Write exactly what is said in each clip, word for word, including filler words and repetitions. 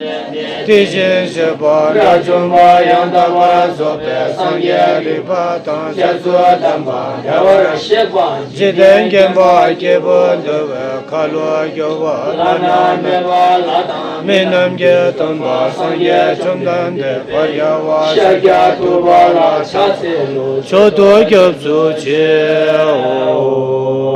དེ་བཞིན་གཤེགས་པ་དགྲ་བཅོམ་པ་ཡང་དག་པར་རྫོགས་པའི་སངས་རྒྱས་རིག་པ་དང་སྐྱབས་སུ་ལྡན་པ་བདེ་བར་གཤེགས་པ་འཇིག་རྟེན་མཁྱེན་པ་སྐྱེས་བུ་འདུལ་བའི་ཁ་ལོ་སྒྱུར་བ་བླ་ན་མེད་པ་ལྷ་དང་མི་རྣམས་ཀྱི་སྟོན་པ་སངས་རྒྱས་བཅོམ་ལྡན་འདས་དཔལ་རྒྱལ་བ་ཤཱཀྱ་ཐུབ་པ་ལ་ཕྱག་འཚལ་ལོ། མཆོག་ཏུ་སྐྱབས་སུ་མཆིའོ།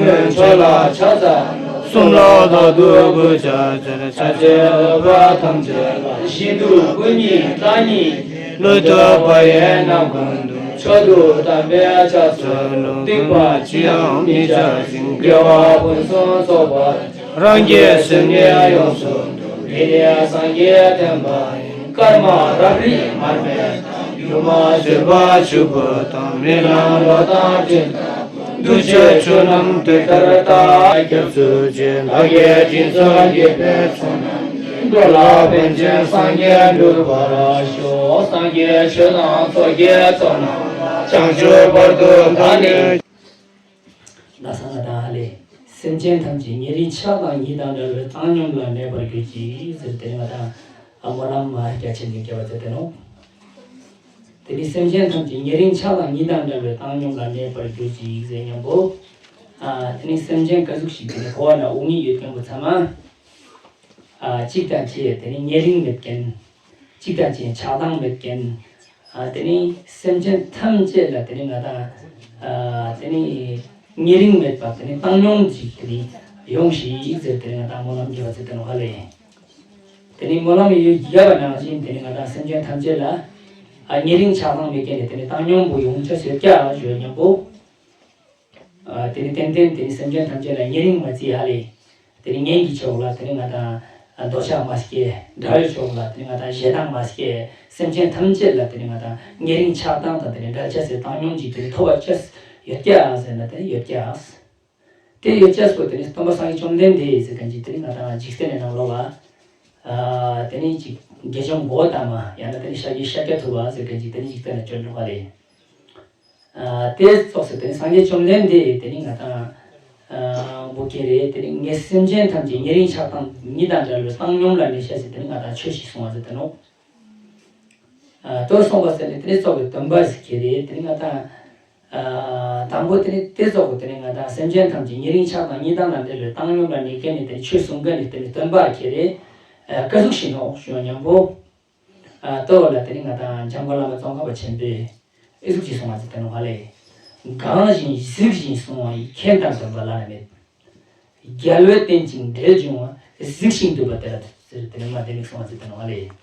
མཆོག་ལ་ཕྱག་འཚལ་ལོ། གསུམ་ལ་བདག་ཏུ་གུས་ཕྱག་འཚལ། ཕྱག་བྱའི་འོས་པ་ཐམས་ཅད་ལ། ཞིང་དུ་སྐུ་གཉིས་རྟ་གཉིས། ལུས་བཏུད་པ་ཡིས་རྣམ་ཀུན་ཏུ། མཆོག་ཏུ་དམ་པའི་ཕྱག་འཚལ་ལོ། སྡིག་པ་ཅི་ཡང་མི་བྱ་ཞིང་། དགེ་བ་ཕུན་སུམ་ཚོགས་པར། རང་གི་སེམས་ནི་ཡོངས་སུ་འདུལ། འདི་ནི་སངས་རྒྱས་བསྟན་པ་ཡིན། སྐར་མ་རབ་རིབ་མར་མེ་དང་། སྒྱུ་མ་བྱེད་པ་ཆུ་བུར་དང་། རྨི་ལམ་གློག་དང་སྤྲིན་དང་། འདུ་བྱེད་ཆོས་རྣམས་དེ་ལྟར་ལྟ། སྐྱབས་སུ་མཆི། བདག་གིས་དྲིན་གཟོ་འདོད་པའི་ཚོགས་རྣམས་ཀྱིས། འགྲོ་ལ་ཕན་ཕྱིར་སངས་རྒྱས་འགྲུབ་པར་ཤོག། སངས་རྒྱས་ཆོས་དང་ཚོགས་ཀྱི་གཙོ་རྣམས་ལ། བྱང་ཆུབ་བར་དུ་བདག་ནི། ན་སང་ང་དང་ཧ་ལས། སེམས་ཅན་ཐམས་ཅད་ཉེ་རིང་ཆགས་སྡང་གཉིས་དང་བྲལ་བའི་བཏང་སྙོམས་ལ་གནས་པར་གྱུར་ཅིག་ཟེར་ཏེ་ང་དང་སྨོན་ལམ་མ་རྒྱ་ཆེན་གྱི་སྐྱེ་བ་ཚེ་དེ་ནོ། དེ་ནི་སེམས་ཅན་ཐམས་ཅད་ཉེ་རིང་ཆགས་སྡང་གཉིས་དང་བྲལ་བའི་བཏང་སྙོམས་ལ་གནས་པར་གྱུར་ཅིག་ཟེར་སྙམ་པོ། ཨ་དེ་ནི་སེམས་ཅན་ག་ཟུག་ཞིག་དེ་ནི་འཁོར་བ་ན་དབུགས་ཉིད་ཡོད་མཁན་པོ་ཚང་མ། ཨ་གཅིག་དང་གཅིག་དེ་ནི་ཉེ་རིང་མེད་མཁན། གཅིག་དང་གཅིག་ཆགས་སྡང་མེད་མཁན། ཨ་དེ་ནི་སེམས་ཅན་ཐམས་ཅད་ལ་དེ་ནི་ང་དང་ཨ་དེ་ནི་ཉེ་རིང་མེད་པ་དེ་ནི་བཏང་སྙོམས་ཅིག་དེ་ནི་ཡོང་ཞིག་ཟེར་དེ་ནི་ང་དང་སྨོན་ལམ་རྒྱབ་པ་ཟེར་དེ་ནོ་ཧ་ལས། དེ་ནི་སྨོན་ལམ་ཡོད་རྒྱབ་པ་ནང་བཞིན་དེ་ནི་ང་དང་སེམས་ཅན་ཐམས་ཅད་ལ་ཨ་ཉེ་རིང་ཆགས་སྡང་མེད་མཁན་ནི་དེ་ནི་བཏང་སྙོམས་པོ་ཡོང་ཆ་ཟེར་ཀྱ་ཞོ་སྙམ་པོ། ཨ་དེ་ནི་ཏན་ཏན་དེ་ནི་སེམས་ཅན་ཐམས་ཅད་ལ་ཉེ་རིང་མ་བརྩི་ཧ་ལས། དེ་ནི་གཉེན་གྱི་ཕྱོགས་ལ་དེ་ནི་ང་དང་འདོད་ཆགས་མ་སྐྱེ། དགྲ་བོའི་ཕྱོགས་ལ་དེ་ནི་ང་དང་ཞེ་སྡང་མ་སྐྱེ། སེམས་ཅན་ཐམས་ཅད་ལ་དེ་ནི་ང་དང་ཉེ་རིང་ཆགས་སྡང་དང་དེ་ནི་འབྲལ་ཆ་ཟེར་བཏང་སྙོམས་ཀྱི་དེ་ནི་ཐོབ་པ་ཅེས་ཡོད་ཀྱ་ཟེར་ན་དེ་ནི་ཡོད་ཀྱ། དེ་ཡོད་ཅེས་པོ་དེ་ནི་སྟོན་པ་སངས་རྒྱས་བཅོམ་ལྡན་འདས་ཟེར་མཁན་གྱི་དེ་ནི་ང་དང་འཇིག་རྟེན་ནས་ནང་ལོགས་ལ། ཨ་དེ་ནི་ཅིག་དགེ་སྦྱོང་གོ་ཏ་མ་ཡང་ན་དེ་ནི་ཤཱཀྱ་ཤཱཀྱ་ཐུབ་པ་ཟེར་མཁན་གྱི་དེ་ནི་འཇིག་རྟེན་ནས་བྱོན་འགྲོ་བ་ལས། ཨ་དེ་ཙོགས་སེ་དེ་ནི་སངས་རྒྱས་བཅོམ་ལྡན་འདས་དེ་ནི་ང་དང་ཨ་བོ་ཀེ་རེ་དེ་ནི་ངས་སེམས་ཅན་ཐམས་ཅད་ཉེ་རིང་ཆགས་སྡང་གཉིས་དང་བྲལ་བའི་བཏང་སྙོམས་ལ་གནས་ཤ་ཟེར་དེ་ནི་ང་དང་ཆོས་ཤིག་གསུང་བ་ཟེར་དེ་ནོ། ཨ་དོ་སོང་བ་ཟེར་ནས་དེ་ནི་ཙོགས་པའི་སྟོན་པ་ཟེར་ཁྱེར་རེ་དེ་ནི་ང་དང་། ཨ་དང་པོ་དེ་ནི་དེ་ཙོགས་པོ་དེ་ནི་ང་དང་སེམས་ཅན་ཐམས་ཅད་ཉེ་རིང་ཆགས་སྡང་གཉིས་དང་དང་བྲལ་བའི་བཏང་སྙོམས་ལ་གནས་མཁན་ནི་དེ་ནི་ཆོས་གསུང་མཁན་ནི་དེ་ནི་སྟོན་པ་ཁྱེར་རེ། ཨ་ཀ་ཟུག་ཤིག་ནོ་ཞུ་སྙམ་པོ། ཨ་ལྟོ་ལ་དེ་ནི་ང་དང་འཇམ་མགོན་བླ་མ་ཙོང་ཁ་པ་ཆེན་པོས་ཨི་ཟུག་ཅིག་གསུངས་པ་ཟེར་དེ་ནོ་ཧ་ལས། གང་ཞིག་གཟིགས་ཤིང་གསུང་བ་ཡི། མཁྱེན་དང་སྟོན་པ་བླ་ན་མེད། རྒྱལ་བས་བསྟན་ཅིང་འབྲེལ་འབྱུང་བ། གཟིགས་ཤིང་འདུད་པ་དེ་ལ་འདུད་ཟེར་དེ་ནི་མ་དེ་ནི་གསུངས་པ་ཟེར་དེ་ནོ་ཧ་ལས།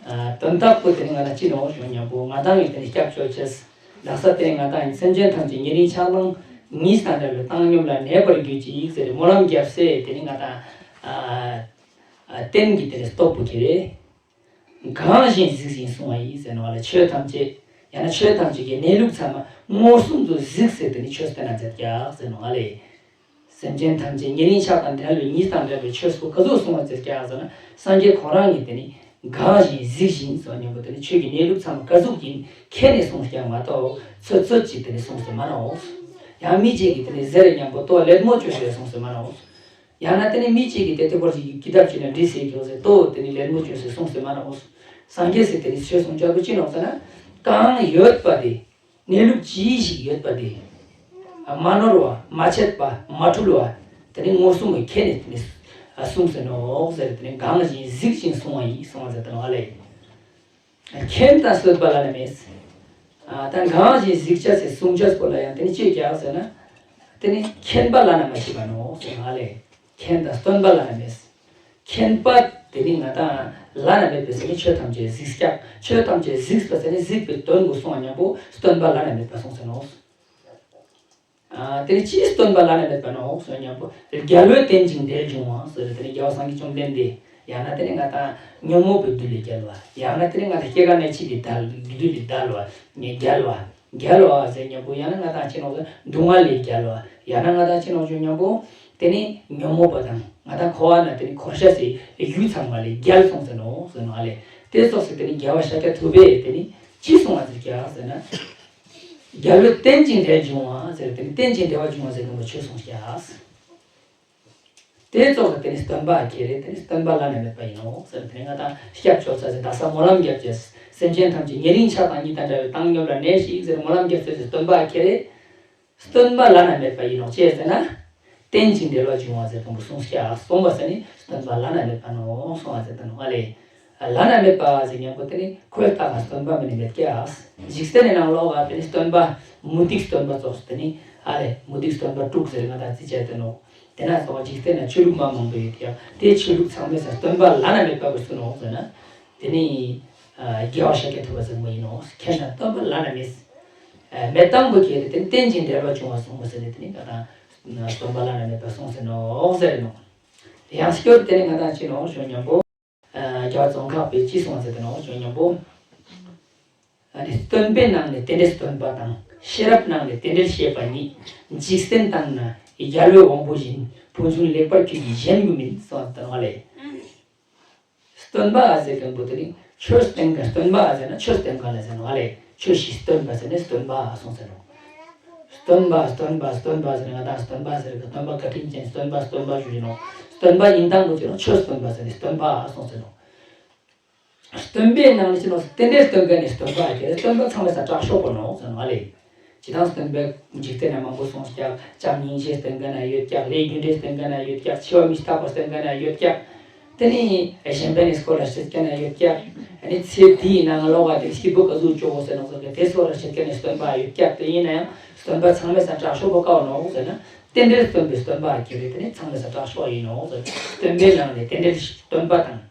ཨ་དོན་དག་པོ་དེ་ནི་ང་དང་ཅི་ནོ་ཞུ་སྙམ་པོ་ང་དང་ཡི་དེ་ནི་སྐྱབས་བཅོལ་ཅེས། ལགས་ས་དེ་ནི་ང་དང་ཡི་སེམས་ཅན་ཐམས་ཅད་ཉེ་རིང་ཆགས་སྡང་གཉིས་དང་བྲལ་བའི་བཏང་སྙོམས་ལ་གནས་པར་གྱུར་ཅིག་ཟེར་སྨོན་ལམ་རྒྱབ་སེ་དེ་ནི་ང་དང་ཨ་ཨ་རྟེན་གྱི་དེ་ནི་སྟོབས་པོ་ཁྱེར་རེ། གང་ཞིག་གཟིགས་ཤིང་གསུང་བ་ཡིས་ཟེར་ནོ་ལ་ཆོས་ཐམས་ཅད། ཡང་ན་ཆོས་ཐམས་ཅད་ཀྱི་གནས་ལུགས་ཚང་མ་མངོན་སུམ་དུ་གཟིགས་ཟེར་དེ་ནི་ཆོས་བསྟན་ན་མཛད་ཀྱག་ཟེར་ནོ་ལས། སེམས་ཅན་ཐམས་ཅད་ཉེ་རིང་ཆགས་དང་བྲལ་བའི་གཉིས་དང་བྲལ་བའི་ཆོས་སུ་ག་ཚོད་གསུང་བ་མཛད་ཀྱག་ཟེར་ན་སངས་རྒྱས་ཁོ་རང་གིས་དེ་ནི་གང་ཞིག་གཟིགས་ཤིང་ཟེར་སྙམ་པོ་དེ་ནི་ཆོས་ཀྱི་གནས་ལུགས་ཚང་མ་ག་ཟུག་ཡིན་མཁྱེན་ནས་གསུངས་ཀྱག་མ་གཏོགས་ཚོད་ཚོད་ཅིག་དེ་ནི་གསུངས་ཟེར་མ་ནོ། ཡང་མི་གཅིག་གིས་དེ་ནི་ཟེར་སྙམ་པོ་ལྟོ་ལད་མོ་བཅོས་ཟེར་གསུངས་ཟེར་མ་ནོ། ཡང་ན་དེ་ནི་མི་གཅིག་གིས་དེ་དེ་སྐོར་ཞིག་གི་ཀི་དེབ་ཅིག་ནང་བྲིས་ཟེར་གྱི་ཡོད་ཟེར་ཏོ་དེ་ནི་ལད་མོ་བཅོས་ཟེར་གསུངས་ཟེར་མ་ནོ། སངས་རྒྱས་སི་དེ་ནི་ཆོས་གསུང་ཅག་པོ་ཅི་ནོ་ཟེར་ན། གང་ཡོད་པ་དེ། གནས་ལུགས་ཅི་ཞིག་ཡོད་པ་དེ། མ་ནོར་བ་མ་ཆད་པ་མ་འཁྲུལ་བ། དེ་ནི་མངོན་སུམ་གྱིས་མཁྱེན་ནས་དེ་ནི་གསུངས་ཟེར་ནོ་ཟེར་དེ་ནི་གང་ཞིག་གཟིགས་ཤིང་གསུང་བ་ཡིས་གསུངས་ཟེར་དེ་ནོ་ཨ་ལས། མཁྱེན་དང་སྟོན་པ་བླ་ན་མེད། ཨ་ད་གང་ཞིག་གཟིགས་བྱ་ཟེར་གསུང་བྱ་སྐོར་ལ་ཡང་དེ་ནི་ཅི་ཡོད་ཀྱག་ཟེར་ན། དེ་ནི་མཁྱེན་པ་བླ་ན་མ་མཆིས་པ་ནོ་ཟེར་ང་ལས། མཁྱེན་དང་སྟོན་པ་བླ་ན་མེད། མཁྱེན་པ་དེ་ནི་ང་དང་བླ་ན་མེད་པའི་ཟེར་ནི་ཆོས་ཐམས་ཅད་གཟིགས་ཀྱག་ཆོས་ཐམས་ཅད་གཟིགས་པ་ཟེར་ནི་གཟིགས་པའི་དོན་གོ་གསུང་བ་མཉམ་པོ་སྟོན་པ་བླ་ན་མེད་པ་གསུངས་ཟེར་ནོ། ཨ་དེ་ནི་ཅིའི་སྟོན་པ་བླ་ན་མེད་པ་ནོ་ཟེར་སྙམ་པོ། རྒྱལ་བས་བསྟན་ཅིང་འབྲེལ་འབྱུང་བ་ཟེར་དེ་ནི་རྒྱལ་བ་སངས་རྒྱས་བཅོམ་ལྡན་འདས། ཡང་ན་དེ་ནི་ང་དང་ཉོན་མོངས་པའི་བདུད་ལས་རྒྱལ་བ། ཡང་ན་དེ་ནི་ང་དང་སྐྱེ་རྒ་ན་འཆི་གི་བདུད་ལས་བརྒལ་བ། རྒྱལ་བ། རྒྱལ་བ་ཟེར་སྙམ་པོ་ཡང་ན་ང་དང་ཅི་ནོ་ཟེར་སྡུག་བསྔལ་ལས་རྒྱལ་བ། ཡང་ན་ང་དང་ཅི་ནོ་ཟེར་སྙམ་པོ། དེ་ནི་ཉོན་མོངས་པ་དང་ང་དང་འཁོར་བ་ན་དེ་ནི་འཁོར་ཤ་ཟེར་རྒྱུ་ཚང་མ་ལས་རྒྱལ་སོང་ཟེར་ནོ་ཟེར་ནོ་ཨ་ལས། དེ་སོགས་སུ་དེ་ནི་རྒྱལ་བ་ཤཱཀྱ་ཐུབ་པས་དེ་ནི་ཅི་གསུང་བ་ཟེར་ཀྱག་ཟེར་ན། རྒྱལ་བས་བསྟན་ཅིང་འབྲེལ་འབྱུང་བ་ཟེར་དེ་ནི་བསྟན་ཅིང་འབྲེལ་བ་འབྱུང་བ་ཟེར་གི་མོ་ཆོས་གསུངས་ཀྱག་དེ་ཙོགས་ལ་དེ་ནི་སྟོན་པ་ཁྱེད་རེད། དེ་ནི་སྟོན་པ་བླ་ན་མེད་པ་ཡིན་ནོ་ཟེར། དེ་ནི་ང་དང་སྐྱབས་བཅོལ་ས་ཟེར། ད་ས་སྨོན་ལམ་རྒྱབ་ཀྱི་སེམས་ཅན་ཐམས་ཅད་ཉེ་རིང་ཆགས་སྡང་གཉིས་དང་བྲལ་བའི་བཏང་སྙོམས་ལ་གནས་ཤིག་ཟེར་སྨོན་ལམ་རྒྱབ་ཀྱི་སྟོན་པ་ཁྱེད་རེད། སྟོན་པ་བླ་ན་མེད་པ་ཡིན་ནོ། ཅི་ཟེར་ན། རྟེན་ཅིང་འབྲེལ་བར་འབྱུང་བ་ཟེར་དང་པོ་གསུངས་ཀྱག། གསུངས་པ་ཟེར་ནི་སྟོན་པ་བླ་ན་མེད་པ་ནོ་གསུངས་པ་ཟེར་དང་བ་ལས། བླ་ན་མེད་པ་ཟེར་མཁན་པོ་དེ་ནི་ཁོའི་ལྟ་ག་སྟོན་པ་མིན་ནི་མེད་ཀྱག། འཇིག་རྟེན་ནི་ནང་ལོགས་ལ་དེ་ནི་སྟོན་པ་མུ་སྟེགས་སྟོན་པ་ཙོགས་སུ་དེ་ནི་ཨ་ལས་མུ་སྟེགས་སྟོན་པ་དྲུག་ཟེར་ང་དང་རྩིས་བྱས་དེ་ནོ། དེ་ན་ཙོགས་འཇིག་རྟེན་ན་ཆོས་ལུགས་མ་མང་པོ་ཡོད་ཀྱག། དེ་ཆོས་ལུགས་ཚང་མའི་སང་སྟོན་པ་བླ་ན་མེད་པ་གི་སུ་ནོ་ཟེར་ན། དེ་ནི་རྒྱལ་བ་ཤཱཀྱ་ཐུབ་པ་ཟེར་མོ་ཡིན་ནོ། ཁྱེད་ན་སྟོན་པ་བླ་ན་མེད། མེད་དང་པོ་ཁྱེད་དེ་ནི་རྟེན་ཅིང་འབྲེལ་བར་འབྱུང་བ་གསུངས་པ་ཟེར་ནས་དེ་ནི་ང་དང་སྟོན་པ་བླ་ན་མེད་པ་གསུངས་ཟེར་ནོ་ཟེར་ནོ། ཡང་སྐྱོར་དེ་ནི་ང་དང་ཅི་ནོ་ཞོ་མཉམ་པོ། རྒྱལ་བ་ཙོང་ཁ་པས་ཅི་གསུངས་ཟེར་དེ་ནོ་ཞོ་མཉམ་པོ། སྟོན་པའི་ནང་ནས་རྟེན་འབྲེལ་སྟོན་པ་དང་ཤེས་རབ་ནང་ནས་རྟེན་འབྲེལ་བཤད་པ་ཉིད། འཇིག་རྟེན་དང་ན་རྒྱལ་བའི་དབང་པོ་བཞིན། ཕུན་སུམ་ལེགས་པར་ཁྱོད་ཀྱིས་གཞན་དུ་མིན་གསུངས་ཟེར་དེ་ནོ་ལས། སྟོན་པ་ཟེར་མཁན་པོ་དེ་ནི་ཆོས་སྟོན་མཁན། སྟོན་པ་ཟེར་ན་ཆོས་སྟོན་མཁན་ལ་ཟེར་ནོ་ཨ་ལས། ཆོས་ཤིག་སྟོན་པ་ཟེར་ནས་སྟོན་པ་གསུངས་ཟེར་ནོ། སྟོན་པ་སྟོན་པ་སྟོན་པ་ཟེར་ནས་ང་དང་སྟོན་པ་ཟེར་གི་སྟོན་པ་བཀའ་དྲིན་ཅན་སྟོན་པ་སྟོན་པ་ཞུ་ཡིན་ནོ། སྟོན་པ་ཡིན་དང་པོ་ཅི་ནོ་ཆོས་སྟོན་པ་ཟེར་ནས་སྟོན་པ་གསུངས་ཟེར་ནོ། སྟོན་པའི་ནང་ནས་ཅི་ནོ་རྟེན་འབྲེལ་སྟོན་མཁན་ནི་སྟོན་པ་ཨ་ཁྱེད་སྟོན་པ་ཚང་མའི་སང་དྲག་ཤོས་པོ་ནོ་ཟེར་ནོ་ཨ་ལས། ཇི་ལྟར་སྟོན་པས་འཇིག་རྟེན་ན་མང་པོ་གསུངས་ཀྱག། བྱམས་སྙིང་རྗེ་སྟོན་མཁན་ན་ཡོད་ཀྱག། ལས་རྒྱུ་འབྲས་སྟོན་མཁན་ན་ཡོད་ཀྱག། འཆི་བ་མི་རྟག་པ་སྟོན་མཁན་ན་ཡོད་ཀྱག། དེ་ནི་གཞན་ཕན་ནི་སྐོར་ལ་བཤད་མཁན་ན་ཡོད་ཀྱག། ཨ་ནི་ཚེ་འདིའི་ནང་ལོགས་ལ་དེ་སྐྱིད་པོ་ག་ཟུག་བཅོ་དགོས་ཟེར་ནོ་ཟེར་གི་དེ་སྐོར་ལ་བཤད་མཁན་ནི་སྟོན་པ་ཡོད་ཀྱག། དེ་ཡིན་ན་ཡང་སྟོན་པ་ཚང་མའི་སང་དྲག་ཤོས་པོ་ཀའོ་ནོ་ཟེར་ན་རྟེན་འབྲེལ་སྟོན་པའི་སྟོན་པ་ཨ་ཁྱེད་རེད། དེ་ནི་ཚང་མའི་སང་དྲག་ཤོས་ཡིན་ནོ་ཟེར། སྟོན་པའི་ནང་ནས་རྟེན་འབྲེལ་སྟོན་པ་དང་།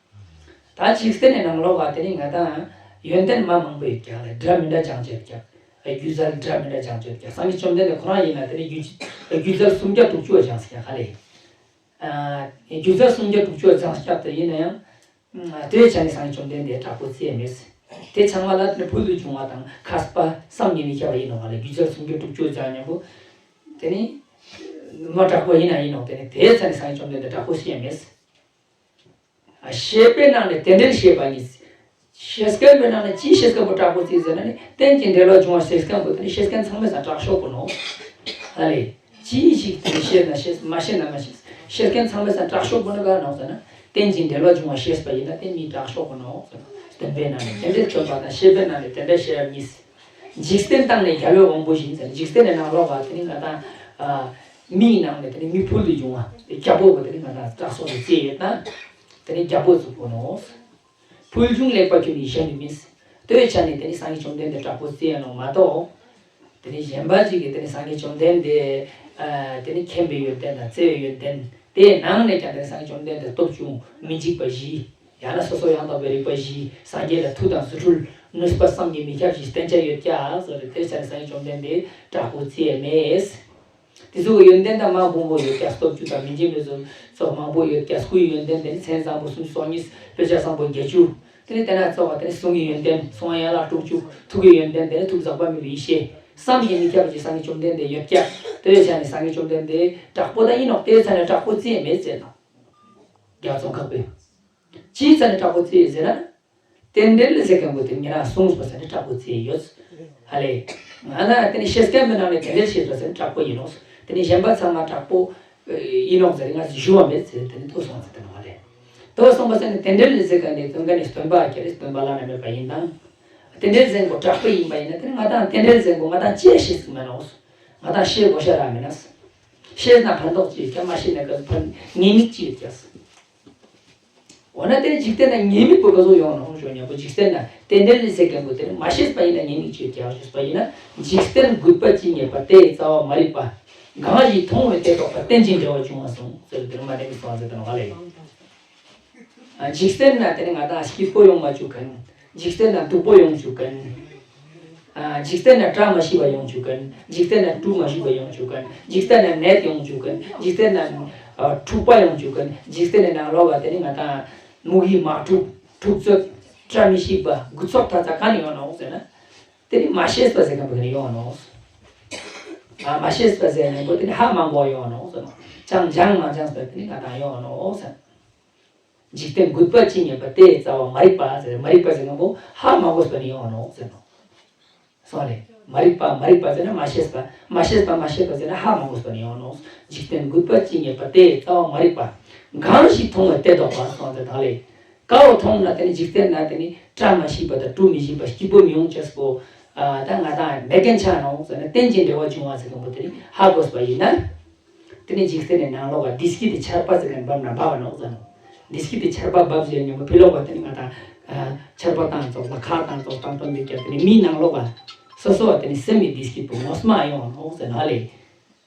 ད་འཇིག་རྟེན་ནི་ནང་ལོགས་ལ་དེ་ནི་ང་དང་ཡོན་ཏན་མ་མང་པོ་ཡོད་ཀྱག་ལ་འདྲ་མི་འདྲ་སྦྱངས་བྱས་ཀྱག། སྒྱུ་རྩལ་འདྲ་མི་འདྲ་སྦྱངས་བྱས་ཀྱག། སངས་རྒྱས་བཅོམ་ལྡན་འདས་ཁོ་རང་ཡིན་ན་དེ་ནི་སྒྱུ་སྒྱུ་རྩལ་སུམ་བརྒྱ་དྲུག་ཅུ་སྦྱངས་ཀྱག་ཧ་ལས། སྒྱུ་རྩལ་སུམ་བརྒྱ་དྲུག་ཅུ་སྦྱངས་ཀྱག་དེ་ཡིན་ན་ཡང་། དེ་བྱས་ནས་སངས་རྒྱས་བཅོམ་ལྡན་འདས་དྲག་པོ་རྩིས་མེད། དེ་ཚང་མ་ལ་དེ་ནི་ཕུལ་དུ་བྱུང་བ་དང་མཁས་པ་བསམ་གྱིས་མི་ཁྱབ་པ་ཡིན་ནོ་ཧ་ལས། སྒྱུ་རྩལ་སུམ་བརྒྱ་དྲུག་ཅུ་སྦྱངས་མཉམ་པོ། དེ་ནི་མ་དྲག་པོ་ཡིན་ན་ཡིན་ནོ། དེ་ནི་དེ་ཚ་ནི་སངས་རྒྱས་བཅོམ་ལྡན་འདས་དྲག་པོ་ཤེས་མེད། ཤེས་པའི་ནང་ནས་རྟེན་འབྲེལ་ཤེས་པ་ཉིད། ཤེས་མཁན་པའི་ནང་ནས་ཅིའི་ཤེས་མཁན་པོ་དྲག་པོ་རྩིས་ཟེར་ན་ནི་རྟེན་ཅིང་འབྲེལ་བར་འབྱུང་བ་ཤེས་མཁན་པོ་དེ་ནི་ཤེས་མཁན་ཚང་མའི་སང་དྲག་ཤོས་པོ་ནོ། ཨ་ལས། ཅིའི་ཞིག་དེ་ཤེས་ན་ཤེས་མ་ཤེས་ན་མ་ཤེས། ཤེས་མཁན་ཚང་མའི་སང་དྲག་ཤོས་པོ་ནི་ག་ནོ་ཟེར་ན་རྟེན་ཅིང་འབྲེལ་བར་འབྱུང་བ་ཤེས་པ་ཡིན་ན་དེ་མི་དྲག་ཤོས་པོ་ནོ། སྟོན་པའི་ནང་ནས་རྟེན་འབྲེལ་སྟོན་པ་དང་ཤེས་པའི་ནང་ནས་རྟེན་འབྲེལ་ཤེས་པ་ཉིད། འཇིག་རྟེན་དང་ནི་རྒྱལ་བའི་དབང་པོ་བཞིན་ཟེར། འཇིག་རྟེན་ནི་ནང་ལོགས་ལ་དེ་ནི་ང་དང་། མིའི་ནང་ནས་དེ་ནི་མི་ཕུལ་དུ་བྱུང་བ་རྒྱལ་པོ་བོ་དེ་ནི་ང་དང་དྲག་ཤོས་དེ་རྩིས་ཡོད་ན། དེ་ནི་རྒྱལ་པོ་ཚོ་པོ་ནོ། ཕུལ་བྱུང་ལེགས་པ་ཁྱོད་ནི་གཞན་དུ་མིན། དེའི་ཆ་ནས་དེ་ནི་སངས་རྒྱས་བཅོམ་ལྡན་འདས་དྲག་པོ་རྩིས་ཡ་ནོ་མ་གཏོགས། དེ་ནི་གཞན་པ་ཅིག་གིས་དེ་ནི་སངས་རྒྱས་བཅོམ་ལྡན་འདས། དེ་ནི་མཁྱེན་པའི་ཡོན་ཏན་དང་བརྩེ་བའི་ཡོན་ཏན། དེའི་ནང་ནས་ཀྱང་དེ་ནི་སངས་རྒྱས་བཅོམ་ལྡན་འདས་སྟོབས་བཅུ་མི་འཇིགས་པ་བཞི། ཡང་ན་སོ་སོ་ཡང་དག་པའི་རིག་པ་བཞི། སངས་རྒྱས་ལ་མཐུ་དང་རྫུ་འཕྲུལ་ནུས་པ་བསམ་གྱིས་མི་ཁྱབ་ཞིག་བསྟན་བྱ་ཡོད་ཀྱག་ཟེར་ཏེ་དེ་ཆ་ནས་སངས་རྒྱས་བཅོམ་ལྡན་འདས་དྲག་པོ་རྩིས་མེད། དེ་ཚོ་གི་ཡོན་ཏན་དང་མ་མང་པོ་ཡོད་ཀྱག། སྟོབས་བཅུ་དང་མི་འཇིགས་པའི་ཚོགས་མང་པོ་ཡོད་ཀྱག། སྐུའི་ཡོན་ཏན་དེ་ནི་མཚན་བཟང་པོ་སུམ་ཅུ་སོ་གཉིས། དཔེ་བྱད་བཟང་པོ་བརྒྱད་ཅུ། དེ་ནི་དེ་ན་ཚོགས་པ་དེ་ནི་གསུང་གི་ཡོན་ཏན་གསུང་ཡན་ལག་དྲུག་ཅུ། ཐུགས་ཀྱི་ཡོན་ཏན་དེ་ནི་ཐུགས་ཟག་པ་མེད་པའི་ཡེ་ཤེས་བསམ་གྱིས་མི་ཁྱབ་པ་ཅིག་སངས་རྒྱས་བཅོམ་ལྡན་འདས་ཡོད་ཀྱག། དེ་ཡོད་ཆ་ནས་སངས་རྒྱས་བཅོམ་ལྡན་འདས་དྲག་པོ་ད་ཡིན་ནོ། དེ་ཡོད་ཆ་ནས་དྲག་པོ་རྩིས་མེད་ཟེར་ནོ། རྒྱལ་བ་ཙོང་ཁ་པས། ཅིའི་ཆ་ནས་དྲག་པོ་རྩིས་ཟེར་ན། རྟེན་འབྲེལ་ཟེར་མཁན་པོ་དེ་ཉེ་རང་གསུངས་པ་ཟེར་ནས་དྲག་པོ་རྩིས་ཡོད། ཧ་ལས། ང་ན་དེ་ནི་ཤེས་མཁན་མི་ནང་ནས་རྟེན་འབྲེལ་ཤེས་པ་ཟེར་ནས་དྲག་པོ་ཡིན་ནོ། དེ་ནི་གཞན་པ་ཚང་མ་དྲག་པོ་ཡིན་ནོ་ཟེར་ང་ཞུ་བ་མེད་ཟེར་དེ་ནི་ཐོས་སོང་ཟེར་དེ་ནི་ཧ་ལས། ཐོས་སོང་པ་ཟེར་ནས་རྟེན་འབྲེལ་ཟེར་མཁན་ནི་དོན་ག་ནི་སྟོན་པ་ཁྱེད་རེ་སྟོན་པ་བླ་ན་མེད་པ་ཡིན་དང་། རྟེན་འབྲེལ་ཟེར་མཁན་པོ་དྲག་པོ་ཡིན་པ་ཡིན་ན་དེ་ནི་ང་དང་རྟེན་འབྲེལ་ཟེར་མཁན་པོ་ང་དང་ཅི་ཤེས་ཀྱི་མེད་ནོ། ང་དང་ཤེས་དགོས་ཤ་རག་མེད་ན། ཤེས་ན་ཕན་ཐོགས་ཅི་ཡོད་ཀྱང་མ་ཤེས་ན་ག་ཕན་ཉེས་དམིགས་ཅི་ཡོད་ཀྱང་། འོ་ན་དེ་འཇིག་རྟེན་ན་ཉེས་དམིགས་པོ་ག་ཚོད་ཡོང་ནོ་ཞུ་ཉམ་པོ་འཇིག་རྟེན་ན་རྟེན་འབྲེལ་ཟེར་མཁན་པོ་དེ་ནི་མ་ཤེས་པ་ཡིན་ན་ཉེས་དམིགས་ཅི་ཡོད་ཀྱང་ཞུས་པ་ཡིན་ན། འཇིག་རྟེན་རྒུད་པ་ཅི་རྙེད་པ་དེའི་རྩ་བ་མ་རིག་པ། གང་ཞིག་མཐོང་བས་དེ་རྟོགས་པ་རྟེན་ཅིང་འབྲེལ་བར་འབྱུང་བ་གསུངས་ཟེར་དེ་ནི་མ་རིག་པའི་སོང་ཟེར་དེ་ནི་ཧ་ལས་ཡོང་། འཇིག་རྟེན་ན་དེ་ནི་ང་དང་སྐྱིད་པོ་ཡོང་མ་བཅུག་མཁན། འཇིག་རྟེན་ན་སྡུག་པོ་ཡོང་བཅུག་མཁན། འཇིག་རྟེན་ན་བཀྲ་མ་ཤིས་པ་ཡོང་བཅུག་མཁན། འཇིག་རྟེན་ན་དཀྲུག་མ་ཤིས་པ་ཡོང་བཅུག་མཁན། འཇིག་རྟེན་ན་ནད་ཡོང་བཅུག་མཁན། འཇིག་རྟེན་ན་འཁྲུག་པ་ཡོང་བཅུག་མཁན། འཇིག་རྟེན་ནི་ནང་ལོགས་པ་དེ་ནི་ང་དང་མུ་གེ་དམག་འཁྲུག་འཁྲུག་རྩོད་བཀྲ་མི་ཤིས་པ་རྒུད་ཚོགས་ཐ་ཚ་ག་ནས་ཡོང་ནོ་ཟེར་ན། དེ་ནི་མ་ཤེས་པ་ཟེར་མཁན་པོ་ག་ནས་ཡོང་ནོ། མ་ཤེས་པ་ཟེར་མཁན་པོ་དེ་ནི་ཧ་མ་གོ་ཡོང་ནོ་ཟེར་ནོ། ཅང་སྦྱང་མ་སྦྱངས་པ་དེ་ནི་ང་དང་ཡོང་ནོ་ཟེར། འཇིག་རྟེན་རྒུད་པ་ཅི་རྙེད་པ་དེའི་རྩ་བ་མ་རིག་པ་ཟེར། མ་རིག་པ་ཟེར་མཁན་པོ་ཧ་མ་གོ་སོང་ནས་ཡོང་ནོ་ཟེར་ནོ། སོང་ལེ། མ་རིག་པ་མ་རིག་པ་ཟེར་ན་མ་ཤེས་པ། མ་ཤེས་པ་མ་ཤེས་པ་ཟེར་ན་ཧ་མ་གོ་སོང་ནས་ཡོང་ནོ། འཇིག་རྟེན་རྒུད་པ་ཅི་རྙེད་པ་དེའི་རྩ་བ་མ་རིག་པ། གང་ཞིག་མཐོང་བས་དེ་ལྡོག་པ་གསུངས་ཏེ་དག་ལས། དཀར་པོ་མཐོང་ན་དེ་ནི་འཇིག་རྟེན་ན་དེ་ནི་བཀྲ་མ་ཤིས་པ་དང་དྲི་མི་ཤིས་པ་སྐྱིད་པོ་མི་ཡོང་ཅེས་པོ། ཨ་ད་ང་དང་མེད་མཁན་ཆ་ནོག་ཟེར་ན་རྟེན་ཅིང་འབྲེལ་བར་འབྱུང་བ་ཟེར་མཁན་པོ་དེ་ནི་ཧ་གོ་བ་ཡིན་ན། དེ་ནི་འཇིག་རྟེན་ནི་ནང་ལོགས་ཀ་བདེ་སྐྱིད་དེ་ཆར་པ་ཟེར་མཁན་བབས་ན་བབས་པ་ནོག་ཟེར་ནོག་བདེ་སྐྱིད་དེ་ཆར་པ་བབས་ཟེར་མཁན་པོ་ཕི་ལོགས་ཀ་དེ་ནི་ང་དང་ཆར་པ་བཏང་ཙོག་ལ་ཁ་བཏང་ཙོག་བཏང་བཏང་འདུག་ཀྱང་དེ་ནི་མིའི་ནང་ལོགས་ཀ་སོ་སོ་བ་དེ་ནི་སེམས་མི་བདེ་སྐྱིད་པོ་ངོ་མ་ཡོང་ནོག་ཟེར་ནོག་ལེ།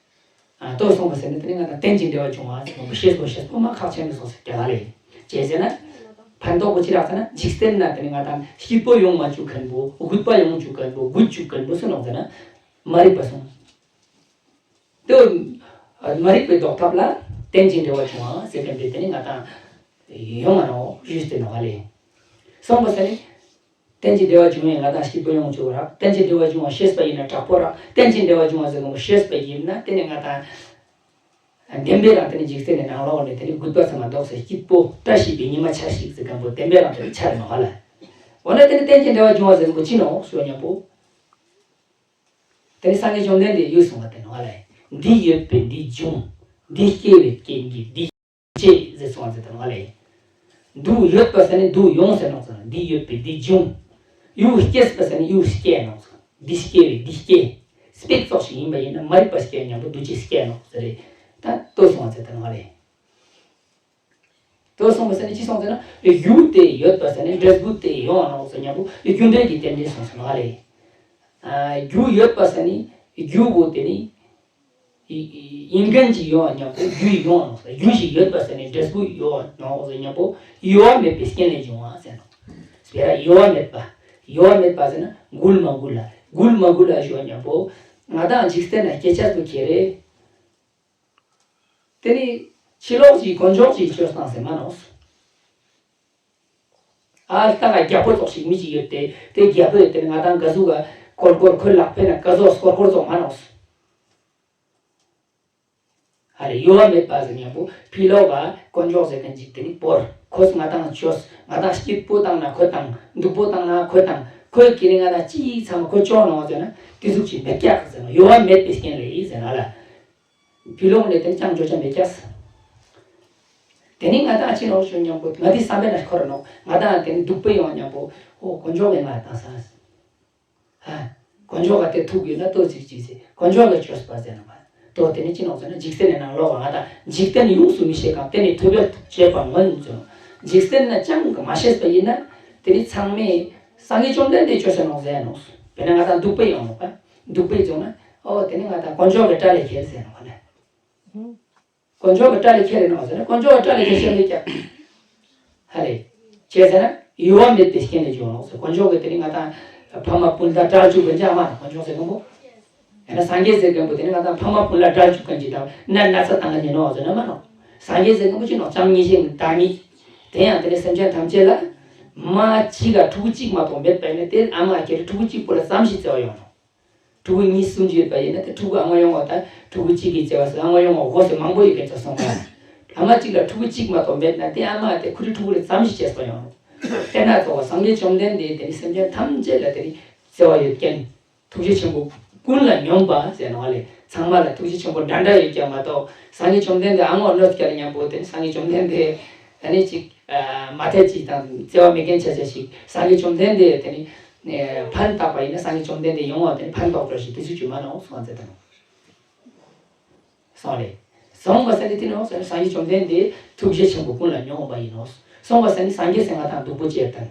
ལྟོས་སོང་བ་ཟེར་ན་དེ་ནི་ང་དང་རྟེན་ཅིང་འབྲེལ་བར་འབྱུང་བ་ཟེར་ནོག་ཤེས་པོ་ཤེས་པོ་མ་ཁག་ཆེན་མི་སོང་ཟེར་ཀྱང་ལེ། ཅེས་ཟེར་ན། ཕན་ཐོགས་པོ་ཅི་རག་ཟེར་ན་འཇིག་རྟེན་ན་དེ་ནི་ང་དང་སྐྱིད་པོ་ཡོང་མ་བཅུག་མཁན་པོ་རྒུད་པ་ཡོང་བཅུག་མཁན་པོ་རྒུད་བཅུག་མཁན་པོ་སུ་ནོག་ཟེར་ན། མ་རིག་པ་སོང་། དེ་མ་རིག་པའི་ཟློག་ཐབས་ལ་རྟེན་ཅིང་འབྲེལ་བར་འབྱུང་བ་ཟེར་མཁན་དེ་དེ་ནི་ང་དང་ཡོང་བ་ནོག་ཞུས་ཏེ་ནོག་ལེ། སོང་བ་ཟེར་ནི། རྟེན་ཅིང་འབྲེལ་བར་འབྱུང་བས་ང་དང་སྐྱིད་པོ་ཡོང་བཅུག་རག་རྟེན་ཅིང་འབྲེལ་བར་འབྱུང་བ་ཤེས་པ་ཡིན་ན་དྲག་པོ་རག་རྟེན་ཅིང་འབྲེལ་བར་འབྱུང་བ་ཟེར་མཁན་པོ་ཤེས་པ་ཡིན་ན་དེ་ནི་ང་དང་། བདེན་པའི་རང་དེ་ནི་འཇིག་རྟེན་ནི་ནང་ལོགས་ནས་དེ་ནི་རྒུད་པ་ཚང་མ་ལྡོག་སྟེ་སྐྱིད་པོ་བཀྲ་ཤིས་པའི་ཉི་མ་འཆར་ཞིག་ཟེར་མཁན་པོ་བདེན་པའི་རང་དེ་ནི་འཆར་ནོག་ལེ། འོ་ན་དེ་ནི་རྟེན་ཅིང་འབྲེལ་བར་འབྱུང་བ་ཟེར་མཁན་པོ་ཅི་ནོག་ཞུ་བ་མཉམ་པོ། དེ་ནི་སངས་རྒྱས་བཅོམ་ལྡན་འདས་ཡུལ་གསུངས་པ་དེ་ནོག་ལེ། འདི་ཡོད་པས་འདི་འབྱུང་། འདི་སྐྱེ་བའི་རྐྱེན་གྱིས་འདི་སྐྱེ་ཟེར་གསུངས་པ་དེ་ནོག་ལེ། འདུ་ཡོད་པ་ཟེར་ནི་འདུ་ཡོང་ཟེར་ནོག་ཟེར་ན་འདི་ཡོད་པས་འདི་འབྱུང་། ཡུལ་སྐྱེས་པ་ཟེར་ནི་ཡུལ་སྐྱེ་ནོག་ཟེར་ན་འདི་སྐྱེ་བས་འདི་སྐྱེ། སྤེག་ཙོགས་ཤིག་ཡིན་པ་ཡིན་ན་མ་རིག་པ་སྐྱེ་མཉམ་པོ་འདུ་བྱེད་སྐྱེ་ནོག་ཟེར་རེད། ད་ལྟོས་སོང་བ་ཟེར་དེ་ནོག་ལེ། ལྟོས་སོང་བ་ཟེར་ནི་ཅི་སོང་ཟེར་ན་རྒྱུ་དེ་ཡོད་པ་ཟེར་ནི་འབྲས་བུ་དེ་ཡོང་བ་ནོག་ཟེར་མཉམ་པོ་རྒྱུ་འབྲས་ཀྱི་རྟེན་འབྲེལ་སོང་ཟེར་ནོག་ལེ། རྒྱུ་ཡོད་པ་ཟེར་ནི་རྒྱུ་བོ་དེ་ནི། ཡིན་མཁན་ཅིག་ཡོད་པ་མཉམ་པོ་རྒྱུ་ཡོང་བ་ནོག་ཟེར། རྒྱུ་ཞིག་ཡོད་པ་ཟེར་ནི་འབྲས་བུ་ཡོད་པ་ནོག་ཟེར་མཉམ་པོ་གཡོ་བ་མེད་པའི་རྐྱེན་ལས་བྱུང་བ་ཟེར་ནོག་དཔེར་ན་གཡོ་བ་མེད་པ། གཡོ་བ་མེད་པ་ཟེར་ན་འགུལ་མ་འགུལ་ལ་འགུལ་མ་འགུལ་ལ་ཞུ་བ་མཉམ་པོ་ང་དང་འཇིག་རྟེན་ན་སྐྱེ་ཆ་ཚུ་ཁྱེར་རེ། དེ་ནི་ཕྱི་ལོགས་ཀྱི་དཀོན་མཆོག་ཅིག་བཅོས་བཏང་ཟེར་མ་ནོག་ཨ་ལྟ་ག་རྒྱལ་པོ་ཙོགས་ཤིག་མི་ཅིག་ཡོད་དེ་དེ་རྒྱལ་པོ་ཡོད་དེ་ནི་ང་དང་ག་ཟུག་ག་སྐོར་སྐོར་ཁོའི་ལག་པས་ན་ག་ཟུག་སྐོར་སྐོར་ཙོགས་མ་ནོག་ཨ་རེ་གཡོ་བ་མེད་པ་ཟེར་མཉམ་པོ་ཕྱི་ལོགས་ལ་དཀོན་མཆོག་ཟེར་མཁན་ཅིག་དེ་ནི་བོར་ཁོས་ང་དང་བཅོས་ང་དང་སྐྱིད་པོ་བཏང་ན་ཁོས་བཏང་སྡུག་པོ་བཏང་ན་ཁོས་བཏང་ཁོས་ཀྱི་ནི་ང་དང་ཅི་ཡིག་ཚང་མ་ཁོས་བཅོས་ནོག་ཟེར་ན་དེ་ཟུག་ཅིག་མེད་ཀྱག་ཟེར་ན་གཡོ་བ་མེད་པའི་རྐྱེན་ལས་ཡིན་ཟེར་ན་ལ། ཕྱི་ལོགས་ནས་དེ་ནི་ཅང་བཅོས་ཆ་མེད་ཀྱག་ཟེར། དེ་ནི་ང་དང་ཅི་ནོག་ཞུ་མཉམ་པོ་ང་དེ་བསམ་པའི་ན་འཁོར་ནོག་ང་དང་དེ་ནི་སྡུག་པོ་ཡོང་མཉམ་པོ་ཨོ་དཀོན་མཆོག་གིས་ང་བཏང་ས། ཧ། དཀོན་མཆོག་ག་དེ་ཐུག་ཡོད་ན་ལྟོས་ཅིག་ཅིག་ཟེར། དཀོན་མཆོག་གིས་བཅོས་པ་ཟེར་ན་མ། ལྟོས་དེ་ནི་ཅི་ནོག་ཟེར་ན་འཇིག་རྟེན་ནི་ནང་ལོགས་ང་དང་འཇིག་རྟེན་ཡོངས་སུ་མི་ཤེས་གང་དེ་ནི་ཐུབ་པས་བྱས་པ་མིན་ཟེར། འཇིག་རྟེན་ན་ཅང་གི་མ་ཤེས་པ་ཡིན་ན་དེ་ནི་ཚང་མས་སངས་རྒྱས་བཅོམ་ལྡན་འདས་བཅོས་ཟེར་ནོག་ཟེར་ནོག་དཔེར་ན་ང་དང་སྡུག་པོ་ཡོང་ནོག་པ། སྡུག་པོ་བྱུང་ན་ཨོ་དེ་ནི་ང་དང་དཀོན་མཆོག་གི་དགྲ་ལས་ཁྱེར་ཟེར་ནོག་ལེ། དཀོན་མཆོག་གི་དགྲ་ལས་ཁྱེར་རེ་ནོག་ཟེར་ན་དཀོན་མཆོག་གི་དགྲ་ལས་ཁྱེར་ཤེས་མེད་ཀྱང་། ཧ་ལེ། བྱས་ཟེར་ན་གཡོ་བ་མེད་པའི་རྐྱེན་ལས་བྱུང་ནོག་ཟེར། དཀོན་མཆོག་གི་དེ་ནི་ང་དང་ཕ་མ་སྤུན་ཟླ་དགྲ་བཅུག་པའི་འཇགས་མ་དཀོན་མཆོག་ཟེར་མཁན་པོ། ཡང་ན་སངས་རྒྱས་ཟེར་མཁན་པོ་དེ་ནི་ང་དང་ཕ་མ་སྤུན་ཟླ་དགྲ་བཅུག་མཁན་ཅིག་དང་ན་ན་ཚ་བཏང་མཁན་ཡིན་ནོག་ཟེར་ན་མ་ནོག་སངས་རྒྱས་ཟེར་མཁན་པོ་ཅི་ནོག་བྱམས་སྙིང་རྗེ་བདག་ཉིད། དེ་ཡང་དེ་ནི་སེམས་ཅན་ཐམས་ཅད་ལ། མ་གཅིག་ལ་ཕྲུ་གུ་གཅིག་མ་གཏོགས་མེད་པ་ཡིན་ན་དེ་ཨ་མ་ཁྱེད་ཕྲུ་གུ་གཅིག་པོ་ལ་ཙམ་ཞིག་བརྩེ་བ་ཡོང་ནོག་ཕྲུ་གུ་གཉིས་གསུམ་ཅིག་ཡོད་པ་ཡིན་ན་དེ་ཕྲུ་གུ་ཨ་མ་ཡོང་བ་དང་ཕྲུ་གུ་གཅིག་གི་བརྩེ་བ་ཟེར་ཨ་མ་ཡོང་བ་འོ་ཟེར་མང་པོ་ཡོད་པའི་ཚོ་སོང་བ། ཨ་མ་གཅིག་ལ་ཕྲུ་གུ་གཅིག་མ་གཏོགས་མེད་ན་དེ་ཨ་མ་དེ་ཁོ་རའི་ཕྲུ་གུ་ལས་ཙམ་ཞིག་བརྩེ་བ་ཡོང་། དེ་ན་ཚོ་བ་སངས་རྒྱས་བཅོམ་ལྡན་འདས་དེ་ནི་སེམས་ཅན་ཐམས་ཅད་ལ་དེ་ནི་བརྩེ་བ་ཡོད་མཁན། ཐུགས་རྗེ་ཆེན་པོ་ཀུན་ལ་སྙོམས་པ་ཟེར་ནོག་ལེ། ཚང་མ་ལ་ཐུགས་རྗེ་ཆེན་པོ་འདྲ་འདྲ་ཡོད་ཀྱང་མ་གཏོགས་སངས་རྒྱས་བཅོམ་ལྡན་འདས་ཨ་མ་གནོད་སྐྱེལ་མཉམ་པོ་དེ་ནི་སངས་རྒྱས་བཅོམ་ལྡན་འདས་ཨ་ནི་གཅིག་མ་ཐེ་གཅིག་དང་བརྩེ་བ་མེད་མཁན་ཆ་ཆ་ཞིག་སངས་རྒྱས་བཅོམ་ལྡན་འདས་དེ་ནི། ཕན་བཏགས་པ་ཡིན་ན་སངས་རྒྱས་བཅོམ་ལྡན་འདས་ཡོང་བ་དེ་ནི་ཕན་ཐོགས་འགྲོ་ཞིག་དེ་ཚོ་བཅོས་མ་ནོག་སོང་ཟེར་དང་། སོང་རེད། སོང་བ་ཟེར་ནི་དེ་ནོག་ཟེར་ན་སངས་རྒྱས་བཅོམ་ལྡན་འདས་ཐུགས་རྗེ་ཆེན་པོ་ཀུན་ལ་སྙོམས་པ་ཡིན་ནོག་སོང་བ་ཟེར་ནི་སངས་རྒྱས་ཟེར་ང་དང་སྡུག་པོ་བྱས་དང་།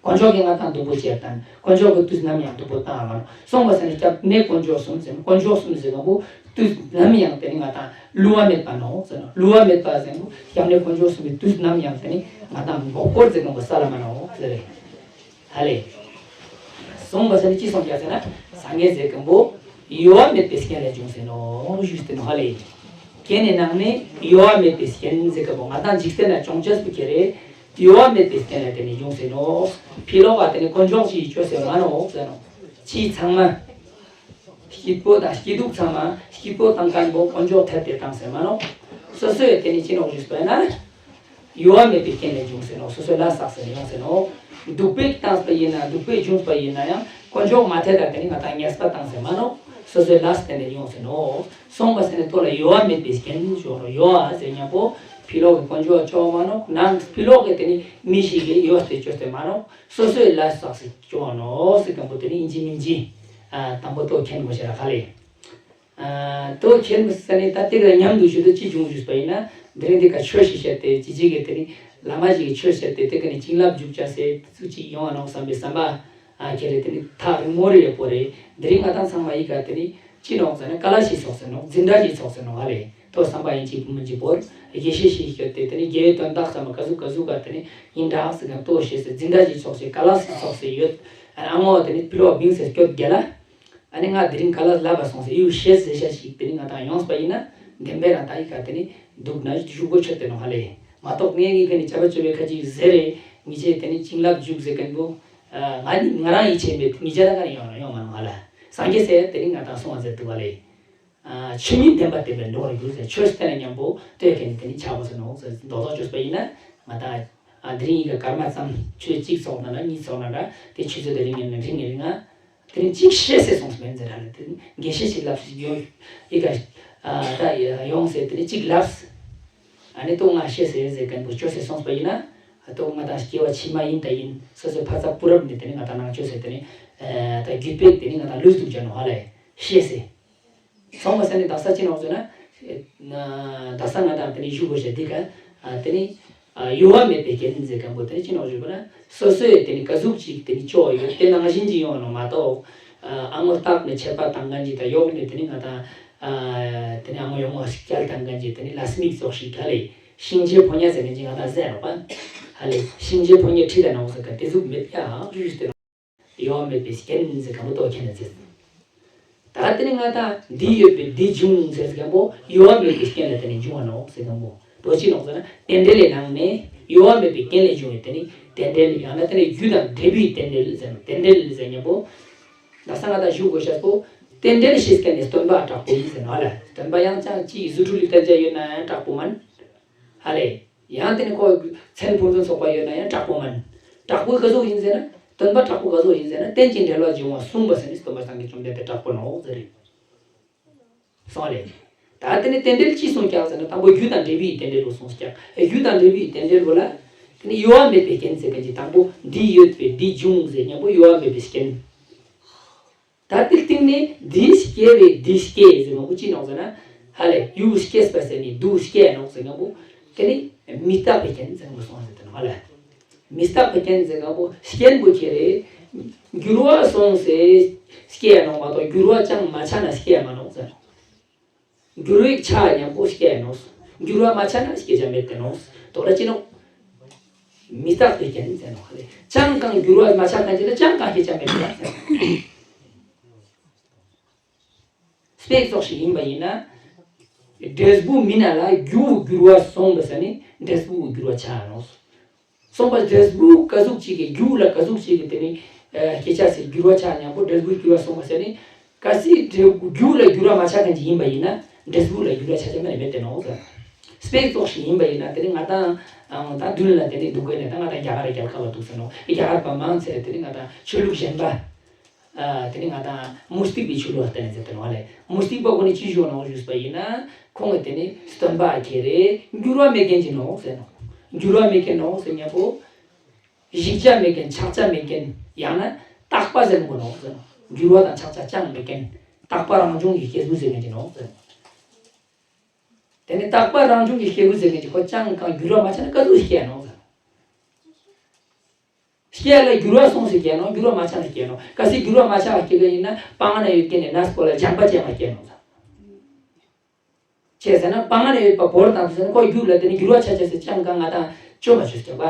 དཀོན་མཆོག་གིས་ང་དང་སྡུག་པོ་བྱས་དང་། དཀོན་མཆོག་གིས་དུས་ནམ་ཡང་སྡུག་པོ་བཏང་བ་མ་ནོག་སོང་བ་ཟེར་ནི་སྐྱབས་གནས་དཀོན་མཆོག་གསུམ་ཟེར་ན་དཀོན་མཆོག་གསུམ་ཟེར་མཁན་པོ་དུས་ནམ་ཡང་དེ་ནི་ང་དང་བསླུ་བ་མེད་པ་ནོག་ཟེར་ན་བསླུ་བ་མེད་པ་ཟེར་མཁན་པོ་སྐྱབས་གནས་དཀོན་མཆོག་གསུམ་གྱི་དུས་ནམ་ཡང་དེ་ནི་ང་དང་མགོ་སྐོར་ཟེར་མཁན་པོ་ས་ལ་མ་ནོག་ཟེར་རེད། ཧ་ལེ། གསུངས་པ་ཟེར་ནི་ཅི་གསུངས་ཀྱང་ཟེར་ན། སངས་རྒྱས་ཟེར་མཁན་པོ་གཡོ་བ་མེད་པའི་རྐྱེན་ལས་བྱུང་ཟེར་ནོག་ཞུས་ཏེ་ནོག་ཧ་ལེ། རྐྱེན་ནི་ནང་ནས་གཡོ་བ་མེད་པའི་རྐྱེན་ཟེར་མཁན་པོ་ང་དང་འཇིག་རྟེན་ན་བྱུང་ཅེས་པོ་ཁྱེད་རེད། གཡོ་བ་མེད་པའི་རྐྱེན་ལས་དེ་ནི་བྱུང་ཟེར་ནོག་ཕི་ལོག་པ་དེ་ནི་དཀོན་མཆོག་ཅིག་གིས་བཅོས་ཟེར་མ་ནོག་ཟེར་ནོག་ཕྱི་ཚང་མ། སྐྱིད་པོ་དང་སྐྱིད་སྡུག་ཚང་མ་སྐྱིད་པོ་བཏང་མཁན་པོ་དཀོན་མཆོག་ཐད་དེ་བཏང་ཟེར་མ་ནོག་སོ་སོས་དེ་ནི་ཅི་ནོག་ཞུས་པ་ན། གཡོ་བ་མེད་པའི་རྐྱེན་ལས་བྱུང་ཟེར་ནོག་སོ་སོའི་ལས་བསགས་ཟེར་ཡོང་ཟེར་ནོག་སྡུག་པོ་བཏང་པ་ཡིན་ན་སྡུག་པོ་བྱུང་པ་ཡིན་ན་ཡང་དཀོན་མཆོག་མ་ཐད་དེ་ནི་ང་དང་ཉེས་པ་བཏང་ཟེར་མ་ནོག་སོ་སོའི་ལས་དེ་ནས་ཡོང་ཟེར་ནོག་སོང་བ་ཟེར་ནི་ཐོག་ལ་གཡོ་བ་མེད་པའི་རྐྱེན་ཞུ་ནོག་གཡོ་བ་ཟེར་མཁན་པོ། ཕྱི་ལོགས་ཀྱི་དཀོན་མཆོག་ལ་སྐྱོ་བ་མ་ནོག། ནང་ཕྱི་ལོགས་ཀྱི་དེ་ནི་མི་ཞིག་གི་ཡོད་དེ་སྐྱོ་སྟེ་མ་ནོག། སོ་སོའི་ལ་སོགས་སུ་སྐྱོ་བ་ནོག་ཟེར་མཁན་པོ་དེ་ནི་ཡིན་གཅིག་མིན་གཅིག་ཨ་དང་པོ་ལྟོ་མཁྱེན་དགོས་ཤེས་ར་ག་ལེ། ཨ་ལྟོ་མཁྱེན་ཟེར་ནས་ད་དེ་ག་མཉམ་དུ་ཞུ་དུ་ཅི་བྱུང་ཞུས་པ་ཡིན་ན། དེ་རིང་འདི་ག་ཆོས་ཤིག་བཤད་དེ་ཅི་ཅི་གི་དེ་ནི་བླ་མ་ཞིག་གིས་ཆོས་བཤད་དེ་དེ་ག་ནི་བྱིན་རླབས་འཇུག་བྱ་ཟེར་ཚུལ་ཅིག་ཡོང་བ་ནོག་བསམ་པའི་བསམ་པ་ཨ་ཁྱེར་རེ་དེ་ནི་ཐག་རིང་མོ་རེ་ཡོད་པོ་རེད། དེ་རིང་ང་དང་ཚང་མ་ཡི་ག་དེ་ནི་ཅི་ནོག་ཟེར་ན་ཀ་ལ་ཞིག་ཚོགས་ཟེར་ནོག། འཛིན་གྲྭ་ཞིག་ཚོགས་ཟེར་ནོག་ཨ་ལེ། ཐོ་བསམ་པ་ཡིན་གཅིག་བུ་མིན་གཅིག་པོར་དགེ་བཤེས་ཤིག་སྐྱོད་དེ་དེ་ནི་དགེ་བའི་དོན་དག་ཚང་མ་ག་ཟུག་ག་ཟུག་ག་དེ་ནི་ཡིན་འདྲ་ཟེར་ག་ལྟོ་ཞེས་ཟེར། འཛིན་གྲྭ་ཞིག་ཚོགས་ཟེར། ཀ་ལ་ཞིག་ཚོགས་ཟེར་ཡོད། ཨ་ནི་ཨ་མོ་དེ་ནི་ཕི་ལོག་བིང་ཟེར་སྐྱོད་རྒྱ་ལ། ཨ་ནི་ང་དེ་རིང་ག་ལ་ལབ་པ་སོང་ཟེར་ཡུལ་ཤེས་ཟེར་ཤ་ཞིག་དེ་ནི་ང་དང་ཡོངས་པ་ཡིན་ན་བདེན་པའི་རང་ད་ཡི་ག་དེ་ནི་འདུག་ན་བཞུགས་སྒོ་ཆོད་དེ་ནོ་ཧ་ལེ། མ་གཏོགས་ངས་ངའི་ཁ་ནི་བྱ་བ་བཅོ་བའི་ཁ་ཅིག་ཟེར་རེ་ཉི་ཆེ་དེ་ནི་བྱིན་རླབས་འཇུག་ཟེར་མཁན་པོ། ང་ནི་ང་རང་ཡིད་ཆེས་མེད་ཉི་ཆ་ད་ག་ནི་ཡོང་ཡོང་མ་ནོ་ཧ་ལེ། སངས་རྒྱས་ཟེར་དེ་ནི་ང་དང་སོང་བ་ཟེར་འདུག་ཧ་ལེ། ཆོས་ཉིད་བདེན་པ་བདེན་པའི་འགྲོ་བར་འགྱུར་ཟེར་ཆོས་བསྟན་ན་མཉམ་པོ་ལྟོས་མཁན་ནི་དེ་ནི་ཆགས་པ་ཟེར་ནོ་ཟེར་མདོ་ཐོག་བཅོས་པ་ཡིན་ན་ང་དང་དེ་རིང་ཡི་ག་སྐར་མ་ཙམ་ཆོས་གཅིག་ཚོགས་ན་ན་གཉིས་ཚོགས་ན་འདྲ་དེ་ཆུ་ཚོད་དེ་རིང་ངེ་རིང་ངེ་རིང་ང་། དེ་རིང་གཅིག་ཤེས་ཟེར་སོང་སྨན་ཟེར་ར་ལ་དེ་རིང་དགེ་བཤེས་ཤིག་ལབ་ཟེར་ཡོང་ཡི་ག་ད་ཡོང་ཟེར་དེ་རིང་གཅིག་ལབ། ཨ་ནི་ཏོ་ང་ཤེས་ཟེར་ཟེར་མཁན་པོ་ཅོ་ཟེར་སོང་པ་ཡིན་ན་ཏོ་ང་དང་སྐྱེ་བ་ཕྱི་མ་ཡིན་ད་ཡིན་སོ་སོའི་ཕ་ཚ་པུ་རབ་ནས་དེ་རིང་ང་དང་ནང་ཆོས་ཟེར་དེ་རིང་ད་རྒྱུད་པས་དེ་རིང་ང་དང་ལུས་འདུག་ཅན་ཧ་ལས་ཤེས་ཟེར། སོང་བ་ས་ནི་དག་ས་ཅི་ནོག་ཟེར་ན། དག་ས་ང་དང་དེ་ནི་བཞུགས་དགོས་ཤེས་འདི་ག་དེ་ནི་གཡོ་བ་མེད་པའི་རྒྱན་ཟེར་མཁན་པོ་དེ་ནི་ཅི་ནོག་ཞུས་པ་ན་སོ་སོའི་དེ་ནི་ག་ཟུག་ཅིག་དེ་ནི་ཅོག་ཡོད་དེ་ནང་བཞིན་གྱི་ཡོང་ནོ་མ་གཏོགས། ཨ་ངོ་རྟག་ནས་ཆད་པ་བཏང་མཁན་གྱི་དང་གཡོག་ནས་དེ་ནི་ང་དང་དེ་ནི་ཨ་ངོ་ཡོང་ངོ་སྐྱལ་བཏང་མཁན་གྱི་དེ་ནི་ལ་སྨིག་ཙོགས་ཤིག་ག་ལས་ཤིང་རྗེ་ཕོ་ཉ་ཟེར་མཁན་གྱི་ང་དང་ཟེར་རོགས་པ། ཧ་ལས་ཤིང་རྗེ་ཕོ་ཉ་ཁྲིད་ད་ནོག་ཟེར་ག་དེ་ཟུག་མེད་ཡ་ཨང་ཞུས་ཏེ། གཡོ་བ་མེད་པའི་རྐྱེན་ཟེར་མཁན་པོ་ལྟོ་མཁྱེན་ན་ཟེར། ད་དེ་ནི་ང་དང་འདི་ཡོད་པས་འདི་འབྱུང་ཟེར་མཁན་པོ་གཡོ་བ་མེད་པའི་རྐྱེན་ལ་དེ་ནི་འབྱུང་བ་ནོག་ཟེར་མཁན་པོ་དོ་ཅི་ནོག་ཟེར་ན་རྟེན་འབྲེལ་ལས་ནང་ནས་གཡོ་བ་མེད་པའི་རྐྱེན་ལས་བྱུང་བའི་དེ་ནི་རྟེན་འབྲེལ་ཡང་ན་དེ་ནི་རྒྱུ་དང་འབྲས་བུའི་རྟེན་འབྲེལ་ཟེར་ན་རྟེན་འབྲེལ་ཟེར་མཁན་པོ། ད་ས་ང་དང་ཞུ་དགོས་ཤེས་པོ་རྟེན་འབྲེལ་ཤེས་མཁན་ནི་སྟོན་པ་དྲག་པོ་ཡིན་ཟེར་ནོ་ལ་སྟོན་པ་ཡང་ཅང་ཅིའི་རྫུ་འཕྲུལ་ལུས་རྟེན་ཅན་ཡོད་ན་ཡང་དྲག་པོ་མིན། ཧ་ལས། ཡང་དེ་ནི་ཁོ་མཚན་ཕུན་སུམ་ཚོགས་པ་ཡོད་ན་ཡང་དྲག་པོ་མིན། དྲག་པོའི་ག་ཟུག་ཡིན་ཟེར་ན་སྟོན་པ་དྲག་པོ་ག་ཟུག་ཡིན་ཟེར་ན་རྟེན་ཅིང་འབྲེལ་བར་འབྱུང་བ་གསུངས་པ་ཟེར་ནི་སྟོན་པ་སངས་རྒྱས་བཅོམ་ལྡན་འདས་དྲག་པོ་ནོག་ཟེར་རེད། སོང་ལེ། ད་དེ་ནི་རྟེན་འབྲེལ་ཅི་གསུངས་ཀྱང་ཟེར་ན་དང་པོ་རྒྱུ་དང་འབྲས་བུའི་རྟེན་འབྲེལ་ལོ་གསུངས་ཀྱང་རྒྱུ་དང་འབྲས་བུའི་རྟེན་འབྲེལ་ལོ་ལ། དེ་ནི་གཡོ་བ་མེད་པའི་རྐྱེན་ཟེར་མཁན་གྱི་དང་པོ་འདི་ཡོད་པས་འདི་འབྱུང་ཟེར་མཁན་པོ་གཡོ་བ་མེད་པའི་རྐྱེན། ད་དེ་སྟེང་ནས་འདི་སྐྱེ་བས་འདི་སྐྱེ་ཟེར་མཁན་པོ་ཅི་ནོག་ཟེར་ན། ཧ་ལས་ཡུལ་སྐྱེས་པ་ཟེར་ནས་དུ་སྐྱེ་ནོག་ཟེར་མཁན་པོ། དེ་ནི་མི་རྟག་པའི་རྐྱེན་ཟེར་མཁན་པོ་སོང་ཟེར་དེ་ནོ་ཧ་ལས། མི་རྟག་པའི་རྐྱེན་ཟེར་མཁན་པོ་རྐྱེན་པོ་ཁྱེར་རེ། འགྱུར་བ་སོང་ཟེར་སྐྱེ་ནོག་མ་གཏོགས་འགྱུར་བ་ཅང་མ་ཆགས་ན་སྐྱེ་མ་ནོག་ཟེར། འགྱུར་བའི་ཆ་མཉམ་པོ་སྐྱེ་ནོག་འགྱུར་བ་མ་ཆགས་ན་སྐྱེ་ཆ་མེད་དེ་ནོག་དོ་ར་ཅི་ནོག་མི་རྟག་པའི་རྐྱེན་ཟེར་ནོག་ལེ། ཅང་གང་འགྱུར་བ་མ་ཆགས་མཁན་ཅི་ལ་ཅང་གང་སྐྱེ་ཆ་མེད་དེ་ནོག་ཟེར། སྤེ་ཙོགས་ཤིག་ཡིན་པ་ཡིན་ན། འབྲས་བུ་མིན་ན་ལ་རྒྱུ་འགྱུར་བ་སོང་བ་ཟེར་ནི་འབྲས་བུ་འགྱུར་བ་ཆགས་ནོག་སོང་པ་འབྲས་བུ་ག་ཟུག་ཅིག་གི་རྒྱུ་ལ་ག་ཟུག་ཅིག་གི་དེ་ནི་སྐྱེ་ཆ་ཟེར་འགྱུར་བ་ཆགས་མཉམ་པོ་འབྲས་བུ་འགྱུར་བ་སོང་པ་ཟེར་ནི་གལ་སྲིད་འབྲས་རྒྱུ་ལ་འགྱུར་བ་མ་ཆགས་མཁན་ཅིག་ཡིན་པ་ཡིན་ན་འབྲས་བུ་ལ་འགྱུར་བ་ཆགས་ཆ་མེད་མེད་དེ་ནོག་ཟེར། སྤེ་ཙོགས་ཤིག་ཡིན་པ་ཡིན་ན་དེ་ནི་ང་དང་ད་མདུན་ལ་དེ་ནི་འདུག་གོ་ནས་ད་ང་དང་རྒྱ་གར་རྒྱལ་ཁབ་ལ་འདུག་ཟེར་ནོག་རྒྱ་གར་པ་མང་ཆེ་དེ་ནི་ང་དང་ཆོས་ལུགས་གཞན་པ། དེ་ནི་ང་དང་མུ་སྟེགས་པའི་ཆོས་ལུགས་ལ་བརྟེན་ནས་ཟེར་དེ་ནོག་ལེ། མུ་སྟེགས་པ་ཁོ་ནི་ཅི་ཞུ་ནོག་ཞུས་པ་ཡིན་ན་ཁོང་གི་དེ་ནི་སྟོན་པ་ཁྱེད་རེ་འགྱུར་བ་མེད་མཁན་ཅིག་ནོག་ཟེར་ནོག་འགྱུར་བ་མེད་མཁན་ནོག་ཟེར་མཉམ་པོ། གཞིག་ཆ་མེད་མཁན་ཆགས་ཆ་མེད་མཁན་ཡང་ན་རྟག་པ་ཟེར་མཁན་ནོག་ཟེར་ནོག་འགྱུར་བ་དང་ཆགས་ཆ་ཅང་མེད་མཁན་རྟག་པ་རང་བྱུང་གི་སྐྱེས་བུ་ཟེར་མཁན་ཅིག་ནོག་ཟེར་ནོག་དེ་ནི་རྟག་པ་རང་བྱུང་གི་སྐྱེས་བུ་ཟེར་མཁན་ཅིག་ཁོ་ཅང་གང་འགྱུར་བ་མ་ཆགས་ན་ག་ཟུག་སྐྱེ་ནོག་ཟེར་ནོག་སྐྱེ་ལ་འགྱུར་བ་སོང་ཟེར་སྐྱེ་ནོག་འགྱུར་བ་མ་ཆགས་ན་སྐྱེ་ནོག་གལ་སྲིད་འགྱུར་བ་མ་ཆགས་པ་སྐྱེ་གི་ཡིན་ན་སྤང་ང་ན་ཡོད་མཁན་ནི་ནས་པོ་ལ་སྦྱངས་པ་ཅན་ལ་སྐྱེ་ནོག་ཟེར། བྱས་ཟེར་ན་སྤང་ང་ན་ཡོད་པ་བོར་བཏང་ཟེར་ན་ཁོ་རྒྱུད་ལ་དེ་ནི་འགྱུར་བ་ཆགས་ཆགས་ཟེར་ཅང་གང་ང་དང་བཅོས་མ་བཅོས་ཀྱང་བ།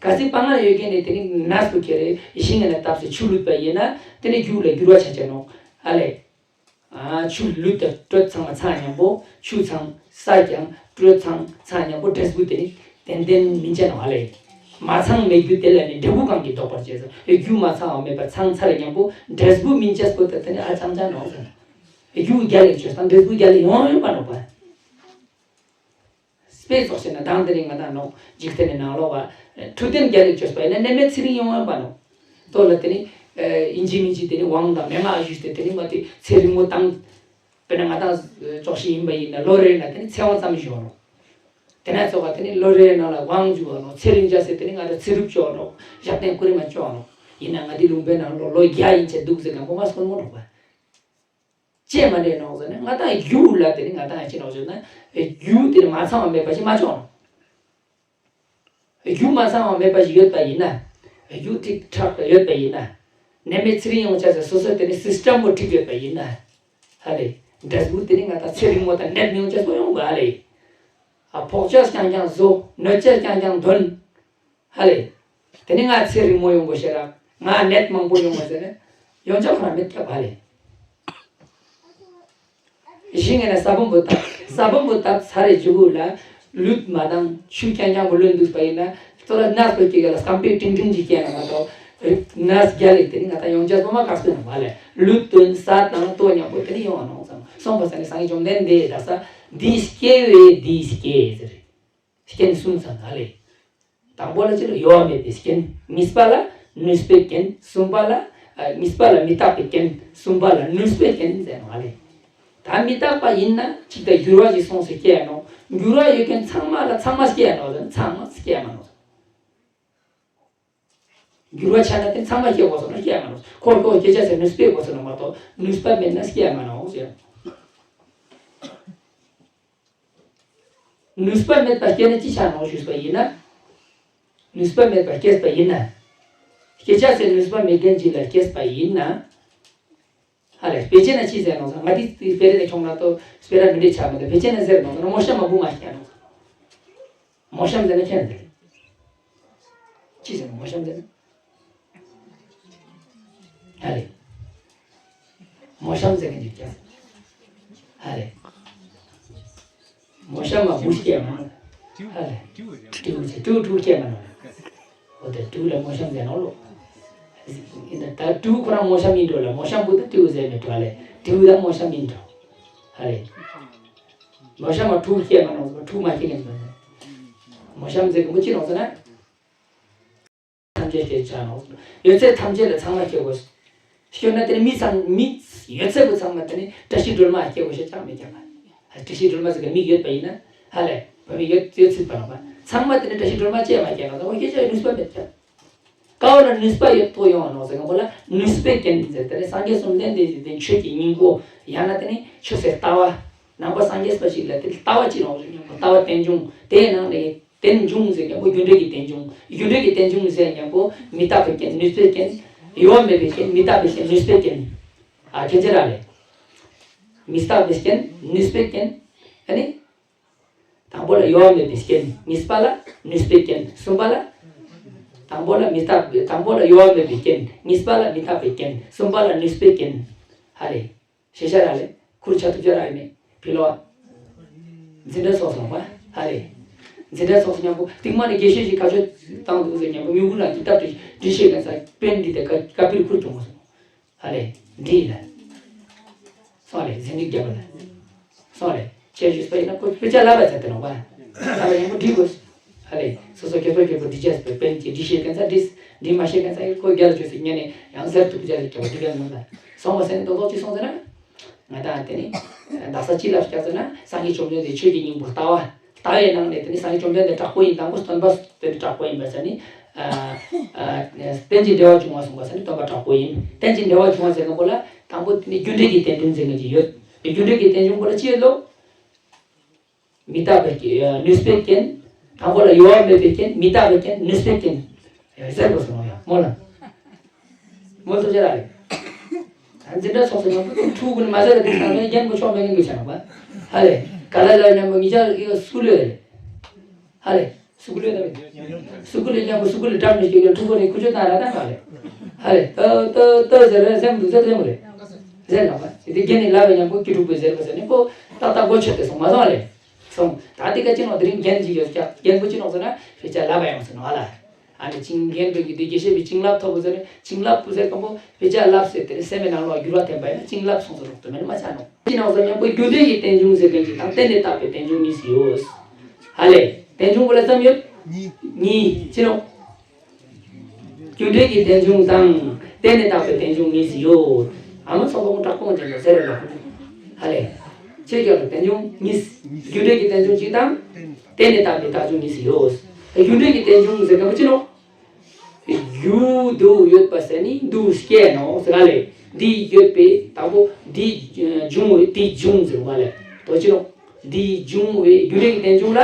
གལ་སྲིད་སྤང་ང་ན་ཡོད་མཁན་ནི་དེ་ནི་ནས་པོ་ཁྱེར་རེ་ཤིང་ང་ན་བཏབ་ཟེར་ཆུ་བླུད་པ་ཡིན་ན་དེ་ནི་རྒྱུད་ལ་འགྱུར་བ་ཆགས་ཆགས་ནོག་ཨ་ལས། ཆུ་བླུད་དང་དྲོད་ཚང་མ་ཚང་མཉམ་པོ་ཆུ་ཚང་ས་ཀྱང་དྲོད་ཚང་ཚང་མཉམ་པོ་འབྲས་བུ་དེ་ནི་ཏན་ཏན་མིན་ཆ་ནོག་ཧ་ལས། མ་ཚང་མེད་རྒྱུ་དེ་ལ་ནི་འབྲས་བུ་གང་གིས་ལྡོག་པར་བྱེད་ཟེར། རྒྱུ་མ་ཚང་བ་མེད་པ་ཚང་ཚར་མཉམ་པོ་འབྲས་བུ་མིན་ཆ་སོ་ད་དེ་ནི་ཨ་ཚང་ཚང་ནོག་ཟེར། རྒྱུ་རྒྱལ་ལ་བཅོས་དང་འབྲས་བུ་རྒྱལ་ལ་ཡོང་ཡོང་པ་ནོག་པ། དཔེ་ཚོགས་བྱས་ན་མདང་དེ་རིང་ང་དང་ནོག་འཇིག་རྟེན་ནི་ནང་ལོགས་པ། འཕྲོད་བསྟེན་རྒྱལ་ལ་བཅོས་པ་ཡིན་ན་ནད་མེད་ཚེ་རིང་ཡོང་ཡོང་པ་ནོག་ལྟོ་ལ་དེ་ནི་ཡིན་གཅིག་མིན་གཅིག་དེ་ནི་དབང་དང་མན་ངག་ཞུས་ཏེ་དེ་ནི་མ་དེ་ཚེ་རིང་མོ་བཏང་། དཔེར་ན་ང་དང་ཅོག་ཤེས་ཡིན་པ་ཡིན་ན་ལོ་རེ་ན་དེ་ནི་ཚེ་དབང་ཙམ་ཞིག་ཡོང་རོགས། དེ་ན་ཚོགས་པ་དེ་ནི་ལོ་རེའི་ནང་ལ་དབང་བསྒྱུར་བ་ནོ། ཚེ་རིང་ཅག་ཟེར་དེ་ནི་ང་ཚོ་ཚེ་རབས་སྐྱོང་ནོ། ཞབས་བརྟན་སྐུ་རིམ་མ་སྐྱོང་ནོ། ཡིན་ན་ང་འདི་ལུང་པའི་ནང་ལོ་ལོ་བརྒྱ་ཡིན་ཆེད་འདུག་ཟེར་གང་པོ་མ་སོང་མོ་ནོ་བ། ཅེས་མ་འདྲེས་ནོ་ཟེར་ན་ང་དང་རྒྱུ་ལ་དེ་ནི་ང་དང་ཅི་ནོ་ཟེར་ན་རྒྱུ་དེ་ནི་མ་ཚང་བ་མེད་པ་ཞིག་མ་སྐྱོང་ནོ། རྒྱུ་མ་ཚང་བ་མེད་པ་ཞིག་ཡོད་པ་ཡིན་ན། རྒྱུ་ཁྲིག་ཁྲག་ཡོད་པ་ཡིན་ན། ནད་མེད་ཚེ་རིང་ཡོང་ཆ་ཟེར་སོ་སོ་དེ་ནི་སིས་ཊམ་པོ་ཁྲིག་ཡོད་པ་ཡིན་ན། ཧ་ལེ། འབྲས་བུ་དེ་ནི་ང་དང་ཚེ་རིང་མོ་དང་ནད་མི་ཡོང་ཆ་སོ་ཡོང་བ་ཧ་ལེ། ཨ་ཕོག་ཆ་རྐྱང་རྐྱང་བཟོ། གནོད་ཆ་རྐྱང་རྐྱང་འདོན། ཧ་ལེ། དེ་ནི་ང་ཚེ་རིང་མོ་ཡོང་དགོས་ཤེས་ར། ང་ནད་མང་པོ་ཡོང་དགོས་ཟེར་ནས། ཡོང་ཆ་ཁོ་རང་མེད་ཀྱག་ཧ་ལེ། ཞིང་ངེ་ན་ས་བོན་པོ་བཏབ། ས་བོན་པོ་བཏབ་ཚར་རེ་མཇུག་ལ། ལུད་མ་དང་ཆུ་རྐྱང་རྐྱང་པོ་ལོན་འདུག་པ་ཡིན་ན། ལྟོ་ལ་ནས་པོ་སྐྱེ་ག་ལ་སྐམ་པའི་ཏིང་ཏིང་ཅིག་སྐྱེ་ན་མ་གཏོགས། ནས་རྒྱ་ལེགས་དེ་ནི་ང་དང་ཡོང་ཆ་སོ་མ་ག་སོ་ཡང་མ་ལེ། ལུད་དོན་ས་དང་ལྟོ་མཉམ་པོ་དེ་ནི་ཡོང་བ་ནོ་ཙང་སོང་པ་ས་ནི་སངས་རྒྱས་བཅོམ་ལྡན་འདས་ད་ས་འདི་སྐྱེ་བས་འདི་སྐྱེ་ཟེར། རྐྱེན་གསུམ་ཚང་ག་ལེ། དང་པོ་ལ་ཅི་ལ་གཡོ་བ་མེད་པའི་རྐྱེན། གཉིས་པ་ལ་ནུས་པའི་རྐྱེན། གསུམ་པ་ལ། ཨ། གཉིས་པ་ལ་མི་རྟག་པའི་རྐྱེན། གསུམ་པ་ལ་ནུས་པའི་རྐྱེན་ཟེར་ནོ་ཨ་ལེ། ད་མི་རྟག་པ་ཡིན་ན་ཅིག་ད་འགྱུར་བ་ཞིག་སོང་སེ་སྐྱེ་ཡ་ནོ། འགྱུར་བ་ཡོད་མཁན་ཚང་མ་ལ་ཚང་མ་སྐྱེ་ཡ་ནོ་ཟེར་ན་ཚང་མ་སྐྱེ་ཡ་མ་ནོ། འགྱུར་བ་ཆགས་ན་དེ་ཚང་མ་སྐྱེ་དགོས་སོ་ན་སྐྱེ་ཡ་མ་ནོ། ཁོ་ཁོ་སྐྱེ་ཆ་ཟེར་ནུས་པའི་དགོས་སོ་ན་མ་གཏོགས་ནུས་པ་མེད་ན་སྐྱེ་ཡ་མ་ནོ་ཟེར། ནུས་པ་མེད་པ་སྐྱེས་ན་ཅི་ཆགས་ནོ་ཞུས་པ་ཡིན་ན། ནུས་པ་མེད་པ་སྐྱེས་པ་ཡིན་ན། སྐྱེ་ཆ་ཟེར་ནུས་པ་མེད་མཁན་ཅིག་ལ་སྐྱེས་པ་ཡིན་ན། ཧ་ལེ་དཔེ་ཆ་ན་ཅི་ཟེར་ནོ་ཟེར་ང་དེ་དཔེ་རེ་ནས་ཁྱོང་ན་ཏོ་སྤེ་ར་མི་འདྲེ་ཆགས་མི་འདུག་དཔེ་ཆ་ན་ཟེར་ནོ་ཟེར་ན་མོ་ཤ་མ་བུ་མ་སྐྱེ་ནོ་ཟེར། མོ་ཤམ་ཟེར་ན་ཁྱེད་ཟེར། ཅི་ཟེར་ནོ་མོ་ཤམ་ཟེར་ན། ཧ་ལེ། མོ་ཤམ་ཟེར་གི་འཇུག་ཀྱང་། ཧ་ལེ། མོ་ཤམ་མ་བུ་སྐྱེ་མ་ནོ། ཧ་ལེ། ཏྲིའུ་ཟེར་ཏྲིའུ་ཏྲིའུ་སྐྱེ་མ་ནོ། འོ་ད་ཏྲིའུ་ལ་མོ་ཤམ་ཟེར་ནོ་ལོ། ཡིན་ད་ད་ཏྲིའུ་ཁོ་རང་མོ་ཤམ་ཡིན་འགྲོ་ལ་མོ་ཤམ་བུ་ད་ཏྲིའུ་ཟེར་མི་འགྲོ་ལེ། ཏྲིའུ་ད་མོ་ཤམ་ཡིན་འགྲོ། ཧ་ལེ། མོ་ཤམ་མ་ཏྲིའུ་སྐྱེ་མ་ནོ་ཏྲིའུ་མ་སྐྱེ་ནས་མོ་ཤམ་ཟེར་གི་མོ་ཅི་ནོ་ཟེར་ན། ཐམས་ཅད་སྐྱེ་ཆ་ནོ། ཡོད་ཚད་ཐམས་ཅད་ལ་ཚང་མ་སྐྱེ་དགོས། སྐྱོན་ན་དེ་ནི་མི་ཚང་མི་ཡོད་ཚད་པོ་ཚང་མ་དེ་ནི་བཀྲ་ཤིས་སྒྲོལ་མ་སྐྱེ་དགོས་ཤེས་ཅང་མི་སྐྱེ་བ། བཀྲ་ཤིས་སྒྲོལ་མ་ཟེར་གི་མིག་ཡོད་པ་ཡིན་ན་ཧ་ལེ། བ་མི་ཡོད་ཡོད་ཚད་པ་ནོ་བ། ཚང་མ་དེ་ནི་བཀྲ་ཤིས་སྒྲོལ་མ་སྐྱེ་མ་སྐྱེ་ན་ད་བ་སྐྱེ་ཆ་ཡོད་ནུས་པ་མེད་ཀྱང་། ཀ་བ་ལ་ནུས་པ་ཡོད་དོ་ཡོང་བ་ནོ་ཟེར་གི་མོ་ལ་ནུས་པའི་རྐྱེན་ཟེར་དེ་ནི་སངས་རྒྱས་བཅོམ་ལྡན་འདས་ཀྱི་དེ་ཆོས་ཀྱི་སྙིང་པོ་ཡང་ན་དེ་ནི་ཆོས་ཟེར་ལྟ་བ། ནང་པ་སངས་རྒྱས་པ་ཞིག་ལ་དེ་ལྟ་བ་ཅི་ནོ་ཟེར་ན་ལྟ་བ་རྟེན་འབྱུང་དེའི་ནང་ནས། རྟེན་འབྱུང་ཟེར་མཁན་པོ་རྒྱུ་འབྲས་ཀྱི་རྟེན་འབྱུང་། རྒྱུ་འབྲས་ཀྱི་རྟེན་འབྱུང་ཟེར་མཁན་པོ་མི་རྟག་པའི་རྐྱེན་ནུས་པའི་རྐྱེན། གཡོ་བ་མེད་པའི་རྐྱེན་མི་རྟག་པའི་རྐྱེན་ནུས་པའི་རྐྱེན། ཨ་ཁྱེད་ཅི་ར་ལེ། མི་རྟག་པའི་རྐྱེན་ནུས་པའི་རྐྱེན། ཨ་ནི། དང་པོ་ལ་གཡོ་བ་མེད་པའི་རྐྱེན་གཉིས་པ་ལ་ནུས་པའི་རྐྱེན་གསུམ་པ་ལ། དང་པོ་ལ་མི་རྟག་པའི་དང་པོ་ལ་གཡོ་བ་མེད་པའི་རྐྱེན་གཉིས་པ་ལ་མི་རྟག་པའི་རྐྱེན་གསུམ་པ་ལ་ནུས་པའི་རྐྱེན། ཧ་ལེ། ཤེས་བྱ་ར་ལས་ཁུར་ཆ་ཐུབ་ཆ་ར་ཡིན་མེད་ཕི་ལོ། འཛིན་གྲྭ་ཚོགས་སོང་བ་ཧ་ལེ། འཛིན་གྲྭ་ཚོགས་སུ་མཉམ་པོ་རྟིང་མ་ནས་དགེ་བཤེས་ཤིག་ཁ་ཆོད་བཏང་འདུག་ཟེར་མཉམ་པོ་མྱུ་གུ་ལ་འདི་ལྟར་དུ་འདྲི་ཤེས་མཁན་ས་པན་འདི་དེ་ཀ་ཀ་པིར་ཁུར་བྱུང་བ་སོང་ཧ་ལེ། འདི་ལ་སོང་ལེ་འཛིན་གྲྭ་རྒྱབ་ལ་སོང་ལེ་ཁྱེད་ཞུས་པ་ཡིན་ན་ཁོ་དཔེ་ཆ་ལབ་པ་ཟེར་ཏེ་ནོ་བ་ལབ་པ་མཉམ་པོ་འདྲི་དགོས། ཧ་ལེ། སོ་སོ་ཁྱེད་ཚོ་ཁྱེད་ཚོ་འདི་བྱས་པའི་པན་གྱིས་འདི་བཤད་མཁན་ཚ་འདྲིས་འདི་མ་བཤད་མཁན་ཚ་ཁོ་རྒྱ་ལ་བཅོས་སུ་ཉན་ནས་ཡང་ཟེར་ཐུབ་རྒྱ་ལ་སྐྱོ་བ་འདི་ག་ཡོང་ལ། སོང་བ་ཟེར་ནས་རྡོག་རྡོག་ཅིག་སོང་ཟེར་ན། ང་དང་དེ་ནི་ད་ས་ཅི་ལ་སྐྱ་ཟེར་ན་སངས་རྒྱས་བཅོམ་ལྡན་འདས་ཆོས་ཀྱི་སྙིང་པོ་ལྟ་བ། ལྟ་བའི་ནང་ནས་དེ་ནི་སངས་རྒྱས་བཅོམ་ལྡན་འདས་དྲག་པོ་ཡིན་དང་པོ་སྟོན་པ་དེ་ནི་དྲག་པོ་ཡིན་པ་ཟེར་ནི། རྟེན་ཅིང་འབྲེལ་བར་འབྱུང་བ་གསུངས་པ་ཟེར་ནི་སྟོན་པ་དྲག་པོ་ཡིན། རྟེན་ཅིང་འབྲེལ་བར་འབྱུང་བ་ཟེར་མཁན་པོ་ལ་དང་པོ་དེ་ནི་རྒྱུ་འབྲས་ཀྱི་རྟེན་འབྱུང་ཟེར་མཁན་ཅིག་ཡོད། རྒྱུ་འབྲས་ཀྱི་རྟེན་འབྱུང་པོ་ལ་ཅི་ཡོད་ལོ། མི་རྟག་པའི་ནུས་པའི་རྐྱེན། དང་པོ་ལ་གཡོ་བ་མེད་པའི་རྐྱེན་མི་རྟག་པའི་རྐྱེན་ནུས་པའི་རྐྱེན། ཟེར་དགོས་སོང་ཡང་མོ་ལ། མོ་ཐུགས་རྗེ་ར་རེད། ད་འཛིན་གྲྭ་ཚོགས་སུ་ཡང་ཕྲུ་གུ་ནི་མ་ཟེར་ར་དེ་ཚང་མས་རྒྱན་པོ་ཆོག་མེད་མཁན་གྱི་བྱས་ན་བ། ཧ་ལེ། ག་ལ་ལ་ཉམས་པོ་ངི་ཅག་གི་སུ་ལོས་རེད། ཧ་ལེ། སུ་གུ་ལོས་ད་རེད། སུ་གུ་ལོས་ཉམས་པོ་སུ་གུ་ལོས་འགྲམ་ནས་སྐྱེ་གི་ཕྲུ་གུ་རེད་ཁུ་ཆོ་ད་ར་ད་ག་ལེ། ཧ་ལེ། ད་ད་ད་ཟེར་རེད་སེམས་འདུག་ཟེར་ཟེར་མོ་རེད། ཟེར་ལ་བ། དེ་རྒྱན་ནི་ལ་བའི་ཉམས་པོ་སྐྱེ་ཕྲུག་པོས་ཟེར་བ་ཟེར་ནས་ཁོ་ཏག་ཏག་གོ་ཆོད་དེ་སོང་མ་སོང་ལེ། སོང་། ད་དེ་ག་ཅི་ནོ་དེ་རིང་རྒྱན་གཅིག་ཡོད་ཀྱང་རྒྱན་པོ་ཅི་ནོ་ཟེར་ན་དཔེ་ཆ་ལབ་པ་ཡོང་ཟེར་ནོ་ཨ་ལ། ཨ་ནི་ཅིང་རྒྱན་པོ་གི་དེ་དགེ་བཤེས་པའི་ཅིང་ལབ་ཐོབ་པོ་ཟེར་ནས་ཅིང་ལབ་པོ་ཟེར་གམ་པོ་དཔེ་ཆ་ལབ་ཟེར་དེ་ནི་སེམས་པའི་ནང་ལོགས་འགྱུར་བ་ཐེབས་པ་ཡིན་ན་ཅིང་ལབ་སོང་ཟེར་རོགས་དོ་མེད་ན་མ་ཆགས་ནོ། ཅི་ནོ་ཟེར་ན་པོ་རྒྱུ་འབྲས་ཀྱི་རྟེན་འབྱུང་ཟེར་མཁན་གྱི་དང་བརྟེན་ནས་བཏགས་པའི་རྟེན་འབྱུང་གཉིས་སུ་ཡོད། ཧ་ལེ། རྟེན་འབྱུང་པོ་ལ་ཙམ་ཡོད། གཉིས། ཅི་ནོ། རྒྱུ་འབྲས་ཀྱི་རྟེན་འབྱུང་དང་བརྟེན་ནས་བཏགས་པའི་རྟེན་འབྱུང་གཉིས་སུ་ཡོད། ཨ་མ་ཚོགས་པ་དྲག་པོ་ཅན་དུ་ཟེར་རེ་ལོ། ཧ་ལེ། ཆོས་ཀྱི་རྟེན་འབྱུང་གཉིས། རྒྱུ་འབྲས་ཀྱི་རྟེན་འབྱུང་གཅིག་དང་། རྟེན་ལས་བཏགས་པའི་བཏགས་འབྱུང་གཉིས་སུ་ཡོད། རྒྱུ་འབྲས་ཀྱི་རྟེན་འབྱུང་ཟེར་མཁན་པོ་ཅི་ནོ། རྒྱུ་དུ་ཡོད་པ་ཟེར་ནི་དུ་སྐྱེས་ནོ་ཟེར་ག་ལས། འདི་ཡོད་པའི་དང་པོ་འདི་འབྱུང་བའི་འདི་འབྱུང་ཟེར་བ་ལས་དོ་ཅི་ནོ། འདི་འབྱུང་བའི་རྒྱུ་འབྲས་ཀྱི་རྟེན་འབྱུང་ལ་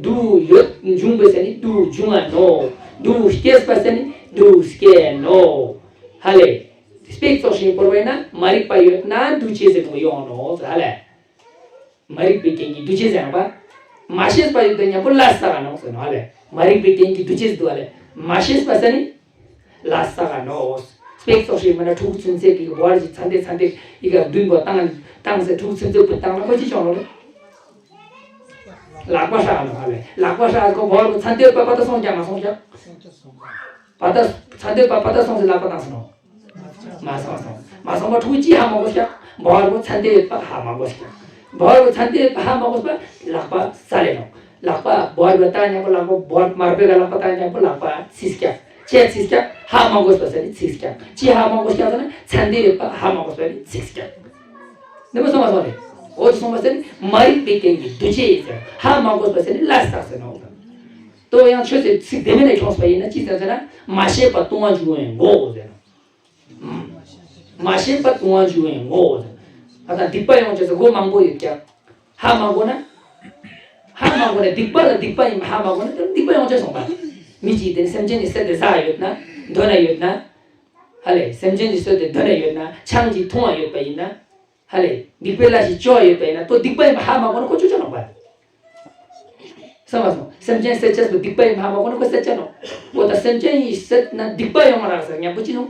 དུ་ཡོད་འབྱུང་བའི་ཟེར་ནི་དུ་འབྱུང་བ་ནོ། དུ་སྐྱེས་པ་ཟེར་ནི་དུ་སྐྱེས་ནོ། ཧ་ལས། དཔེ་ཚོགས་ཤིང་བོར་བས་ན་མ་རིག་པ་ཡོད་ན་འདུ་བྱེད་ཟེར་དུ་ཡོང་ནོ་ཟེར་ཧ་ལས། མ་རིག་པའི་རྐྱེན་གྱིས་འདུ་བྱེད་ཟེར་ཡང་པ། མ་ཤེས་པ་ཡོད་དོ་མཉམ་པོ་ལ་ས་ག་ནོ་ཟེར་ནོ་ཧ་ལས། མ་རིག་པའི་རྐྱེན་གྱིས་འདུ་བྱེད་ཟེར་དུ་ཧ་ལས། མ་ཤེས་པ་ཟེར་ནི་ལ་ས་ག་ནོ། དཔེ་ཚོགས་ཤིག་མིན་ན་ཕྲུ་གུ་ཚུན་ཚད་ཀྱི་བར་གྱི་ཚན་ཏེ་ཚན་ཏེ་ཡི་ག་མདུན་པོ་བཏང་བཏང་ཟེར་ཕྲུ་གུ་ཚུན་ཚད་བུ་བཏང་ན་ཁོ་ཅི་བྱུང་ལོ་རེད། ལག་པ་ཧྲ་ག་ནོ་ཧ་ལས། ལག་པ་ཧྲ་ག་ཁོ་བར་གྱི་ཚན་ཏེ་པ་པ་ད་སོང་ཀྱང་མ་སོང་ཀྱང་། པ་ད་ཚན་ཏེ་པ་པ་ད་སོང་ཟེར་ལག་པ་བཏང་ཟེར་ནོ། མ་སོང་སོང་། མ་སོང་བ་ཕྲུ་གུ་ཅི་ཧ་མ་གོ་ཤག་བོར་བོ་ཚན་ཏེ་ཡོད་པ་ཧ་མ་གོ་ཤག་བོར་བོ་ཚན་ཏེ་ཡོད་པ་ཧ་མ་གོ་པ་ལག་པ་ས་ལས་ནོ། ལག་པ་བོར་བོ་ད་ཉམ་པོ་ལག་པ་བོར་མར་པེ་ག་ལག་པ་ད་ཉམ་པོ་ལག་པ་ཚིག་ཀྱག་ཅེ་ཚིག་ཀྱག་ཧ་མ་གོ་པ་ས་ནི་ཚིག་ཀྱག་ཅི་ཧ་མ་གོ་ཤག་ཟེར་ན་ཚན་ཏེ་ཡོད་པ་ཧ་མ་གོ་པ་ནི་ཚིག་ཀྱག་ནི་མ་སོང་བ་སོང་རེད། འོ་དེ་སོང་བ་ས་ནི་མ་རིག་པའི་རྐྱེན་གྱིས་འདུ་བྱེད་ཡིན་ཟེར་ཧ་མ་གོ་པ་ས་ནི་ལ་ས་ཟེར་ནོ། ཏོ་ཡང་ཆོས་ཟེར་ཚིག་དེ་མིན་ནས་ཁྱོངས་པ་ཡིན་ན་ཅི་ཟེར་ཟེར་ན་མ་ཤེས་པ་ལྟུང་བ་འཇུག་པའི་མགོ་ཟེར། མ་ཤེས་པ་ལྟུང་བ་འཇུག་པའི་མགོ་ཟེར། ད་ལྟ་སྡིག་པ་ཡོང་བྱས་ཟེར་མགོ་མང་པོ་ཡོད་ཀྱང་ཧ་མ་གོ་ན། ཧ་མ་གོ་ན་སྡིག་པ་ལ་སྡིག་པ་ཡིན་པ་ཧ་མ་གོ་ན་དེ་སྡིག་པ་ཡོང་བྱས་སོང་པ། མི་གཅིག་དེ་ནི་སེམས་ཅན་གྱི་སེམས་དེ་ཟ་ཡོད་ན་འདོད་ན་ཡོད་ན། ཧ་ལས་སེམས་ཅན་གྱི་སེམས་དེ་འདོད་ན་ཡོད་ན་ཆང་གཅིག་འཐུང་བ་ཡོད་པ་ཡིན་ན། ཧ་ལས་སྡིག་པའི་ལས་ཤིག་བཅོ་བ་ཡོད་པ་ཡིན་ན་ཏོ་སྡིག་པ་ཡིན་པ་ཧ་མ་གོ་ན་ཁོ་ཆོས་ཆོས་ནོག་པ། སོང་བ་སོང་། སེམས་ཅན་སད་ཅེས་པོ་སྡིག་པ་ཡིན་ཧ་མ་གོ་ན་ཁོ་སད་ཅེས་ནོག་འོ་ད་སེམས་ཅན་ཡིན་སད་ན་སྡིག་པ་ཡོང་བ་རག་ཟེར་ཉམ་པོ་ཅི་ནོག་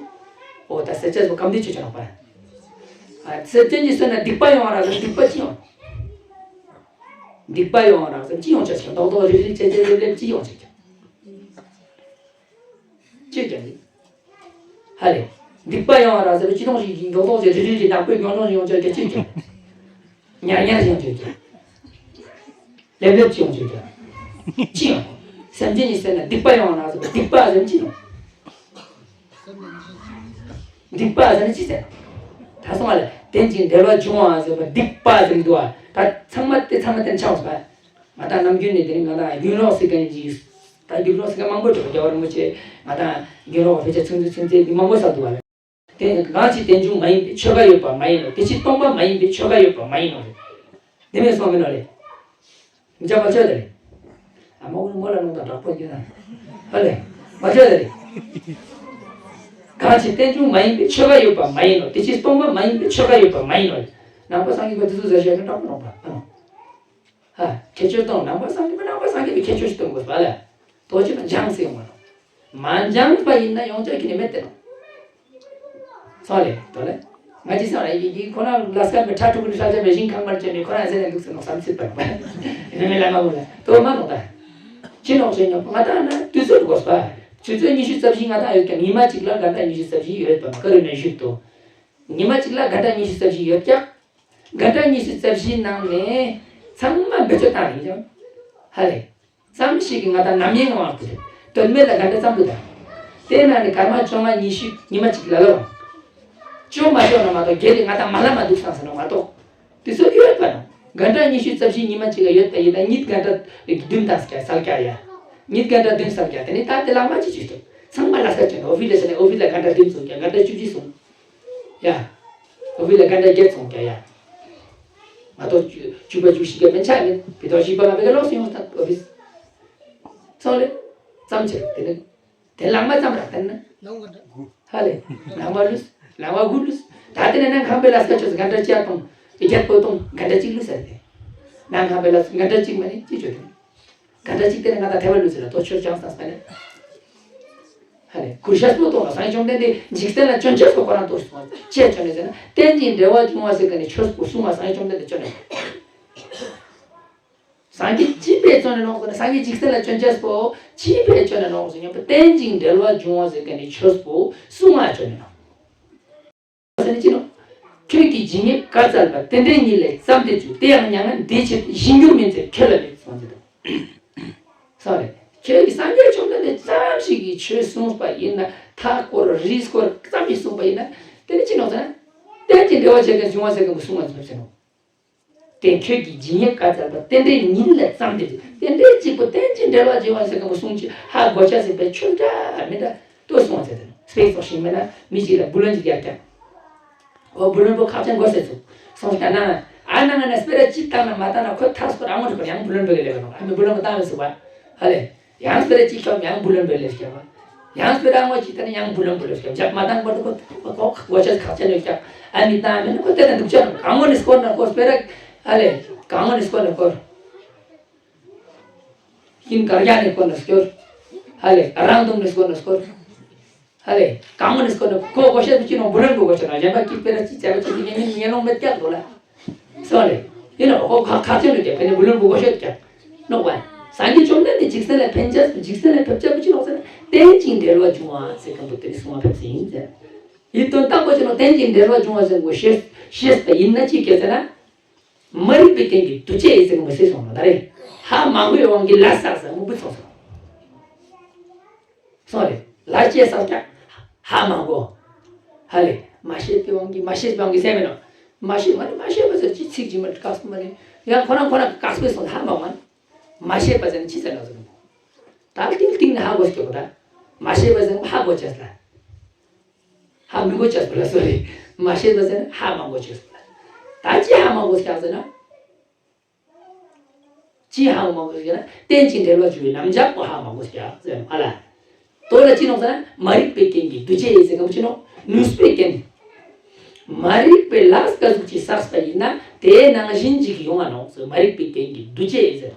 འོ་ད་སད་ཅེས་པོ་གམ་དུས་ཆོས་ཆོས་ནོག་པ། ཨ་སེམས་ཅན་ཡིན་སད་ན་སྡིག་པ་ཡོང་བ་རག་ཟེར་སྡིག་པ་ཅི་ཡོང་། སྡིག་པ་ཡོང་བ་རག་ཟེར་ཅི་ཡོང་ཆ་ཞིག་རྡོག་རྡོག་རིལ་རིལ་ཅེ་ཅེ་ལེབ་ལེབ་ཅི་ཡོང་ཆ་ཞིག་ཅི་ཀྱང་ཡིན། ཧ་ལས། སྡིག་པ་ཡོང་བ་རག་ཟེར་བའི་ཅི་ཐོང་ཞིག་ཡིན་རྡོག་རྡོག་ཅེ་རིལ་རིལ་ཅེ་ནག་པོའི་གྱོང་གྱོང་ཞིག་ཡོང་ཆ་ཀྱང་ཅི་ཀྱང་། ཉར་ཉར་ཞིག་ཡོང་ཆ་ཀྱང་། ལེབ་ལེབ་ཅི་ཡོང་ཆ་ཀྱང་། ཅི་ཡང་། སེམས་ཅན་ཡིན་སད་ན་སྡིག་པ་ཡོང་བ་རག་ཟེར་བའི་སྡིག་པ་ཟེར་ཅི་ནོག་སྡིག་པ་ཟེར་ན་ཅི་ཟེར། ད་སོང་བ་ལ་རྟེན་ཅིང་འབྲེལ་བར་འབྱུང་བ་ཟེར་བ་སྡིག་པ་ཟེར་འདུག་བ། ད་ཚང་མ་དེ་ཚང་མ་དེ་ཆགས་སོང་བ། ང་དང་ནམ་རྒྱུན་ནས་དེ་ནི་ང་དང་རྒྱུན་ལོག་ཟེར་མཁན་གྱི་ད་རྒྱུན་ལོག་ཟེར་མཁན་མང་པོ་འདུག་རྒྱལ་བ་རིན་པོ་ཆེ་ང་དང་རྒྱུན་ལོག་བོད་ཆ་ཚུན་ཚོད་ཚུན་ཚོད་མི་མང་པོ་ཟ་འདུག་བ་ལ། དེ་གང་ཞིག་རྟེན་འབྱུང་མ་ཡིན་པའི་ཆོས་འགའ་ཡོད་པ་མ་ཡིན་ནོ། དེ་ཕྱིར་སྟོང་པ་མ་ཡིན་པའི་ཆོས་འགའ་ཡོད་པ་མ་ཡིན་ནོ། དེ་མེད་སོང་མིན་ནོ་ལེ། མི་ཆ་མ་ཆོས་དེ་ལེ། ཨ་མ་ཀུན་མོ་ལ་ནོ་དང་དྲག་པོ་རྒྱུ་ན། ཧ་ལེ། མ་ཆོས་དེ་ལེ། གང་ཞིག་རྟེན་འབྱུང་མ་ཡིན་པའི་ཆོས་འགའ་ཡོད་པ་མ་ཡིན་ནོ། དེ་ཕྱིར་སྟོང་པ་མ་ཡིན་པའི་ཆོས་འགའ་ཡོད་པ་མ་ཡིན་ནོ། ནང་པ་སངས་རྒྱས་པ་དེ་ཚོ་ཟེར་བཤད་ན་དྲག་པོ་ནོ་པ། ཨ་ནོ། ཧ། ཁྱད་ཆོས་སྟོན། ནང་པ་སངས་རྒྱས་པ་ནང་པ་སངས་རྒྱས་པའི་ཁྱད་ཆོས་ཤིག་སྟོན་དགོས་པ་ལ། དོ་ཅི་ན་འཇང་ཟེར་ཡོང་བ་ནོ། མ་འཇང་པ་ཡིན་ན་ཡོང་ཆ་ཁྱི་ནི་མེད་དེ་ནོ། སོང་ལེ་དོ་ལེ། ང་ཅི་སོང་ལེ་ཡི་ཡི་ཁོ་ན་ལ་སྐར་མི་ཁྲ་ཕྲུ་གུ་ནི་ཤ་ཆ་མེ་ཤིང་ཁང་པར་ཅན་ནི་ཁོ་ན་ཟེར་ནས་འདུག་ཟེར་ནོ་བསམ་སྲིད་པར་པ། ནི་མི་ལ་མ་བོ་ལེ་དོ་མ་ནོ་ད། ཅི་ནོག་ཟེར་ཉོ་ང་དང་ན་དུས་ཚོད་དགོས་པ། ཆུ་ཚོད་ཉི་ཤུ་རྩ་བཞི་ང་དང་ཡོད་ཀྱང་ཉི་མ་གཅིག་ལ་ག་འདྲ་ཉི་ཤུ་རྩ་བཞི་ཡོད་པ་མ་ཀ་རུ་ནས་བཞུད་དོ། ཉི་མ་གཅིག་ལ་ག་འདྲ་ཉི་ཤུ་རྩ་བཞི་ཡོད་ཀྱང་། ག་འདྲ་ཉི་ཤུ་རྩ་བཞི་ནང་ནས་ཚང་མ་བེད་སྤྱོད་བཏང་རེད་ཀྱང་། ཧ་ལས། ཙམ་ཞིག་གིས་ང་དང་ནམ་ཡིན་ངང་དུ་དོན་མེད་ལ་ག་འདྲ་ཙམ་དུ་དང་། དེ་ན་ནི་སྐར་མ་བཅོ་ལྔ་ཉི་ཤུ་ཉི་མ་གཅིག་ལ་ལ་བ། བཅོ་མ་བཅོ་ན་མ་གཏོགས་རྒྱལ་དེ་ང་དང་མ་ལ་མ་འདུག་བསམ་ཟེར་ན་མ་གཏོགས། དེ་ཚོ་ཡོད་པ་ན། ག་འདྲ་ཉི་ཤུ་རྩ་བཞི་ཉི་མ་གཅིག་ལ་ཡོད་པ་ཡིན་ན་གཉིད་ག་འདྲ་བདུན་དང་སྐྱ་སལ་སྐྱ་ཡ། གཉིད་ག་འདྲ་བདུན་སལ་སྐྱ་དེ་ནི་ད་དེ་ལ་མ་ཅི་ཅི་ཏོ། ཚང་མ་ལ་སྐྱ་ཅན་ཨོ་ཕི་ལ་ཟེར་ནས་ཨོ་ཕི་ལ་ག་འདྲ་བདུན་སོང་སྐྱ་ག་འདྲ་བཅུ་གཅིག་སོང་། ཡ། ཨོ་ཕི་ལ་ག་འདྲ་བརྒྱད་སོང་སྐྱ་ཡ། མ་གཏོགས་བཅུ་བཅུ་པ་བཅུ་བཞི་ག་མན་ཆད་མེད་བི་དོ་བཞི་པ་ལ་བེ་ག་ལོག་སུ་ཡོང་ད་ཨོ་ཕི། ཚང་ལེ། ཙམ་ཆེ་དེ་ནི། དེ་ལག་མ་ཙམ་ར་དེ་ནི། ལོང་ག་འདྲ། ཧ་ལེ། ལག་མ་ལུས། ལག་མ་དགུ་ལུས། ད་དེ་ནས་ནང་ཁང་པའི་ལ་སྐྱ་ཆོས་ག་འདྲ་ཅི་ཡ་གཏོང་། ཨི་རྒྱ་པོ་གཏོང་ག་འདྲ་གཅིག་ལུས་ཟེར་ཏེ། ནང་ཁང་པའི་ལ་ག་འདྲ་གཅིག་མ་ནི་ཅི་ཆོས་དེ། ག་འདྲ་གཅིག་དེ་ནས་ང་ད་ཐེ་བ་ལུས་ཟེར་ལ་དོ་ཆོས་ཀྱང་ས་ས་ནས། ཧ་ལེ། གུར་ཤ་སྤོ་གཏོང་ལ་སངས་བཅོམ་ལྡན་འདས་འཇིག་རྟེན་ལ་སྐྱོན་ཆ་སོགས་ཁོ་རང་གཏོར་སོང་ཅེས་ཆོས་ནས་ཟེར་ན་རྟེན་ཅིང་འབྲེལ་བར་འབྱུང་བ་ཟེར་ག་ནས་ཆོས་སྤོ་གསུང་བ་སངས་བཅོམ་ལྡན་འདས་ཆོས་ནས། སངས་རྒྱས་ཅི་ཕན་ཚུན་ནས་ནོག་ཟེར་ན་སངས་རྒྱས་འཇིག་རྟེན་ལ་སྐྱོན་ཆ་སྤོ་ཅི་ཕན་ཚུན་ནས་ནོག་ཟེར་ན་རྟེན་ཅིང་འབྲེལ་བར་འབྱུང་བ་ཟེར་ག་ནས་ཆོས་སྤོ་གསུང་བ་ཆོས་ནས་ནོག་ཟེར་ནས་ཅི་ནོག་ཁྱོད་ཀྱིས་ཇི་སྙེད་བཀའ་སྩལ་པ། དེ་འདྲའི་ཉིད་ལས་བརྩམས་ཏེ་བཅུག་དེ་ཡང་མྱ་ངན་འདས་ཕྱིར་ཞིང་གྱུར་མིན་ཚེ་ཁྱོད་ལ་མེད་གསུངས་ཏེ། སོང་རེད། ཁྱོད་ཀྱིས་སངས་རྒྱས་བཅོམ་ལྡན་འདས་ཙམ་ཞིག་གིས་ཆོས་གསུངས་པ་ཡིན་ན་མཐའ་སྐོར་རིས་སྐོར་ཙམ་ཞིག་གསུངས་པ་ཡིན་ན་དེ་ནི་ཅི་ནོག་ཟེར་ན། རྟེན་ཅིང་འབྲེལ་བར་བྱེད་ཀྱང་འབྱུང་བ་ཟེར་མཁན་པོ་གསུང་བ་ཟེར་ནོག་དེ་ཁྱོད་ཀྱི་ཇི་སྙེད་བཀའ་སྩལ་པ། རྟེན་འབྲེལ་ཉིད་ལས་བརྩམས་ཏེ། རྟེན་འབྲེལ་གཅིག་པུ་རྟེན་ཅིང་འབྲེལ་བར་འབྱུང་བ་ཟེར་མཁན་པོ་གསུང་ཅི་ཧ་གོ་ཆ་ཟིན་པའི་ཆོས་འདྲ་མི་འདྲ་ལྟོས་སོང་ཟེར་ཏེ། སྤེལ་ཚོགས་ཤིག་མེད་ན་མི་གཅིག་ལ་བུ་ལོན་ཅིག་རྒྱབ་ཀྱང་། ཨོ་བུ་ལོན་པོ་ཁག་ཅན་དགོས་ཟེར་ཚུགས་སོང་ཀྱང་ན། ཨ་ནང་ན་སྤེ་ར་ཅིག་བཏང་ན་མ་བཏང་ན་ཁོ་ཐག་སྐོར་ཨ་ངོ་རེ་ཁོ་ཡང་བུ་ལོན་པོ་གི་ལས་པ་ནོ། ཨ་མི་བུ་ལོན་པོ་བཏང་མི་ཚུགས་པ་ཧ་ལས། ཡང་སྤེ་ར་གཅིག་ཤོག་ཡང་བུ་ལོན་པའི་ལས་བྱ་བ། ཡང་སྤེ་ར་ངོ་གཅིག་བཏང་ན་ཡང་བུ་ལོན་པའི་ལས་བྱ་བ། བྱ་མ་བཏང་བར་དུ་ཁོ་ཁོ་གོ་ཆ་ཁག་ཅན་ལས་བྱ། ཨ་མི་བཏང་མིན་ན་ཁོ་དེ་དང་འདུག་ཅག་གང་ངོ་ནས་སྐོར་ན་ཁོ་སྤེ་ར་ཨ་ལས་གང་ངོ་ནས་སྐོར་ན་སྐོར། ཤིང་དཀར་རྒྱ་ནས་སྐོར་ན་སྐོར། ཧ་ལས་རང་དུམ་ནས་སྐོར་ན་སྐོར། ཧ་ལས་གང་ངོ་ནས་སྐོར་ན་ཁོ་གོ་ཆ་དུ་ཅི་ནོ་བུ་ལོན་པོ་གོ་ཆ་ན་གཞན་པ་གཅིག་སྤེ་ར་གཅིག་བྱ་བ་གཅིག་གི་ཉེ་ཉེ་ཉེ་ལོང་མེད་ཀྱག་འགྲོ་ལ། སོང་རེད། ཡིན་ནའང་ཁོ་ཁ་ཁ་ཆེ་ནས་ཀྱང་ཕན་ནི་བུ་ལོན་པོ་གོ་ཤོད་ཀྱང་ནོག་པ། སངས་རྒྱས་བཅོམ་ལྡན་འདས་ཇི་སྲིད་ལ་ཕན་ཆད་ཇི་སྲིད་ལ་ཕེབས་ཆད་པོ་ཅི་ལོག་ཟེར་ན་རྟེན་ཅིང་འབྲེལ་བར་འབྱུང་བ་ཟེར་མཁན་པོ་དེ་ནི་གསུང་བ་ཕེབས་ཟིན་ཟེར། ཡིད་དོན་བརྟག་པ་ཅི་ལོག་རྟེན་ཅིང་འབྲེལ་བར་འབྱུང་བ་ཟེར་མགོ་ཤེས་ཤེས་པ་ཡིན་ན་ཅི་སྐད་ཟེར་ན། མ་རིག་པའི་རྐྱེན་གྱིས་འདུ་བྱེད་ཟེར་མགོ་ཟེར་སོང་ལ་ད་རེ། ཧ་མ་གོ་བའི་དབང་གིས་ལ་བསགས་ཟེར་མགོ་བུ་ཚོགས་སོང་། སོང་རེད། ལ་སྐྱེས་བསགས་ཀྱང་ཧ་མ་གོ། ཧ་ལས་མ་ཤེས་པའི་དབང་གིས་མ་ཤེས་པའི་དབང་གིས་ཟེར་མེད་ནོ། མ་ཤེས་པ་ནི་མ་ཤེས་པ་ཟེར་ཅི་ཚིག་ཅི་མ་དཀགས་པ་མ་ནི་ཡང་ཁོ་རང་ཁོ་རང་དཀགས་པའི་སོང་ཧ་མ་གོ་ནི། མ་ཤེས་པ་ཟེར་ནི་ཅི་ཟེར་ན་ཟེར་ནོ། ད་ཏིང་ཏིང་ནི་ཧ་གོ་སྐྱོ་གོ་ད། མ་ཤེས་པ་ཟེར་ནི་ཧ་གོ་ཅེས་ལ། ཧ་མི་གོ་ཅེས་ལ་སོ་རེད། མ་ཤེས་པ་ཟེར་ནི་ཧ་མ་གོ་ཅེས་ལ། ད་ཅི་ཧ་མ་གོ་ཀྱག་ཟེར་ན། ཅི་ཧ་མ་གོ་ཟེར་ན་རྟེན་ཅིང་འབྲེལ་བར་འབྱུང་བའི་རྣམ་གཞག་པོ་ཧ་མ་གོ་ཟེར་ཡ་ཟེར་ཨ་ལ། དོ་ལ་ཅི་ནོག་ཟེར་ན་མ་རིག་པའི་རྐྱེན་གྱིས་འདུ་བྱེད་ཟེར་གམ་ཅི་ནོག་ནུས་པའི་རྐྱེན། མ་རིག་པའི་ལས་ག་ཟུག་ཅིག་བསགས་པ་ཡིན་ན་དེའི་ནང་བཞིན་ཅིག་ཡོང་བ་ནོག་ཟེར། མ་རིག་པའི་རྐྱེན་གྱིས་འདུ་བྱེད་ཟེར།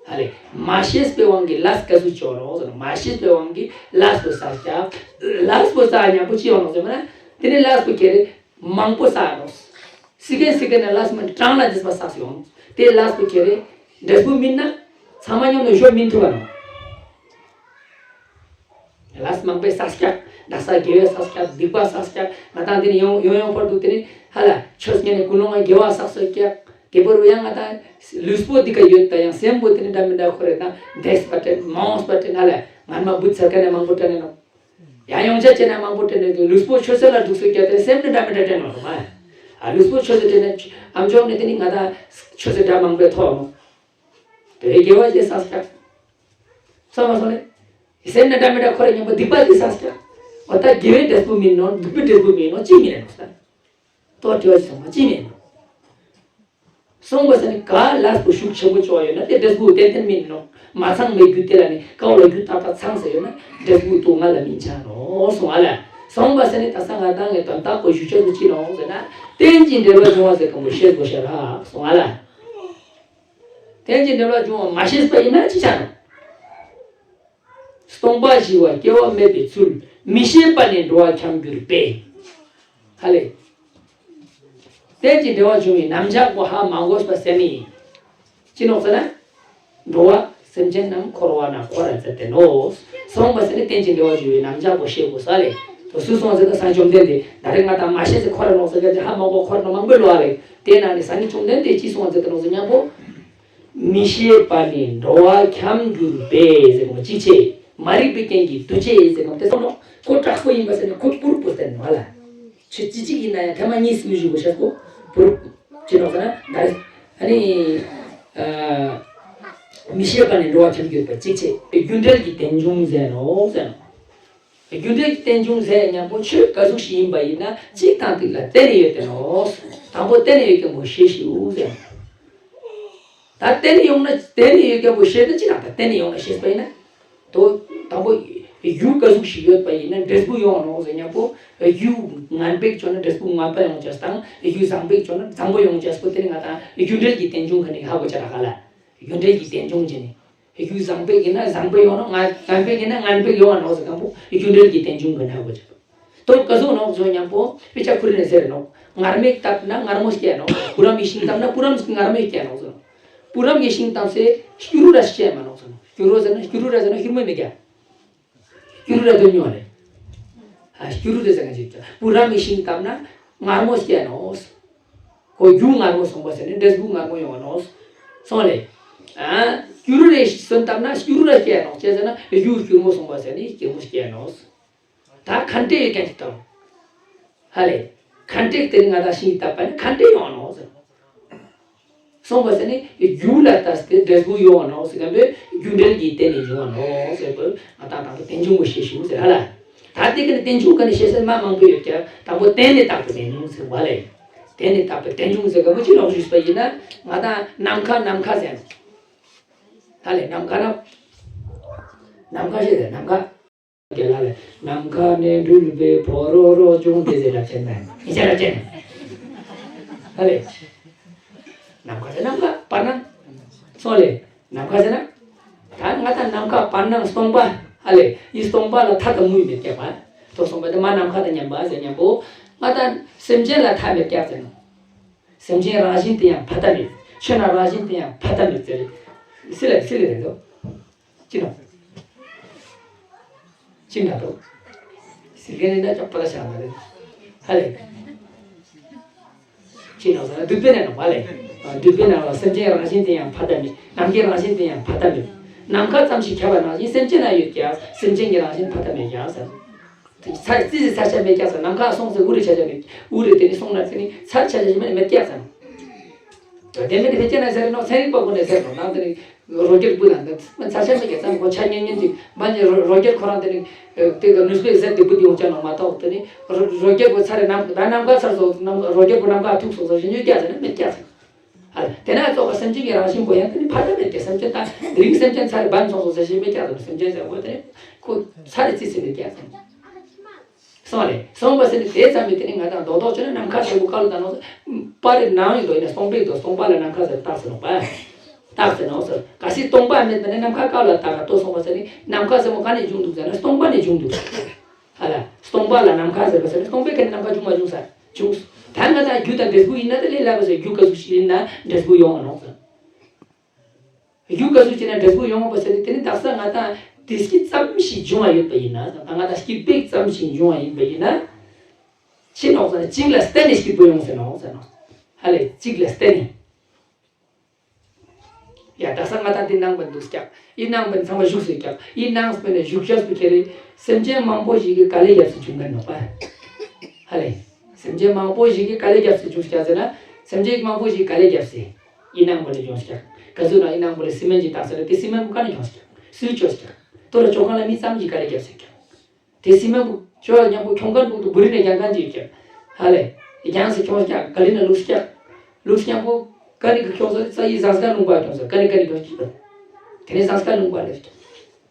ཨ་ལས་མ་ཤེས་པའི་དབང་གིས་ལས་ག་ཟུག་ཅིག་ཡོང་ནོག་ཟེར་ན། མ་ཤེས་པའི་དབང་གིས་ལས་པོ་བསགས་ཀྱག་ལས་པོ་བསགས་ཉམ་པོ་ཅི་ཡོང་ནོག་ཟེར་ན། དེ་ནི་ལས་པོ་ཁྱེར་རེ། མང་པོ་བསགས་ནོག་སི་ཀན་སི་ཀན་ནས་ལས་མི་གྲངས་ལ་འདས་པ་བསགས་ཡོང་། དེ་ལས་པོ་ཁྱེར་རེ་འབྲས་བུ་སྨིན་ན་ཚང་མ་མཉམ་དུ་ཤོར་མི་ཐུབ་པ་ནོག་ལས་མང་པོ་བསགས་ཀྱང་དག་ས་དགེ་བ་བསགས་ཀྱང་སྡིག་པ་བསགས་ཀྱང་ང་དང་དེ་ནས་ཡོང་ཡོང་ཡོང་བར་དུ་དེ་ནས་ཧ་ལ་ཆོས་ཉན་ནས་ཀུན་སློང་ང་དགེ་བ་བསགས་སོ་ཀྱང་དེ་བར་ཡང་ང་དང་ལུས་པོ་འདི་ག་ཡོད་ད་ཡང་སེམས་པོ་དེ་ནས་འདྲ་མི་འདྲ་ཁོ་རེ་དང་འདས་པ་དྲན་མ་འོངས་པ་དྲན་ཧ་ལ་ང་མ་བུ་ཚ་ཀ་ནས་མང་པོ་དྲན་ནས་ནོག་ཡང་ཡོང་ཆ་བྱས་ན་མང་པོ་དྲན་ནས་ལུས་པོ་ཆོས་ཚོད་ལ་འདུག་སོ་ཀྱང་དེ་སེམས་ནི་འདྲ་མི་འདྲ་དྲན་ནོག་མ། ཨ་ལུས་པོ་ཆོས་ཚོད་དྲན་ནས་ཨམ་ཅོག་ནས་དེ་ནི་ང་དང་ཆོས་ཚོད་འདྲ་མང་པོ་ཐོག་ནོག་དེ་དགེ་བ་ཞིག་བསགས་ཀྱང་། སོང་མ་སོང་ལེ། སེམས་ནི་འདྲ་མི་འདྲ་ཁོ་རེ་མཉམ་པོ་སྡིག་པ་ཞིག་བསགས་ཀྱང་། འོ་ད་དགེ་བའི་འབྲས་བུ་སྨིན་ནོག་སྡིག་པའི་འབྲས་བུ་སྨིན་ནོག་ཅི་སྨིན་ནོག་ཟེར། ཏོ་དྲི་བ་ཞིག་སོང་མ་ཅི་སྨིན་ནོག་སོང་བ་ཟེར་ནི་ག་ལས་པོ་ཤུགས་ཆེན་པོ་ཅོ་ཡོད་ན་དེ་འབྲས་བུ་ཏན་ཏན་སྨིན་ནོག་མ་ཚང་བའི་རྒྱུ་དེ་ལ་ནི་ཀ་བ་ལ་རྒྱུ་ཏག་ཏག་ཚང་ཟེར་ཡོད་ན་འབྲས་བུ་སྡུག་བསྔལ་ལ་སྨིན་ཆ་ནོག་སོང་ཨ་ལ། སོང་བ་ཟེར་ནི་ད་ས་ང་དང་ངའི་དོན་དག་པོ་ཞུ་ཆོག་ཏུ་ཅི་ནོག་ཟེར་ན། རྟེན་ཅིང་འབྲེལ་བར་འབྱུང་བ་ཟེར་གོ་མོ་ཤེས་དགོས་ཤེས་ར་སོང་ཨ་ལ། རྟེན་ཅིང་འབྲེལ་བར་འབྱུང་བ་མ་ཤེས་པ་ཡིན་ན་ཅི་ཆ་ནོག་སྟོང་པ་ཞི་བ་སྐྱེ་བ་མེད་པའི་ཚུལ། མི་ཤེས་པ་ནི་འགྲོ་བ་འཁྱམས་གྱུར་པས། ཧ་ལས། རྟེན་ཅིང་འབྲེལ་བར་འབྱུང་བའི་རྣམ་གཞག་པོ་ཧ་མ་གོ་བ་ཟེར་ནི། ཅི་ནོག་ཟེར་ན། འགྲོ་བ་སེམས་ཅན་རྣམས་འཁོར་བ་ན་འཁོར་ར་མཛད་དེ་ནོག་སོང་བ་ཟེར་ནི་རྟེན་ཅིང་འབྲེལ་བར་འབྱུང་བའི་རྣམ་གཞག་པོ་ཤེས་དགོས་ས་ལས། དོ་སུ་སོང་ཟེར་ན་སངས་བཅོམ་ལྡན་འདས་ད་རེས་ང་དང་མ་ཤེས་ཟེར་འཁོར་ར་ནོག་ཟེར་ག་ཧ་མ་གོ་འཁོར་ནོག་མང་པོ་ལོ་ཨ་ལས། དེ་ན་ནི་སངས་རྒྱས་བཅོམ་ལྡན་འདས་ཅི་གསུངས་པ་ཟེར་ཏེ་ནོག་ཟེར་ཉམ་པོ། མི་ཤེས་པ་ནི་འགྲོ་བ་འཁྱམས་གྱུར་པས་ཟེར་གོ་ཅི་ཆེ། མ་རིག་པའི་རྐྱེན་གྱིས་འདུ་བྱེད་ཟེར་གོ་དེ་སོང་ནོག་ཁོ་དྲག་པོ་ཡིན་པ་ཟེར་ནས་ཁོ་པུ་རུབ་པོ་ཟེར་ནོག་ལ། ཆོས་ཅི་ཅིག་ཡིན་ན་ཡང་ཐེངས་མ་གཉིས་སུ་ཞུ་དགོས་ཤེས་སོ། པུ་རུབ་ཅི་ནོག་ཟེར་ན་ད་རེས་ཨ་ནི། མི་ཤེས་པ་ནི་འགྲོ་བ་འཁྱམས་གྱུར་པས་ཅི་ཆེ། རྒྱུ་འབྲས་ཀྱི་རྟེན་འབྱུང་ཟེར་ནོག་ཟེར་ནོག་རྒྱུ་འབྲས་ཀྱི་རྟེན་འབྱུང་ཟེར་ཉམ་པོ་ཆོས་ག་ཟུག་ཞིག་ཡིན་པ་ཡིན་ན་གཅིག་དང་གཅིག་ལ་བརྟེན་ནས་ཡོད་དེ་ནོག་དང་པོ་བརྟེན་ནས་ཡོད་དེ་མོ་ཤེས་ཤིག་ཟེར། ད་བརྟེན་ནས་ཡོང་ན་བརྟེན་ནས་ཡོད་དེ་མོ་ཤེས་ན་གཅིག་དང་ད་བརྟེན་ནས་ཡོང་ན་ཤེས་པ་ཡིན་ན། དོ་དང་པོ་རྒྱུ་ག་ཟུག་ཞིག་ཡོད་པ་ཡིན་ན་འབྲས་བུ་ཡོང་ནོག་ཟེར་ཉམ་པོ། རྒྱུ་ངན་པས་བྱུང་ན་འབྲས་བུ་ངན་པ་ཡོང་ཅེས་དང་རྒྱུ་བཟང་པོས་བྱུང་ན་བཟང་པོ་ཡོང་ཅེས་པོ་དེ་ནི་ང་དང་རྒྱུ་འབྲས་ཀྱི་རྟེན་འབྱུང་ག་ནི་ཧ་གོ་ཅེས་ར་ག་ལ། རྒྱུ་འབྲས་ཀྱི་རྟེན་འབྱུང་བྱས་ནས། རྒྱུ་བཟང་པོ་ཡིན་ན་བཟང་པོ་ཡོང་ནོག་ངན་པོ་ཡིན་ན་ངན་པོ་ཡོང་བ་ནོག་ཟེར་གང་པོ་རྒྱུ་འབྲས་ཀྱི་རྟེན་འབྱུང་གི་ནག་པོ་ཅིག་དོ་ག་ཟུག་ནོག་ཟེར་ཉམ་པོ་དཔེ་ཆ་ཁུ་རི་ནས་ཟེར་ནོག་ངར་མས་བཏབ་ན་ངར་མོ་སྐྱེ་ནོག་བུ་རམ་གྱི་ཤིང་བཏབ་ན་བུ་རམ་གྱི་ངར་མོ་སྐྱེ་ནོག་ཟེར་ནོག་བུ་རམ་གྱི་ཤིང་བཏབ་སའི་སྐྱུ་རུ་ར་སྐྱེ་མ་ནོག་ཟེར་ནོག་སྐྱུ་རུ་ཟེར་ན་སྐྱུ་རུ་ར་ཟེར་ན་ཤུར་མོ་མི་རྒྱ། སྐྱུ་རུ་ར་དོན་ཉོ་རེད། ཨ་སྐྱུ་རུ་ར་ཟེར་ན་ཅིག་བུ་རམ་གྱི་ཤིང་བཏབ་ན་ངར་མོ་སྐྱེ་ནོག་ཁོ་རྒྱུ་ངར་མོ་སོང་བ་ཟེར་ནས་འབྲས་བུ་ངར་མོ་ཡོང་བ་ནོག་སོང་ལེ། ཨ་སྐྱུ་རུ་རའི་སོན་བཏབ་ན་སྐྱུ་རུ་ར་སྐྱེ་ནོག་ཅེས་ཟེར་ན་རྒྱུ་སྐྱུར་མོ་སོང་བ་ཟེར་ནས་སྐྱུར་མོ་སྐྱེ་ནོག་ད་ཁ་འབྲས་ཡོད་མཁན་ཅིག་དང་། ཧ་ལེ། ཁ་འབྲས་དེ་ནི་ང་དང་ཤིང་བཏབ་པ་ནི་ཁ་འབྲས་ཡོང་ནོག་ཟེར། སོང་བ་ཟེར་ནས་རྒྱུ་ལ་ལྟ་སྟེ་འབྲས་བུ་ཡོང་བ་ནོག་ཟེར་མཁན་པོས་རྒྱུ་འབྲས་ཀྱི་སྟེང་ནས་བྱུང་བ་ནོག་ཟེར་བ། ང་དང་དང་པོ་རྟེན་འབྱུང་གི་ཤེས་ཞུ་ཟེར་ཧ་ལ། ད་དེ་ག་ནས་རྟེན་འབྱུང་ག་ནས་ཤེས་ཟེར་མ་མང་པོ་ཡོད་ཀྱང་དང་པོ་རྟེན་ནས་བཏགས་པའི་རྟེན་འབྱུང་ཟེར་བ་ལས། རྟེན་ནས་བཏགས་པའི་རྟེན་འབྱུང་ཟེར་མཁན་པོ་ཅི་ལོག་ཞུས་པ་ཡིན་ན། ང་དང་ནམ་མཁའ་ནམ་མཁའ་ཟེར་ནོག་ཧ་ལས། ནམ་མཁའ་ན། ནམ་མཁའ་ཞེས་ཟེར་ནམ་མཁའ། རྒན་ལགས་ལས། ནམ་མཁའ་ནས་འགྲུལ་པའི་ཕོ་རོག་རོག་ཅུང་དེ་ཟེར་ལབ་ཅན་ན། ཡིན་ཆ་ལབ་ཅན། ཧ་ལས། ནམ་མཁའ་ཟེར་ནམ་མཁའ་བར་སྣང་། སོང་ལས། ནམ་མཁའ་ཟེར་ན། ད་ང་དང་ནམ་མཁའ་བར་སྣང་སྟོང་པ། ཧ་ལས། ཡི་སྟོང་པ་ལ་མཐའ་དང་དངོས་མེད་ཀྱག་པ། དོ་སྟོང་པ་དེ་མ་ནམ་མཁའ་དང་མཉམ་པ་ཟེར་མཉམ་པོ། ང་དང་སེམས་ཅན་ལ་མཐའ་མེད་ཀྱག་ཟེར་ནོག་སེམས་ཅན་རང་བཞིན་དེ་ཡང་ཕ་མཐའ་མེད། ཆོས་རྣམས་རང་བཞིན་དེ་ཡང་ཕ་མཐའ་མེད་ཟེར། སི་ལ་སི་ལ་རེད་དོ། ཅི་ནོག་ཅི་འདྲ་འདུག་ཟེར་མཁན་ནི་ན་ཅོག་པ་ལ་བཞག་ན་རེད། ཧ་ལས། ཅི་ནོག་ཟེར་ན་སྡུད་པའི་ནང་ནོག་པ་ལས། སྡུད་པའི་ནང་ལ་སེམས་ཅན་རང་བཞིན་དེ་ཡང་ཕ་མཐའ་མེད། ནམ་མཁའི་རང་བཞིན་དེ་ཡང་ཕ་མཐའ་མེད། ནམ་མཁའ་ཙམ་ཞིག་ཁྱབ་པ་ནང་བཞིན་སེམས་ཅན་ན་ཡོད་ཀྱང་སེམས་ཅན་གྱི་རང་བཞིན་ཕ་མཐའ་མེད་ཀྱང་ཟེར། ཚ་རྩི་ཟེར་ཚ་ཆ་མེད་ཀྱང་ཟེར། ནམ་མཁའ་སོང་ཟེར་དབུ་རུ་ཆ་ཆ་མེད། དབུ་རུ་དེ་ནི་སོང་ན་ཚེ་ནི་ཚ་ཆ་ཆ་ཞིག་མེད་མེད་ཀྱང་ཟེར། དེ་མིན་དེ་ཕལ་ཆེར་ན་ཟེར་ནོག་ཚན་རིག་པ་ཀུན་ནས་ཟེར་ནོག་ནང་དེ་ནི་རོ་ཀེད་སྤུ་ལ་འདི་ཚ་ཆ་མེད་ཀྱང་ཙམ་གོ་ཆ་ཉན་ཉན་ཅིག་མ་ནི་རོ་ཀེད་ཁོ་རང་དེ་ནི་དེ་ག་ནུས་པའི་ཟེར་དེ་བུ་དེ་ཡོང་ཆ་ནོག་མ་གཏོགས་དེ་ནི་རོ་ཀེད་པོ་ཚ་རེ་ནམ་ད་ནམ་མཁའ་ཚར་སོང་ནམ་རོ་ཀེད་པོ་ནམ་མཁའ་ཐུག་སོང་ཟེར་ཞིག་ཉོས་ཀྱང་ཟེར་ན་མེད་ཀྱང་ཟེར། ཨ། དེ་ན་ཙོགས་པ་སེམས་ཅན་གྱི་རང་བཞིན་པོ་ཡང་དེ་ནི་ཕ་མཐའ་མེད་དེ་སེམས་ཅན་དང་དེ་རིང་སེམས་ཅན་ཚར་བན་སོང་སོང་ཟེར་ཞིག་མེད་ཀྱང་དེ་སེམས་ཅན་ཟེར་བོ་དེ་ནི་ཁོ་ཚར་རྩི་ཟིན་མེད་ཀྱང་ཟེར། སོང་ལེ། སོང་བ་ཟེར་ནི་དེ་ཙམ་མེད་དེ་ནི་ང་དང་རྡོག་རྡོག་བྱས་ན་ནམ་མཁའ་ཟེར་བོ་བཀའ་ལ་བཏགས་ནོག་ཟེར། པ་རེ་ནང་ཡིན་དོ་ཡིན་ན་སྟོང་པའི་དོ་སྟོང་པ་ལ་ནམ་མཁའ་ཟེར་བཏགས་ཟེར་ནོག་པ། བཏགས་ཟེར་ནོག་ཟེར། གལ་སྲིད་སྟོང་པ་མེད་པ་ནི་ནམ་མཁའ་བཀའ་ལ་བཏགས་ལྟོས་སོང་བ་ཟེར་ནི་ནམ་མཁའ་ཟེར་བོ་ག་ནས་བྱུང་འདུག་ཟེར་ན་སྟོང་པ་ནས་བྱུང་འདུག་ཧ་ལ། སྟོང་པ་ལ་ནམ་མཁའ་ཟེར་བ་ཟེར་ན་སྟོང་པའི་ཁ་ནས་ནམ་མཁའ་བྱུང་མ་བྱུང་ས་བྱུང་། ད་ང་དང་རྒྱུ་དང་འབྲས་བུ་ཡིན་ན་དེ་ལས་སླ་བ་ཟེར། རྒྱུ་ག་ཟུག་ཞིག་ཡིན་ན་འབྲས་བུ་ཡོང་བ་ནོག་ཟེར། རྒྱུ་ག་ཟུག་ཅིག་ན་འབྲས་བུ་ཡོང་བ་ཟེར་ཏེ་དེ་ནི་དག་ས་ང་དང་བདེ་སྐྱིད་ཙམ་ཞིག་འབྱུང་བ་ཡོད་པ་ཡིན་ན་དང་ང་དང་སྐྱིད་པའི་ཙམ་ཞིག་འབྱུང་བ་ཡིན་པ་ཡིན་ན། ཅི་ནོག་ཟེར་ན་གཅིག་ལ་བརྟེན་ནས་སྐྱིད་པོ་ཡོང་ཟེར་ནོག་ཟེར་ནོག་ཧ་ལས་གཅིག་ལ་བརྟེན་ནས། ཡ་དག་ས་ང་དང་འདི་ནང་པ་འདུག་ཀྱག་ཡིན་ནང་པ་ཚང་མ་བཞུགས་སུ་ཀྱག་ཡིན་ནང་པ་ནས་བཞུགས་ཤག་སུ་ཁྱེར་རེ་སེམས་ཅན་མང་པོ་ཞིག་གི་དཀའ་ལས་རྒྱབ་སུ་བྱུང་ག་ནོག་པ། ཧ་ལས། སེམས་ཅན་མང་པོ་ཞིག་གི་དཀའ་ལས་རྒྱབ་སུ་བྱུང་ཀྱག་ཟེར་ན་སེམས་ཅན་མང་པོ་ཞིག་དཀའ་ལས་རྒྱབ་སེ། ཡིན་ནང་པ་ལས་ཡོང་ཀྱག་ག་ཚོད་ན་ཡིན་ནང་པ་ལས་སི་མེན་ཅིག་བཏགས་ཟེར་ན་དེ་སི་མེན་པོ་ག་ནས་ཡོང་ཀྱག་སུས་བཅོས་ཀྱག་དོ་ལ་ཅོ་ཁང་ལ་མི་ཙམ་གྱིས་དཀའ་ལས་རྒྱབ་སེ་ཀྱག་དེ་སི་མེན་པོ་ཅོ་ལ་མཉམ་པོ་ཁྱོང་མཁན་པོ་དུ་བུ་རི་ནས་རྒྱང་མཁན་ཅིག་ཀྱག་ཧ་ལས། རྒྱང་སེ་ཁྱོང་ཀྱག་ག་ལི་ན་ལུགས་ཀྱག་ལུགས་མཉམ་པོ་ག་ནས་གི་ཁྱོང་སོ་ས་ཡི་ཟངས་དཀར་ལུང་པ་ཁྱོང་སོ་ག་ནས་ག་ནས་ཁྱོང་ཀྱག་དེ་ནས་ཟངས་དཀར་ལུང་པ་ལས་ཀྱག་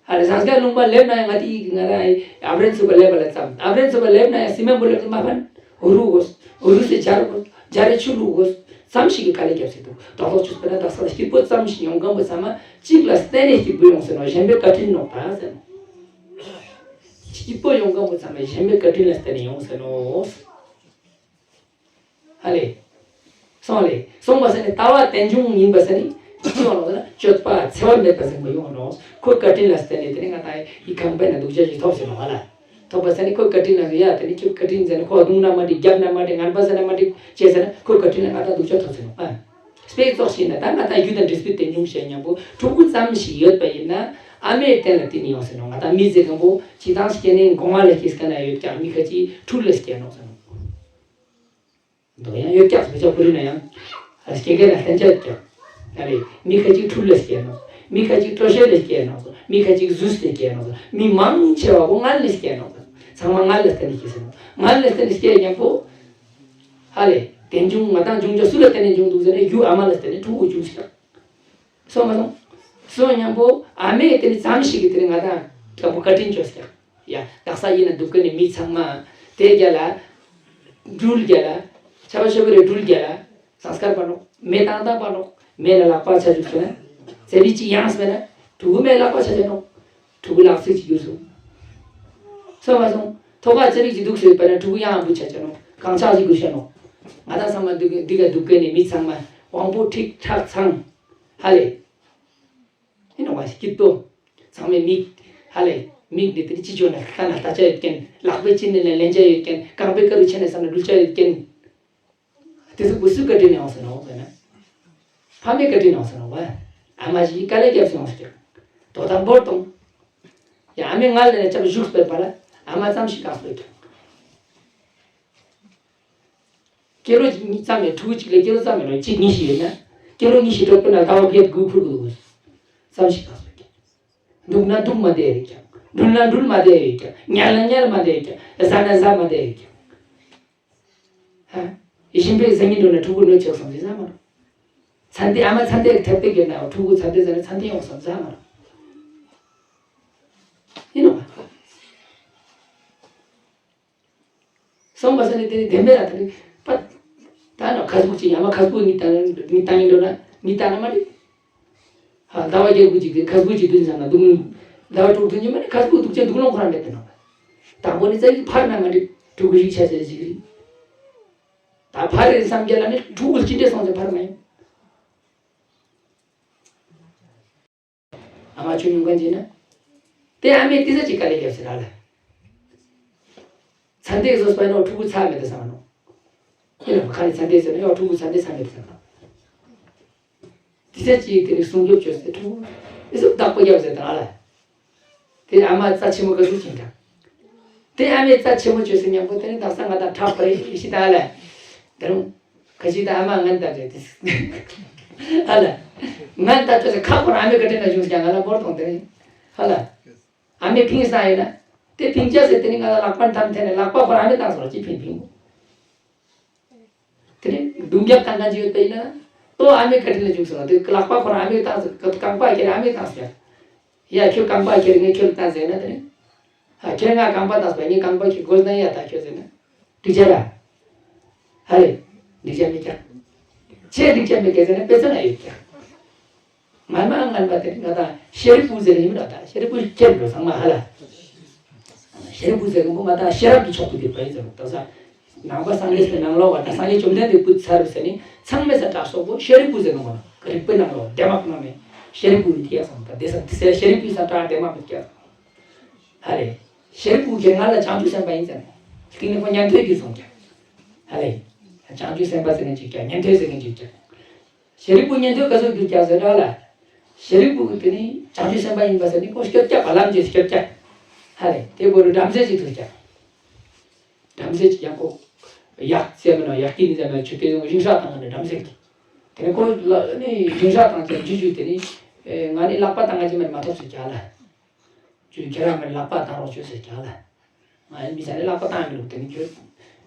ཨ་རེ་ཟངས་དཀར་ལུང་པ་སླེབས་ན་ཡང་ང་དེ་ཡིག་ང་རང་ཨ་བྲན་ཚུགས་པ་སླེབས་པ་ལ་ཙམ། ཨ་བྲན་ཚུགས་པ་སླེབས་ན་ཡང་སི་མེན་པོ་སླེབས་ཙམ་མ་ཕན། འུ་རུ་དགོས། འུ་རུ་སེ་སྦྱར་དགོས། སྦྱར་རེ་ཆུ་བླུག་དགོས། ཙམ་ཞིག་གི་དཀའ་ལས་རྒྱབ་སེ་འདུག་རྡོག་རྡོག་ཆུ་སྤེ་ན་དག་ས་ལ་སྐྱིད་པོ་ཙམ་ཞིག་ཡོང་མཁན་པོ་ཚང་མ་གཅིག་ལ་བརྟེན་ནས་སྐྱིད་པོ་ཡོང་ཟེར་ནོག་གཞན་པའི་བཀའ་དྲིན་ནོག་ད་ཟེར་ནོག་སྐྱིད་པོ་ཡོང་མཁན་པོ་ཚང་མ་གཞན་པའི་བཀའ་དྲིན་ལ་བརྟེན་ནས་ཡོང་ཟེར་ནོག་ཧ་ལས། སོང་ལས། སོང་བ་ཟེར་ནས་ལྟ་བ་རྟེན་འབྱུང་ཡིན་པ་ཟེར་ནས་ཅི་ཡོང་ནོག་ཟེར་ན་སྤྱོད་པ་འཚེ་བ་མེད་པ་ཟེར་བ་ཡོང་ནོག་ཁོའི་བཀའ་དྲིན་ལ་བརྟེན་ནས་དེ་ནས་ང་དང་ཡི་ཁང་པའི་ནང་སྡུག་ཅག་ཅིག་ཐོབ་ཟེར་ནོག་ཧ་ལ། ཐོབ་པ་ཟེར་ནས་ཁོའི་བཀའ་དྲིན་ལ་ཡ་དེ་ནས་ཁྱོད་བཀའ་དྲིན་ཟེར་ནས་ཁོ་བརྡུངས་ན་མ་འགྲིག་རྒྱབ་ན་མ་འགྲིག་རྔན་པ་ཟེར་ན་མ་འགྲིག་ཅེས་ཟེར་ན་ཁོའི་བཀའ་དྲིན་ལ་ང་དང་སྡུག་ཅག་ཐོབ་ཟེར་ནོག་ཨ། དཔེ་ཙོགས་ཤིག་ན་ད་ང་དང་རྒྱུ་དང་འབྲས་བུའི་རྟེན་འབྱུང་བཤད་མཉམ་པོ་ཕྲུ་གུ་ཙམ་ཞིག་ཡོད་པ་ཡིན་ན་ཨ་མའི་རྟེན་ལ་བརྟེན་ནས་ཡོང་ཟེར་ནོག་ང་དང་མི་ཟེར་མཁན་པོ་ཇི་ལྟར་སྐྱེ་ནས་སྒོ་ང་ལ་སྐྱེས་སྐྱེ་ན་ཡོད་ཀྱང་མི་ཁ་ཅིག་ཕྲུ་གུ་ལ་སྐྱེ་ནོག་ཟེར་ནོག་མདོ་ཡང་ཡོད་ཀྱག་བོད་ཆ་ཁོ་རི་ན་ཡང་། སྐྱེ་རྒན་ལ་བསྟན་བྱ་ཡོད་ཀྱག་ཨ་རེ། མི་ཁ་ཅིག་ཁྲུ་ལ་སྐྱེ་ནོག་མི་ཁ་ཅིག་སྤྲོ་ཤེས་ལ་སྐྱེ་ནོག་མི་ཁ་ཅིག་གཟུགས་ལ་སྐྱེ་ནོག་མི་མང་ཆེ་བ་བོ་མངལ་ལ་སྐྱེ་ནོག་ཚང་མ་མངལ་ལ་བརྟེན་ནས་སྐྱེ་ཟེར་ནོག་མངལ་ལ་བརྟེན་ནས་སྐྱེ་མཉམ་པོ། ཧ་ལས། རྟེན་འབྱུང་ང་དང་འབྱུང་བྱ་སུ་ལ་བརྟེན་ནས་འབྱུང་འདུག་ཟེར་ན་རྒྱུ་ཨ་མ་ལ་བརྟེན་ནས་ཕྲུ་གུ་འབྱུང་ཞིག་སོང་མ་སོང་། སོང་མཉམ་པོ་ཨ་མས་དེ་ནི་ཙམ་ཞིག་གིས་དེ་ནི་ང་དང་དང་པོ་བཀའ་དྲིན་བཅོལ་ཀྱག་ཡ། དག་ས་ཡིན་ན་སྡུག་གི་ནི་མི་ཚང་མ་དེ་རྒྱ་ལ། སྦྲུལ་རྒྱ་ལ། ཆ་བ་ཆ་བི་རེ་སྦྲུལ་རྒྱ་ལ། ཟངས་དཀར་པ་ནོག་མེ་བཏང་བཏང་པ་ནོག་མེ་ལ་ལག་པ་ཆ་བཅུག་སོང་ན། ཙེ་བི་ཅི་ཡང་སྨེ་ན། ཕྲུ་གུ་མེ་ལག་པ་ཆ་ཆ་ནོག་ཕྲུ་གུ་ལག་ཚིགས་ཅིག་གྱུར་སོང་། སོང་མ་སོང་། ཐོག་ཁ་ཙེ་བི་ཅི་འདུག་སོང་པ་ན་ཕྲུ་གུ་ཡང་ཨ་བུ་ཆ་ཆ་ནོག་གང་ཆག་ཅིག་གྱུར་ཤ་ནོག་ང་དང་ཚང་མ་འདུག་འདི་ག་སྡུག་གི་ནི་མི་ཚང་མ་དབང་པོ་ཁྲིག་ཁྲག་ཚང་། ཧ་ལས། ཨེ་ནོ་བ་སྐྱིད་པོ། ཚང་མའི་མིག་ཧ་ལས་མིག་ནི་དེ་ནི་ཅི་བྱོས་ན་ཁ་ན་ལྟ་ཆ་ཡོད་མཁན། ལག་པའི་ཅི་ནི་ལ་ལེན་ཆ་ཡོད་མཁན། རྐང་པའི་ཀ་རུ་ཆ་ནས་བསམ་ན་འགྲུལ་ཆ་ཡོད་མཁན། དེ་ཚོ་བུ་སུའི་བཀའ་དྲིན་ནས་ཡོང་ཟེར་ནོག་ཟེར་ན། ཕ་མའི་བཀའ་དྲིན་ནས་ཡོང་ཟེར་ནོག་བ། ཨ་མ་ཞིག་གིས་དཀའ་ལས་བརྒྱབ་སོང་ཟེར། དོ་དམ་པོར་གཏོང་། ཡ་ཨ་མའི་མངལ་ལ་ནས་ཅབ་བཞུགས་པའི་བར་ལ་ཨ་མ་ཙམ་ཞིག་གང་སོ་ཡོད་ཀྱང་། སྐྱེ་ལོ་གཉིས་ཙམ་ཡོད། ཕྲུ་གུ་གཅིག་ལ་སྐྱེ་ལོ་ཙམ་ཡོད་ན་གཅིག་གཉིས་ཤིག་ཡོད་ན། ཀི་ལོ་ཉི་ཤུ་དྲུག་པོ་ན་ཟླ་བ་བརྒྱད་དགུ་འཁོར་གི་འདུག་གོ། ཙམ་ཞིག་གང་སོང་ཀྱང་། འདུག་ན་འདུག་མ་བསྡད་ཡོད་ཀྱང་། འགྲུལ་ན་འགྲུལ་མ་བསྡད་ཡོད་ཀྱང་། ཉལ་ན་ཉལ་མ་བསྡད་ཡོད་ཀྱང་། ཟ་ན་ཟ་མ་བསྡད་ཡོད་ཀྱང་། ཧ། ཡིད་བཞིན་པའི་སེམས་ཉིད་འགྲོ་ན་ཕྲུ་གུ་ལོ་ཆགས་སོང་ཟེར་ས་མ་རེད། ཚན་ཏེ་ཨ་མ་ཚན་ཏེ་ཐེབས་ཏེ་གྱེར་ན་ཕྲུ་གུ་ཚན་ཏེ་ཟེར་ན་ཚན་ཏེ་ཡོང་སོང་ཟེར་ས་མ་རེད། ཡིན་ནོ། སོང་བ་ས་ནི་དེ་ནི་བདེན་པས་ལ་དེ་ནི་པ། ད་ནི་ཁ་སྦུག་ཅིག་ཡང་མ་ཁ་སྦུག་ནི་ད་ནི་ད་ཡིན་འགྲོ་ན་ནི་ད་ན་མ་རེད། ཧ། ཟླ་བ་བརྒྱད་དགུ་ཅིག་གི་ཁ་སྦུག་ཅིག་བདུན་ཙམ་ན་འདུག་ཟླ་བ་དྲུག་བདུན་ཉི་མ་ནི་ཁ་སྦུག་འདུག་ཅེས་འདུག་ལོང་ཁོ་རང་མེད་དེ་ནོ། དང་པོ་ནི་རྩ་བའི་ཕར་ན་མ་འགྲིག་ཕྲུ་གུ་ཞིག་ཆ་ཆ་ཞིག་རེད། ད་ཕར་རེད་བསམ་གྱི་ལ་ནི་ཕྲུ་གུ་ཅི་འདྲས་སོང་ཚེ་ཕར་མ་ཡོང་། ཨ་མ་ཆུ་ཉུང་མཁན་ཅིག་ན། དེ་ཨ་མས་ཏི་ས་ཅིག་དཀའ་ལས་བརྒྱབ་ཟེར་ར་ལ། ཚན་ཏེ་བཟོས་པ་ཡིན་ནོ་ཕྲུ་གུ་ཚ་མེད་དེ་བསམ་ནོ། ཁྱེད་ལ་ཁ་ནས་ཚན་ཏེ་ཟེར་ན་ཡང་ཕྲུ་གུ་ཚན་ཏེ་ཚ་མེད་དེ་བསམ་ནོ། དེ་ཚད་ཅིག་དེ་ནི་སྲུང་སྐྱོབ་བྱོས་ཟེར་ཕྲུ་གུ། ཨི་སུ་བདག་པོ་རྒྱབ་ཟེར་དང་ཨ་ལ། དེ་ཨ་མ་རྩ་ཆེན་མོ་ག་ཚོད་ཅིག་འདྲ། དེ་ཨ་མའི་རྩ་ཆེན་མོ་བྱོས་ཟེར་མཉམ་པོ་དེ་ནི་དག་ས་ང་དང་ཁྲག་པ་རེ་ཞིག་དང་ཨ་ལ། དེ་རུང་། ཁ་ཅིག་དང་ཨ་མ་ངན་ལྟ་བྱས་དེ། ཨ་ལ། ངན་ལྟ་བྱས་ཟེར་ཁ་ཁོ་རང་ཨ་མའི་བཀའ་དྲིན་ན་བྱུང་ཟེར་ཀྱང་ང་ལ་བོར་གཏོང་དེ་ནི། ཨ་ལ། ཨ་མས་ཕིང་ས་ཡིན་ན། དེ་ཕིང་ཅག་ཟེར་དེ་ནི་ང་ལ་ལག་པ་འཐམ་འཐེན་ནས་ལག་པ་ཁོ་རང་ཨ་མས་བཏང་སོང་ཅི་ཕིང་ཕིང་། དེ་ནས་རྡུང་རྒྱབ་བཏང་མཁན་ཅིག་ཡོད་པ་ཡིན་ན། ཏོ་ཨ་མའི་བཀའ་དྲིན་ལ་འཇུག་སོང་ན་དེ་ལག་པ་ཁོ་རང་ཨ་མས་བཏང་ཟེར་རྐང་པ་ཁྱེར་ཨ་མས་བཏང་ཟེར། ཡ་ཁྱོད་རྐང་པ་ཁྱེར་ངས་ཁྱོད་ལ་བཏང་ཟེར་ན་དེ་ནས། ཧ་ཁྱེད་ང་རྐང་པ་བཏང་ཟེར་ངས་རྐང་པ་ཁྱེར་དགོས་ན་ཡ་ད་ཁྱོད་ཟེར་ན། འགྲིག་བྱ་ར། ཧ་རེ། འགྲིག་བྱ་མེད་ཀྱང་། ཁྱེད་འགྲིག་བྱ་མེད་ཀྱང་ཟེར་ན་དཔེ་ཚོད་ན་ཡོད་ཀྱང་། ང་མ་ངན་པ་དེ་ང་དང་ཤེས་རིག་པུ་ཟེར་ཡིན་མི་འདྲ་ད་ཤེས་རིག་པུ་ཁྱེར་འགྲོ་ཚང་མ་ཧ་ལ། ཤེས་རིག་པུ་ཟེར་གི་མོ་ང་དང་ཤེས་རབ་ཀྱི་མཆོག་ཏུ་གྱུར་པ་ཡིན་ཟེར་ད་ས། ནང་པ་སངས་རྒྱས་སི་ནང་ལོགས་པ་དང་སངས་རྒྱས་བཅོམ་ལྡན་འདས་པུ་ཚར་བ་ཟེར་ནི་ཚང་མས་ས་དྲག་སོག་པོ་ཤེས་རིག་པུ་ཟེར་གི་མོ་ན་རིག་པའི་ནང་ལོགས་དེ་མ་ནང་ནས་ཤེས་རིག་པུ་ཡིན་དེ་ཡག་སོང་ད་དེ་ས་དེ་ས་ཤེས་རིག་པུ་ས་དྲག་དེ་མ་མི་སྐྱ་སོང་། ཧ་རེ། ཤེས་རིག་པུ་ཁྱེར་ང་ལ་བྱང་ཆུབ་སེམས་དཔའ་ཡིན་ཟེར་ནས། སྟེང་ནས་ཁོ་ཉན་ཐོས་གྱུར་སོང་ཀྱང་། ཧ་ལེ། བྱང་ཆུབ་སེམས་དཔའ་ཟེར་མཁན་ཅིག་ཀྱང་ཉན་ཐོས་ཟེར་མཁན་ཅིག་ཀྱང་། ཤེས་རིག་པུ་ཉན་ཐོས་ག་ཚོད་གྱུར་ཀྱང་ཟེར་ར་ལ། ཤེས་རིག་པུ་དེ་ནི་བྱང་ཆུབ་སེམས་དཔའ་ཡིན་པ་ཟེར་ནི་ཁོ་སྐྱོབ་རྒྱག་པ་ལམ་རྗེས་སྐྱོབ་རྒྱག་ཧ་ལེ། དེ་བོ་རུ་བྲམ་ཟེ་ཅིག་ཐུག་ཀྱང་། བྲམ་ཟེ་ཅིག་ཡང་ཁོ། ཡག་ཟེར་མི་ནོ་ཡག་ཏི་ནི་ཟེར་མ་ཆུ་དེ་ཡོང་ཞིང་ཧྲག་དང་ནི་བྲམ་ཟེ་གི། དེ་ནི་ཁོ་ལ་ནི་ཞིང་ཧྲག་དང་ཅན་ཇུ་ཇུ་དེ་ནི། ང་ནི་ལག་པ་བཏང་ང་ཅི་མ་མ་ཐོབ་ཟེར་ཀྱང་ལ། ཁྱོད་ཁྱེད་རང་གི་ལག་པ་བཏང་རོགས་བྱོས་ཟེར་ཀྱང་ལ། ང་ཡི་མི་ཚེ་ནི་ལག་པ་བཏང་གི་འདུག་དེ་ནི་ཁྱོད།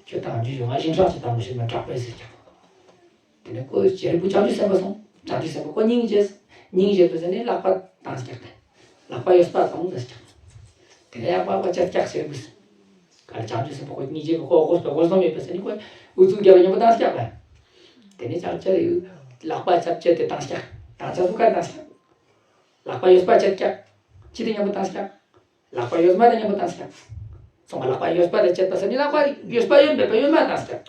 ཁྱོད་བཏང་རྒྱུ་ཡོད་ང་ཞིང་ཁྲག་ཅིག་བཏང་མི་ཤེས་ན་དྲག་པས་ཟེར་ཀྱང་། དེ་ནི་ཁོ་ཤེས་རིག་པུ་བྱང་ཆུབ་སེམས་དཔའ་སོང་། བྱང་ཆུབ་སེམས་དཔའ་ཁོ་སྙིང་རྗེ། སྙིང་རྗེ་དུ་ཟེར་ནི་ལག་པ་བཏང་ཟེར་ཀྱང་། ལག་པ་གཡས་པ་བཏང་ཟེར་ཀྱང་། དེ་ནི་ཡག་པ་ཁོ་ཅག་ཅག་ཤེས་རིག་པུ་ཟེར། ག་ལ་བྱང་ཆུབ་སེམས་དཔའ་ཁོ་སྙིང་རྗེ་གི་ཁོ་དགོས་པའི་དགོས་སོང་མེད་པ་ཟེར་ནི་ཁོ་ཨུ་ཚུགས་རྒྱབ་པ་མཉམ་པོ་བཏང་ཟེར་ཀྱང་། དེ་ནི་ཅག་ཅག་ལག་པ་ཅག་ཅག་དེ་བཏང་ཟེར་ཀྱང་། བཏང་ཟེར་ཚུགས་ཀ་བཏང་ཟེར་ཀྱང་། ལག་པ་གཡས་པ་བཅད་ཀྱང་། ཅི་དེ་མཉམ་པོ་བཏང་ཀྱང་། ལག་པ་གཡོན་མ་དེ་མཉམ་པོ་བཏང་ཀྱང་། སོང་བ་ལག་པ་གཡོན་པ་དེ་བཅད་པ་ཟེར་ནི་ལག་པ་གཡོན་པ་གཡོན་པ་གཡོན་མ་བཏང་ཀྱང་།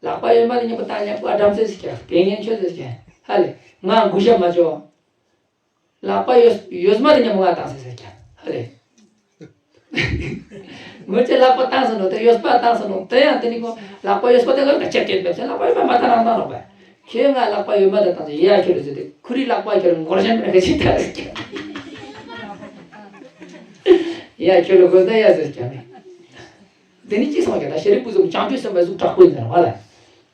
ལག་པ་གཡོན་མ་དེ་མཉམ་པོ་བཏང་ཀྱང་ཨ་བྲམ་ཟེ་ཟེར་ཀྱང་དེ་ངན་ཁྱོད་ཟེར་ཀྱང་ཧ་ལེ། ང་མགུ་ཞབས་མ་ཅོ། ལག་པ་གཡོན་གཡོན་མ་དེ་མཉམ་པོ་ང་བཏང་ཟེར་ཟེར་ཀྱང་ཧ་ལེ། ངོ་ཅེ་ལག་པ་བཏང་ཟེར་ནོ་དེ་གཡོན་པ་བཏང་ཟེར་ནོ་དེ་ཡང་དེ་ནི་ཁོ་ལག་པ་གཡོན་པ་དེ་ལ་ཆད་ཀྱང་བེབས་ཟེར་ལག་པ་གཡོན་པ་མ་བཏང་རང་བཏང་རོགས་པ། ཁྱོད་ང་ལག་པ་གཡོན་མ་དེ་བཏང་ཟེར་ཡ་ཁྱོད་ལ་ཟེར་ཏེ་ཁོ་རའི་ལག་པ་ཁྱོད་ལ་འགོར་ཞན་པ་ག་ཅིག་ད་ཟེར་ཀྱང་། ཡ་ཁྱོད་ལ་དགོས་ན་ཡ་ཟེར་ཀྱང་། དེ་ནི་ཅི་སོང་ཀྱང་ད་ཤེས་རིག་པུ་ཟུག་བྱང་ཆུབ་སེམས་དཔའ་གཟུགས་དྲག་པོ་ཡིན་ཟེར་བ་ལ།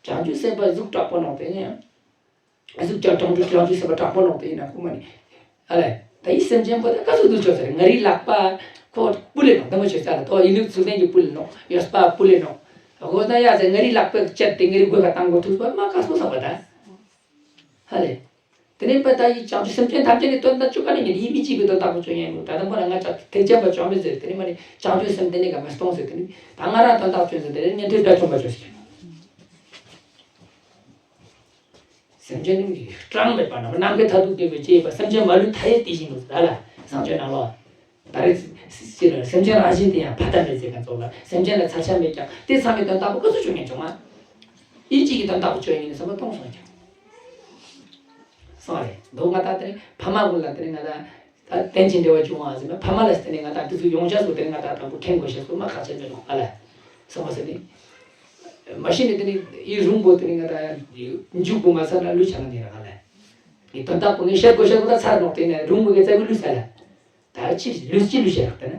བྱང་ཆུབ་སེམས་དཔའ་གཟུགས་དྲག་པོ་ནང་དེ་ནི་ཡང་། གཟུགས་ཀྱང་བྱང་ཆུབ་བྱང་ཆུབ་སེམས་དཔའ་དྲག་པོ་ནང་དེ་ཡིན་ན་ཁོ་མ་ནི། ཨ་ལས། ད་ཡི་སེམས་ཅན་པོ་དེ་ག་ཚོད་འདུག་ཆོག་ཟེར་ང་རིའི་ལག་པ། ཁོ་སྤུ་ལེ་ནོ་དེ་མོ་ཆོད་ས་ལ་ཐོ་ཡི་ལུགས་ཚུལ་ལྡན་གྱི་སྤུ་ལེ་ནོ་གཡོས་པ་སྤུ་ལེ་ནོ། དགོས་ན་ཡ་ཟེར་ང་རིའི་ལག་པས་བཅད་དེ་ང་རིའི་མགོ་ཁ་བཏང་དགོས་ཐུག་པ་མ་ཁ་སོ་ས་བ་ད། ཧ་ལེ། དེ་ནས་པ་ད་ཡི་བྱང་ཆུབ་སེམས་ཅན་ཐམས་ཅད་ནི་དོན་དག་བཅུ་ཀ་ནས་ཉིད་ཡིད་མི་གཅིག་པའི་དོན་དག་པོ་བཅོ་ཡན་ལུགས་ད་དང་པོ་ལ་ང་ཅག་ཐེག་ཆེན་པ་བཅོ་མི་ཟེར་དེ་ནི་མ་ནི་བྱང་ཆུབ་སེམས་དེ་ནི་ག་མ་སྟོང་ཟེར་དེ་ནི་ད་ང་རང་དོན་དག་བཅོ་ཟེར་དེ་ནི་ཉན་ཐོས་དགྲ་བཅོམ་པ་བཅོ་ཟེར། སེམས་ཅན་ནི་གྲངས་མེད་པ་ན་ནམ་མཁའི་མཐར་ཐུག་བསྐལ་པའི་སྐྱེས་པ་སེམས་ཅན་མ་ལུས་མཐའ་ཡས་དེ་བཞིན་དུ་ཟེར་ལ་བཟང་སྤྱོད་ནང་ལོགས། ད་རེས་སྤྱིར་སེམས་ཅན་རང་བཞིན་དེ་ཡང་ཕ་མཐའ་མེད་ཟེར་མཁན་ཚོ་ལ་སེམས་ཅན་ལ་ཚར་ཆ་མེད་ཀྱང་དེ་ཚང་མའི་དོན་དག་པོ་སྐུ་གཟུགས་བྱུང་ངེས་བྱུང་ང་། ཡིད་གཅིག་གི་དོན་དག་པོ་བཅོ་ཡིན་ནི་བསམ་པ་གཏོང་སོང་ཀྱང་། སོང་རེད་འདུག་ང་ད་དེ་ནི་ཕ་མ་ཀུན་ལ་དེ་ནི་ང་ད་ད་རྟེན་ཅིང་འབྲེལ་བ་བྱུང་བ་ཟེར་ན་ཕ་མ་ལ་དེ་ནི་ང་ད་དེ་ཚོ་ཡོང་བྱ་སོ་དེ་ནི་ང་ད་དང་པོ་མཁྱེན་དགོས་བྱ་སོ་མ་ཁག་ཆེ་མེད་ནོ་ཨ་ལ། སོང་བ་ཟེར་ནི། མ་གཞི་ནས་དེ་ནི་ཡི་རུང་པོ་དེ་ནི་ང་ད་མཇུག་པོ་མ་ཚར་ན་ལུས་ཆ་ན་ནི་ར་ཨ་ལ། ངའི་དོན་དག་པོ་ངས་བཤད་དགོས་བཤད་དགོས་ད་ཚར་ནོག་དེ་ནས་རུང་པོ་གི་རྩ་བའི་ལུས་ས་ལ། ད་ཅི་ལུས་ཅི་ལུས་བཤད་རག་ད་ན།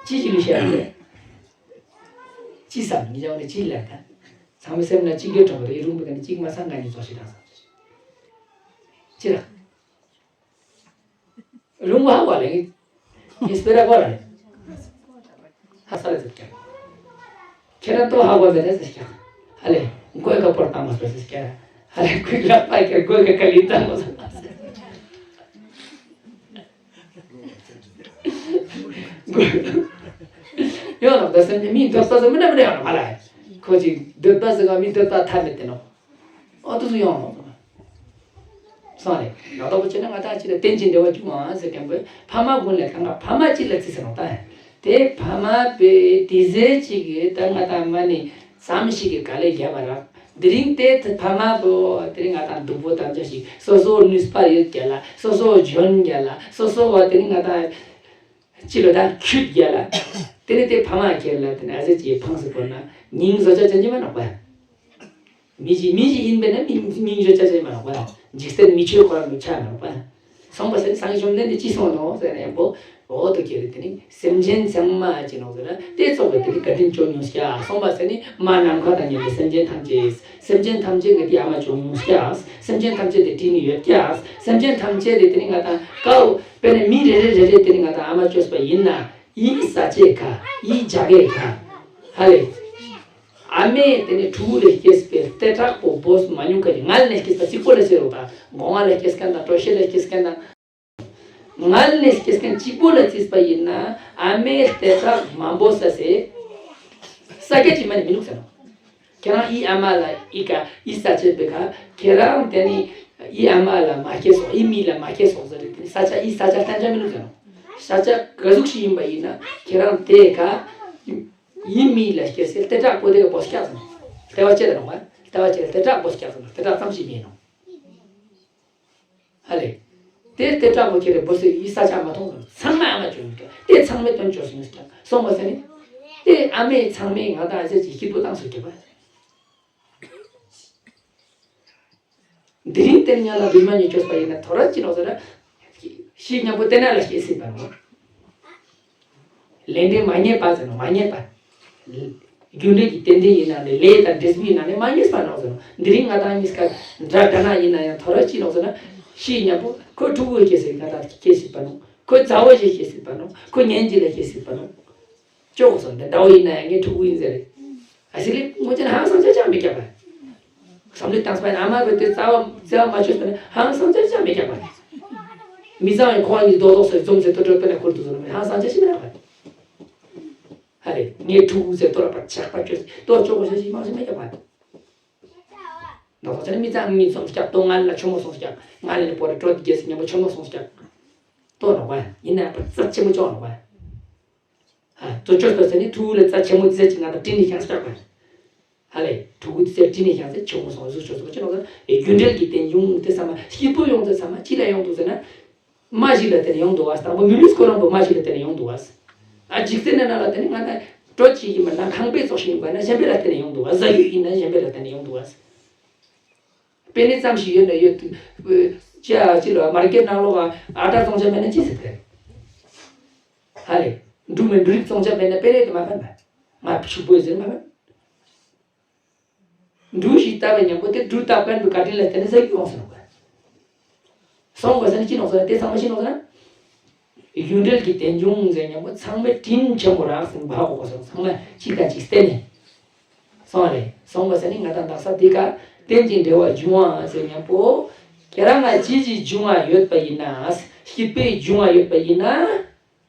ཅི་ཅི་ལུས་བཤད་རག་ད། ཅི་བསམ་ངི་ཅག་ནི་ཅི་ལ་ད། ཚང་མའི་སེམས་ན་ཅི་དགོས་དྲང་པོ་རེད་རུང་པོ་དེ་ནི་ཅིག་མ་ཚང་ང་ནི་རྫོགས་ཤིག་དང་བསམ། ཅི་ར། རུང་བ་ཧ་གོ་ལེ། ངས་སྤེ་ར་གོ་ལེ། ཧ་ས་ལེ་ཟེར་ཀྱང་། ཁྱེད་རང་ཏོ་ཧ་གོ་མེད་ལེ་ཟེར་ཀྱང་། ཧ་ལེ། མགོའི་ཀ་པོར་བཏང་མ་སོང་ཟེར་ཀྱང་། ཧ་ལེ་ཁོའི་ལག་པ་ཀྱི་མགོའི་ཀ་ཀ་ལི་བཏང་མ་སོང་ཟེར། ཡོད་ལགས་ད་སེམས་ཅན་མིའི་འདོད་པ་ཟེར་མི་འདྲ་མི་འདྲ་ཡོད་ལགས་མ་ལགས། ཁོ་ཅིག་འདོད་པ་ཟེར་ག་མིའི་འདོད་པ་ཐ་མེད་དེ་ནོ། ཨོ་ཏུ་སུ་ཡོང་ལགས། སོང་རེད། ཡང་དག་པོ་བྱས་ན་ང་དང་གཅིག་ལ་རྟེན་ཅིང་འབྲེལ་བར་འབྱུང་བ་ཟེར་མཁན་པོས་ཕ་མ་ཀུན་ལས་གང་ག་ཕ་མ་གཅིག་ལ་བརྩིས་ཟེར་ནོ་ད། དེ་ཕ་མ་པས་དེ་ཟེར་གཅིག་གིས་ད་ང་དང་མ་ནི་ཙམ་ཞིག་གི་ག་ལས་རྒྱབ་པ་རག་དེ་རིང་དེ་ཕ་མ་པོ་དེ་རིང་ང་དང་སྡུག་པོ་དམ་བཅའ་ཞིག་སོ་སོ་ནུས་པ་ཡོད་རྒྱ་ལ་སོ་སོ་འཇོན་རྒྱ་ལ་སོ་སོ་བ་དེ་རིང་ང་དང་ཅི་ལོ་ད་ཁྱུད་རྒྱ་ལ་དེ་ནི་དེ་ཕ་མ་ཁྱེར་ལ་དེ་ནི་ཨ་ཟེར་གྱི་ཕངས་སུ་བོར་ན་སྙིང་བཟོ་བྱ་ཅན་གྱི་མ་ནོག་པ། མི་ཞིག་མི་ཞིག་ཡིན་པས་ན་མི་སྙིང་རྗེ་ཅན་ཅན་མ་ནོག་པ། འཇིག་རྟེན་མི་ཆོས་ཁོ་རང་ནུབ་ཆ་མ་ནོག་པ། སོང་པ་ཟེར་ནི་སངས་རྒྱས་བཅོམ་ལྡན་འདས་ཅི་གསུངས་ནོ་ཟེར་ན་ཡང་པོ་འོ་དོ་ཁྱེད་རེ་དེ་ནི་སེམས་ཅན་ཚང་མ་ཅི་ནོག་ཟེར་ན་དེ་ཚོགས་པའི་དེ་ནི་བཀའ་དྲིན་ཅོ་མྱོང་སྐྱ་སོང་པ་ཟེར་ནི་མ་ནམ་མཁའ་དང་མཉམ་པའི་སེམས་ཅན་ཐམས་ཅད་སེམས་ཅན་ཐམས་ཅད་ཀྱི་དེ་ཨ་མ་ཅོ་མྱོང་སྐྱ་སེམས་ཅན་ཐམས་ཅད་དེ་དྲིན་ནི་ཡོད་སྐྱ་སེམས་ཅན་ཐམས་ཅད་དེ་དེ་ནི་ང་དང་ཀའོ་དཔེར་ན་མི་རེ་རེ་རེ་རེ་དེ་ནི་ང་དང་ཨ་མ་ཅོས་པ་ཡིན་ན་ཡི་ས་ཆའི་ཁ་ཡི་རྒྱ་གའི་ཁ་ཧ་ལེ། ཨ་མས་དེ་ནས་ཕྲུ་གུ་ལས་སྐྱེས་པའི་ལྟེ་ཁྲག་པོ་བོས་མ་མྱོང་ག་ནི་མངལ་ནས་སྐྱེས་པ་གཅིག་པོ་ལ་ཟེར་རོ་ད་སྒོ་ང་ལས་སྐྱེས་མཁན་དང་གྲོ་ཤལ་ལས་སྐྱེས་མཁན་དང་། མངལ་ནས་སྐྱེས་མཁན་གཅིག་པོ་ལ་བརྩིས་པ་ཡིན་ན་ཨ་མའི་ལྟེ་ཁྲག་མང་པོ་ཟ་སའི་ས་སྐྱ་གཅིག་མ་ནི་མི་ནུག་ཟེར་ནོ། ཁྱེད་རང་ཨི་ཨ་མ་ལ་ཨི་ཀ་ཨི་ས་ཆ་པེ་ཁ་ཁྱེད་རང་དེ་ནི་ཨི་ཨ་མ་ལ་མ་སྐྱེས་སོང་ཨི་མི་ལ་མ་སྐྱེས་སོང་ཟེར་རེད་དེ་ནི་ས་ཆ་ཨི་ས་ཆ་གཏན་ཆ་མི་ནུག་ཟེར་ནོ། ས་ཆ་ག་ཟུག་ཞིག་ཡིན་པ་ཡིན་ན་ཁྱེད་རང་དེ་ཁ། ཡིན་མིན་ལ་སྐྱེ་སའི་ལྟེ་ཁྲག་པོ་དེ་ག་བོ་སྐྱག་ཟེར། ལྟེ་བ་ལྕེ་ལ་ནོག་པ། ལྟེ་བ་ལྕེ་ལ་ལྟེ་ཁྲག་པོ་སྐྱག་ཟེར། ལྟེ་ཁྲག་ཙམ་ཞིག་མིན་ནོ། ཧ་ལེ། དེ་ལྟེ་ཁྲག་པོ་ཁྱེར་རེ་བོ་སེ་ཡི་ས་ཆ་མ་མཐོང་ཟེར། ཚང་མ་ཨ་མ་བཅོས་ཡིན་སྐྱག་དེ་ཚང་མའི་དོན་བཅོས་སོང་ཡིན་སྐྱག་སོང་བ་ཟེར་ནི། དེ་ཨ་མས་ཚང་མས་ང་དང་ཨ་ཟེར་གྱི་སྐྱིད་པོ་བཏང་སོང་སྐྱག་པ། དེ་རིང་བསྟན་ཉ་ལ་བི་མ་ཉི་བཅོས་པ་ཡིན་ན་ཐོ་ར་ཅི་ནོག་ཟེར་ན། ཤི་ཉམ་པོ་བསྟན་ན་ལ་སྐྱེ་སྲིད་པ་ནོ། ལས་འབྲས་མ་ངེས་པ་ཟེར་ནོ་མ་ངེས་པ། རྒྱུ་འབྲས་ཀྱི་རྟེན་འབྲེལ་ཡིན་ན་ནི་ལས་དང་འབྲས་བུ་ཡིན་ན་ནི་མ་ངེས་པ་ནོག་ཟེར་ནོ། དེ་རིང་ང་དང་གཉིས་ཀ་འདྲ་འདྲ་ན་ཡིན་ན་ཡང་ཐོ་ར་ཅི་ནོག་ཟེར་ན། ཤི་ཉམ་པོ་ཁོ་ཕྲུ་གུ་སྐྱེ་སྲིད་ང་དང་སྐྱེ་སྲིད་པ་ནོ། ཁོ་མཛའ་བོ་ཞིག་སྐྱེ་སྲིད་པ་ནོ། ཁོ་ཉན་གྱི་ལ་སྐྱེ་སྲིད་པ་ནོ། ཅོག་སོང་འདི་འདྲ་བོ་ཡིན་ན་ཡང་ངའི་ཕྲུ་གུ་ཡིན་ཟེར། ཨ་སི་ལི་ངོ་ཅན་ཧང་སང་ཅག་ཅག་མི་རྒྱག་པ། བསམ་བློ་བཏང་སྤེལ་ཨ་མ་བོས་དེ་རྩ་བ་རྩ་བ་མ་ཆོད་པ་ནི་ཧང་སང་ཅག་ཅག་མི་རྒྱག་པ། མི་ཚང་བའི་ཁོང་གཉིས་རྡོག་རྡོག་སོགས་འཛོམས་ཚེ་ཏོ་ཏོ་པེ་ན་ཁུར་དུ་བཟོ་ནི་ཧང་སང་ཅག་ཅི་མི་རག་པ། ཧ་རེ་ངའི་ཕྲུ་གུ་ཟེར་ཏོ་ར་པ་ཆག་པ་ཆོད་ཏོ་ཅོག་གོ་ཤ་ཞིག་མང་ཞིག་མི་རྒྱག་པ། རྡོག་རྡོག་ཅན་མི་ཚང་གཉིས་འཛོམས་རྒྱག་ཏོ་ང་ལ་ཆུ་མོ་སོང་རྒྱག་ང་ལ་ནི་པོ་ར་ཏོ་དི་རྒྱས་སི་ཉམ་པོ་ཆུ་མོ་སོང་རྒྱག་ཏོ་ནོག་པ་ཡིན་ན་པ་རྩ་ཆེན་མོ་ཅོག་ནོག་པ། ཧ། གཙོ་ཆེར་ལྟོས་ཟེར་ནི་ཕྲུ་གུ་ལ་རྩ་ཆེན་མོ་རྩེ་གཅིག་ང་དང་སྤྲིན་ནི་ཤང་སྐྱག་པ། ཧ་ལེ། ཕྲུ་གུ་རྩེ་སྤྲིན་ནི་ཤང་ཟེར་ཆེན་མོ་སོང་གཟུགས་ཆོག་སོང་ཅི་ནོག་ཟེར་ན་རྒྱུ་འབྲས་ཀྱི་རྟེན་འབྱུང་དེ་ཚང་མ་སྐྱིད་པོ་ཡོང་དུས་ཚང་མ་ཅི་ལ་ཡོང་འདུག་ཟེར་ན། མ་ཞིག་ལ་བརྟེན་ནས་ཡོང་འདུག་བ། དང་པོ་མི་ལུས་ཁོ་རང་པོ་མ་ཞིག་ལ་བརྟེན་ནས་ཡོང་འདུག་བ། ཨ་འཇིག་རྟེན་ནང་ལ་བརྟེན་ནས་ང་དང་གྲོ་ཅིག་ཡིན་པ་ན་ཁང་པའི་ཙོགས་ཤིག་ཡིན་པ་ན་གཞན་པའི་ལ་བརྟེན་ནས་ཡོང་འདུག་བ། བཟའ་རྒྱུ་ཡིན་ན་གཞན་པའི་ལ་བརྟེན་ནས་ཡོང་འདུག་བ། པེ་ནེ་ཙམ་ཞིག་ཡོད་ན་ཡོད་དུས། ཅི་ཨ་ཅི་ལ་མར་ཀེ་ནང་ལོགས་ཨ་ཨ་ཏྲ་བཙོང་ཆ་མེད་ན་ཅི་ཟེར་ཏེ། ཧ་ལེ། འབྲུ་མེད་འབྲུ་རིགས་བཙོང་ཆ་མེད་ན་པེ་ནེ་དེ་མ་ཕན་པ། ང་ཕྱུག་པོ་ཟེར་མ་ཕན། འབྲུ་ཞིག་བཏབ་པའི་མཉམ་པོ་དེ་འབྲུ་བཏབ་མཁན་པའི་བཀའ་དྲིན་ལ་བརྟེན་ནས་ཟ་རྒྱུ་ཡོང་ཟེར་ནོག་པ། སོང་བ་ཟེར་ན་ཅི་ནོག་ཟེར་ན་དེ་ཚང་མ་ཅི་ནོག་ཟེར་ན། རྒྱུ་འབྲས་ཀྱི་རྟེན་འབྱུང་ཟེར་མཉམ་པོ་ཚང་མའི་དྲིན་ཆེན་པོ་རག་ཟེར་ནས་ཧ་གོ་དགོས་ཟེར་ཚང་མ་གཅིག་དང་གཅིག་བརྟེན་ནས། སོང་བ་རེད། སོང་བ་ཟེར་ནི་ང་དང་དག་ས་འདི་ག་རྟེན་ཅིང་འབྲེལ་བར་འབྱུང་བ་ཟེར་མཉམ་པོ། ཁྱེད་རང་ང་ཅི་ཞིག་འབྱུང་བ་ཡོད་པ་ཡིན་ན། སྐྱིད་པའི་འབྱུང་བ་ཡོད་པ་ཡིན་ན།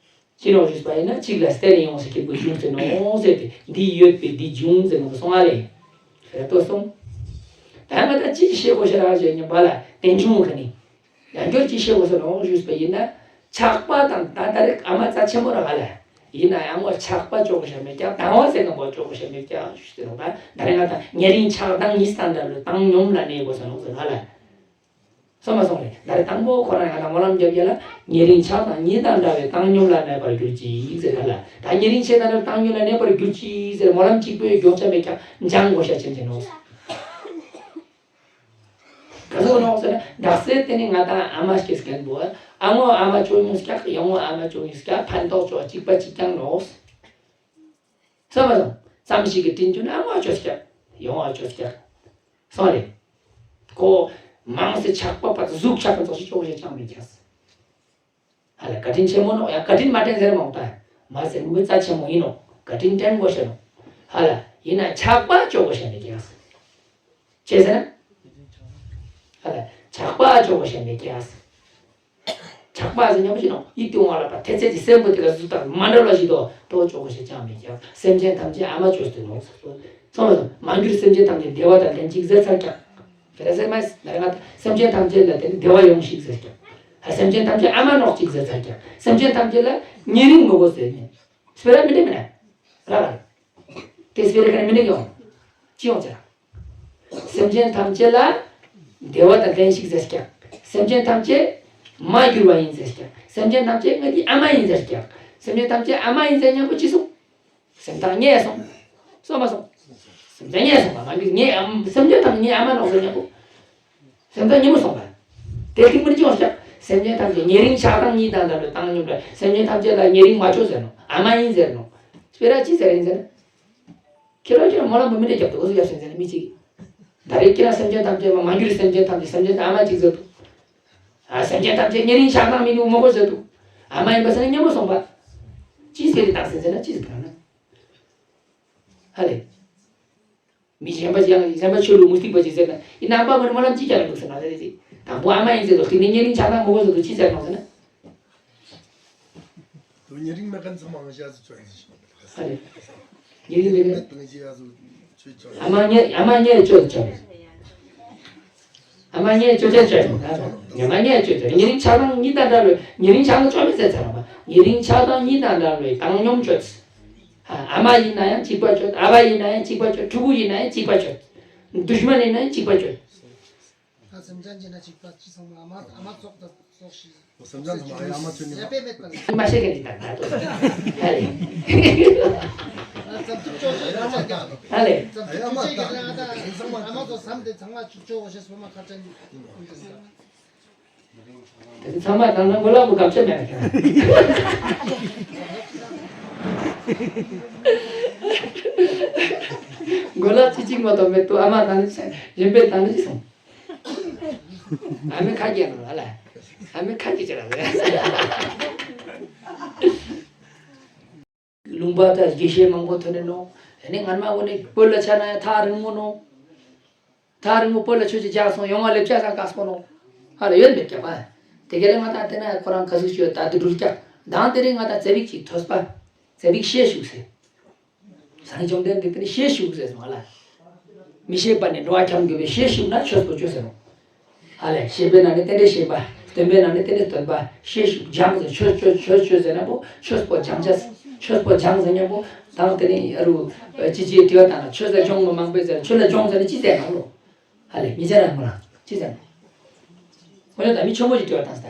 ཅི་ནོག་ཞུས་པ་ཡིན་ན་གཅིག་ལ་བརྟེན་ནས་ཡོང་ཟེར་སྐྱིད་པོ་འབྱུང་ཟེར་ནོག་ཟེར་ཏེ་འདི་ཡོད་པས་འདི་འབྱུང་ཟེར་ནོག་སོང་ཨ་ལེ། རེད་དོ་སོང་། ད་ང་དང་ཅི་ཞིག་ཤེས་དགོས་ཤ་རག་ཞེས་ཉམས་པ་ལ་རྟེན་འབྱུང་ག་ནི། ཡང་སྐྱར་ཅི་ཤེས་དགོས་ཟེར་ནོག་ཞུས་པ་ཡིན་ན། ཆགས་པ་དང་ད་ལྟ་རིག་ཨ་མ་རྩ་ཆེན་པོ་ར་ག་ལ། ཡིན་ན་ཡང་ངོ་ཆགས་པ་ཅོག་གོ་ཤ་མེད་ཀྱང་དང་བ་ཟེར་མཁན་པོ་ཅོག་གོ་ཤ་མེད་ཀྱང་ཞུས་ཏེ་ནོག་ད་ད་རེ་ང་དང་ཉེ་རིང་ཆགས་སྡང་གཉིས་དང་འདྲ་བའི་བཏང་སྙོམས་ལ་གནས་དགོས་ཟེར་ནོག་ཟེར་ག་ལ། སོང་མ་སོང་རེད། ད་རེ་དང་པོ་ཁོ་རང་ང་དང་སྨོན་ལམ་རྒྱབ་ཡ་ལ་ཉེ་རིང་ཆགས་སྡང་གཉིས་དང་འདྲ་བའི་བཏང་སྙོམས་ལ་གནས་པར་གྱུར་ཅིག་ཟེར་ག་ལ། ད་ཉེ་རིང་ཆགས་སྡང་འདྲ་བའི་བཏང་སྙོམས་ལ་གནས་པར་གྱུར་ཅིག་ཟེར་སྨོན་ལམ་གཅིག་པོས་མགྱོགས་ཆ་མེད་ཀྱང་སྦྱང་དགོས་ཤ་ཆེན་ཆེན་ནོག་ག་ཚོད་ནོག་ཟེར་ན་དག་སེ་དེ་ནི་ང་དང་ཨ་མ་སྐྱེས་མཁན་པོ། ཨ་ངོ་ཨ་མ་ཅོ་ཉུང་སྐྱག་ཡང་ངོ་ཨ་མ་ཅོ་ཉུང་སྐྱག་ཕན་ཐོགས་ཅོ་གཅིག་པ་གཅིག་རྐྱང་ནོག་སོང་མ་སོང་། ཙམ་ཞིག་གི་དྲིན་བརྗོད་ན་ཨ་ངོ་ཨ་ཅོ་སྐྱག་ཡང་ངོ་ཨ་ཅོ་སྐྱག་སོང་རེད། ཁོ་ མང་སེ་ཆགས་པ་པ་གཟུགས་ཆགས་པ་ཙོགས་ཤིག་ཅོ་དགོས་ཤེས་ཅང་མེད་ཀྱག། ཧ་ལ་བཀའ་དྲིན་ཆེན་མོ་ནོག་ཡ། བཀའ་དྲིན་མ་དྲན་ཟེར་མ་འོང་ད། མ་ཟེར་མི་རྩ་ཆེན་མོ་ཡིན་ནོག། བཀའ་དྲིན་དྲན་དགོས་ཤེས་ནོག། ཧ་ལ་ཡིན་ན་ཆགས་པ་ཅོ་དགོས་ཤེས་མེད་ཀྱག། ཅི་ཟེར་ན། ཧ་ལ་ཆགས་པ་ཅོ་དགོས་ཤེས་མེད་ཀྱག། ཆགས་པ་ཟེར་མཁན་པོ་ཅི་ནོག། ཡིད་དུ་འོང་བ་ལ་ཕར་ཐེ་ཚད་ཀྱི་སེམས་པོ་དེ་ལ་གཟུགས་དང་མ་འདྲ་བ་ཞིག་ཏུ་ཏོ་ཅོ་དགོས་ཤེས་ཅང་མེད་ཀྱག། སེམས་ཅན་ཐམས་ཅད་ཨ་མ་ཅོས་ཏེ་ནོག། སོང་ཙང་མ་གྱུར་སེམས་ཅན་ཐམས་ཅད་བདེ་བ་དང་ལྡན་ཅིག་ཟེར་ཚར་ཀྱག། དེ་ལ་ཟེར་མ་ཟེར་ང་ད་སེམས་ཅན་ཐམས་ཅད་ལ་དེ་ནི་བདེ་བ་ཡོང་ཞིག་ཟེར་ཀྱག། ཧ་སེམས་ཅན་ཐམས་ཅད་ཨ་མ་ནོག་ཅིག་ཟེར་ཚར་ཀྱག། སེམས་ཅན་ཐམས་ཅད་ལ་ཉེ་རིང་མི་དགོས་ཟེར་ནས། སྤེ་ར་མི་འདྲ་མི་འདྲ། ར་ར། དེ་སྤེ་ར་ག་ནས་མི་འདྲ་ཡོང་། ཅི་ཡོང་ཟེར། སེམས་ཅན་ཐམས་ཅད་ལ་བདེ་བ་དང་ལྡན་ཞིག་ཟེར་ཀྱག། སེམས་ཅན་ཐམས་ཅད་མ་གྱུར་བ་ཡིན་ཟེར་ཀྱག། སེམས་ཅན་ཐམས་ཅད་ང་འདི་ཨ་མ་ཡིན་ཟེར་ཀྱག། སེམས་ཅན་ཐམས་ཅད་ཨ་མ་ཡིན་ཟེར་མཁན་པོ་ཅི་སོང་། སེམས་ཐག་ཉེ་སོང་། སོང་མ་སོང་། སེམས་ཐག་ཉེ་སོང་བ་མ་གྱུར་ངའི་ཨ་མ་སེམས་ཅན་ཐམས་ཅད་ངའི་ཨ་མ་ནོག་ཟེར་མཁན་པོ། སེམས་ཐག་ཉེ་མོ་སོང་བ། དེ་ཐིག་མིན་ཅི་ཡོང་ཀྱག། སེམས་ཅན་ཐམས་ཅད་ཉེ་རིང་ཆགས་སྡང་གཉིས་དང་འདྲ་བའི་བཏང་སྙོམས་འདྲ། སེམས་ཅན་ཐམས་ཅད་ལ་ཉེ་རིང་མ་ཅོ་ཟེར་ནོག། ཨ་མ་ཡིན་ཟེར་ནོག། སྤེ་ར་ཅི་ཟེར་ཡིན་ཟེར་ན། ཁྱེད་རང་ཁྱེད་རང་སྨོན་ལམ་མི་འདྲ་རྒྱབ་འདུག་གོ་སུ་ཡབ་སེམས་ཟེར་ན་མི་གཅིག། ད་རེས་ཁྱེད་རང་སེམས་ཅན་ཐམས་ཅད་མ་མ་གྱུར་སེམས་ཅན་ཐམས་ཅད་སེམས་ཅན་ཨ་མ་གཅིག་ཟེར་འདུག། ཨ་སེམས་ཅན་ཐམས་ཅད་ཉེ་རིང་ཆགས་སྡང་མི་འདུག་མོ་གོ་ཟེར་འདུག། ཨ་མ་ཡིན་པ་ཟེར་ན་སྙན་མོ་སོང་བ། ཅི་ཟེར་རེད་དང་སེམས་ཟེར་ན་ཅི་ཟེར་དང་ན། ཧ་ལས། མི་གཞན་པ་ཅིག་ཡང་གཞན་པ་ཆོས་ལུགས་མུ་སྟེགས་པ་ཅིག་ཟེར་ན་ཡིན་ནང་པ་མི་རེ་སྨོན་ལམ་ཅི་རྒྱག་ཡོང་འདུག་ཟེར་ན་ཟེར་རེད། དང་པོ་ཨ་མ་ཡིན་ཟེར་འདུག། དེ་ནས་ཉེ་རིང་ཆགས་སྡང་མོ་གོ་ཟེར་འདུག་ཅི་ཟེར་ནོག་ཟེར་ན། དོ་ཉེ་རིང་མེད་མཁན་ཚང་མ་ང་ཤ་ཟེར་ཆོག་ཡིན་ཟེར། ཨ་ལས། ཉེ་རིང་མེད་མཁན། ཨ་མ་ཉེ་ཨ་མ་ཉེ་ཆོས་ཆོས། ཨ་མ་ཉེ་ཆོས་ཆོས་ཆོས། ཨ་མ་ཉེ་ཆོས་ཆོས། ཉེ་རིང་ཆགས་སྡང་གཉིས་དང་འདྲ་བའི་ཉེ་རིང་ཆགས་སྡང་ཅོ་མི་ཟེར་ཚར་བ། ཉེ་རིང་ཆགས་སྡང་གཉིས་དང་འདྲ་བའི་བཏང་སྙོམས་ཅོས། ཨ་མ་ཡིན་ན་ཡང་གཅིག་པ་ཅོས། ཨ་ཕ་ཡིན་ན་ཡང་གཅིག་པ་ཅོས། ཕྲུ་གུ་ཡིན་ན་ཡང་གཅིག་པ་ཅོས། དུཤ་མན་ཡིན་ན་ཡང་གཅིག་པ་ཅོས། ད་སེམས་ཅན་གྱི་ན་གཅིག་པ་ཅི་སོང་ན་ཨ་མ་ཨ་མ་ཙོགས་དང་ཙོགས་ཤིག། སེམས་ཅན་ཚང་མ་ཨ་མ་ཚོ་ནི་ཡ་པེ་མེད་པ་ལ། མ་ཤེས་མཁན་ཅིག་དང་ད་ལྟོ། ཧ་ལས། ཙམ་ཐུབ་ཅོག་ཤེས་ཡོད་ཅག་ཀྱང་། ཧ་ལས། ཙམ་ཐུབ་ཅོག་ཤེས་ཀྱི་ན་ད་ཨ་མ་ཚོ་བསམ་སྟེ་ཚང་མ་ཅིག་ཅོག་ཤེས་སོ་མ་ཁ་ཅན་ཡིན། དེ་ཚང་མ་དང་ན་མགོ་ལ་མགོ་གབ་ཆ་མེད་ན་ཁྱེད། མགོ་ལ་ཅི་གཅིག་མ་གཏོགས་མེད་དུ་ཨ་མ་དང་ནི་གཞན་པའི་དང་ནི་གསུངས། ཨ་མའི་ཁ་རྒྱག་ནོ་ཨ་ལ། ཨ་མའི་ཁ་རྒྱག་ཅི་ར་ལ། ལུང་པ་དང་དགེ་བཤེས་མང་པོ་ཐོན་ནས་ནོ། དེ་ནས་ངར་མ་འོ་ནས་བོད་ལ་ཆ་ན་ཡང་ཐག་རིང་མོ་ནོ། ཐག་རིང་མོ་བོད་ལ་ཆོས་ཅིག་རྒྱག་སོང་ཡོང་བ་ལེབ་ཆ་ས་དཀའ་སོང་ནོ། ཧ་ལ་ཡོད་མེད་ཀྱག་པ། དེ་ག་ལས་ང་ད་དེ་ན་ཁོ་རང་ག་ཟིག་ཞུ་ད་དུ་འགྲུལ་ཀྱག། དང་དེ་རིང་ང་ད་ཙེ་བིག་ཅིག་ཐོས་པ། ཙེ་བིག་ཤེས་ཞུགས་ཟེར། སངས་རྒྱས་བཅོམ་ལྡན་འདས་དེ་ནི་ཤེས་ཞུགས་ཟེར་སོང་ལ། མི་ཤེས་པ་ནི་འགྲོ་བ་འཁྱམས་དགོས་པས་ཤེས་ཞུགས་ན་ཆོས་པོ་ཆོས་ཟེར་རོ། ཧ་ལས་ཤེས་པའི་ནང་ནས་རྟེན་འབྲེལ་ཤེས་པ། སྟོན་པའི་ནང་ནས་རྟེན་འབྲེལ་སྟོན་པ། ཤེས་ཞུགས་སྦྱངས་ཟེར་ཆོས་ཆོས་ཆོས་ཆོས་ཟེར་ན་པོ་ཆོས་པོ་སྦྱངས་ཆས་ཆོས་པོ་སྦྱངས་ཟེར་ཉམ་པོ་དང་དེ་ནི་རུ་ཅི་ཅི་དྲི་བ་བཏང་ན་ཆོས་ཟེར་སྦྱོང་མི་མང་པོས་ཟེར་ཆོས་ལ་སྦྱོང་ཟེར་ན་ཅི་ཟེར་ནང་ལོ། ཧ་ལས་མི་ཚེ་རང་མོ་ལ་ཅི་ཟེར་ནོ། ཁོ་ཡོད་ད་མི་ཆོ་མོ་ཅིག་དྲི་བ་བཏང་ས།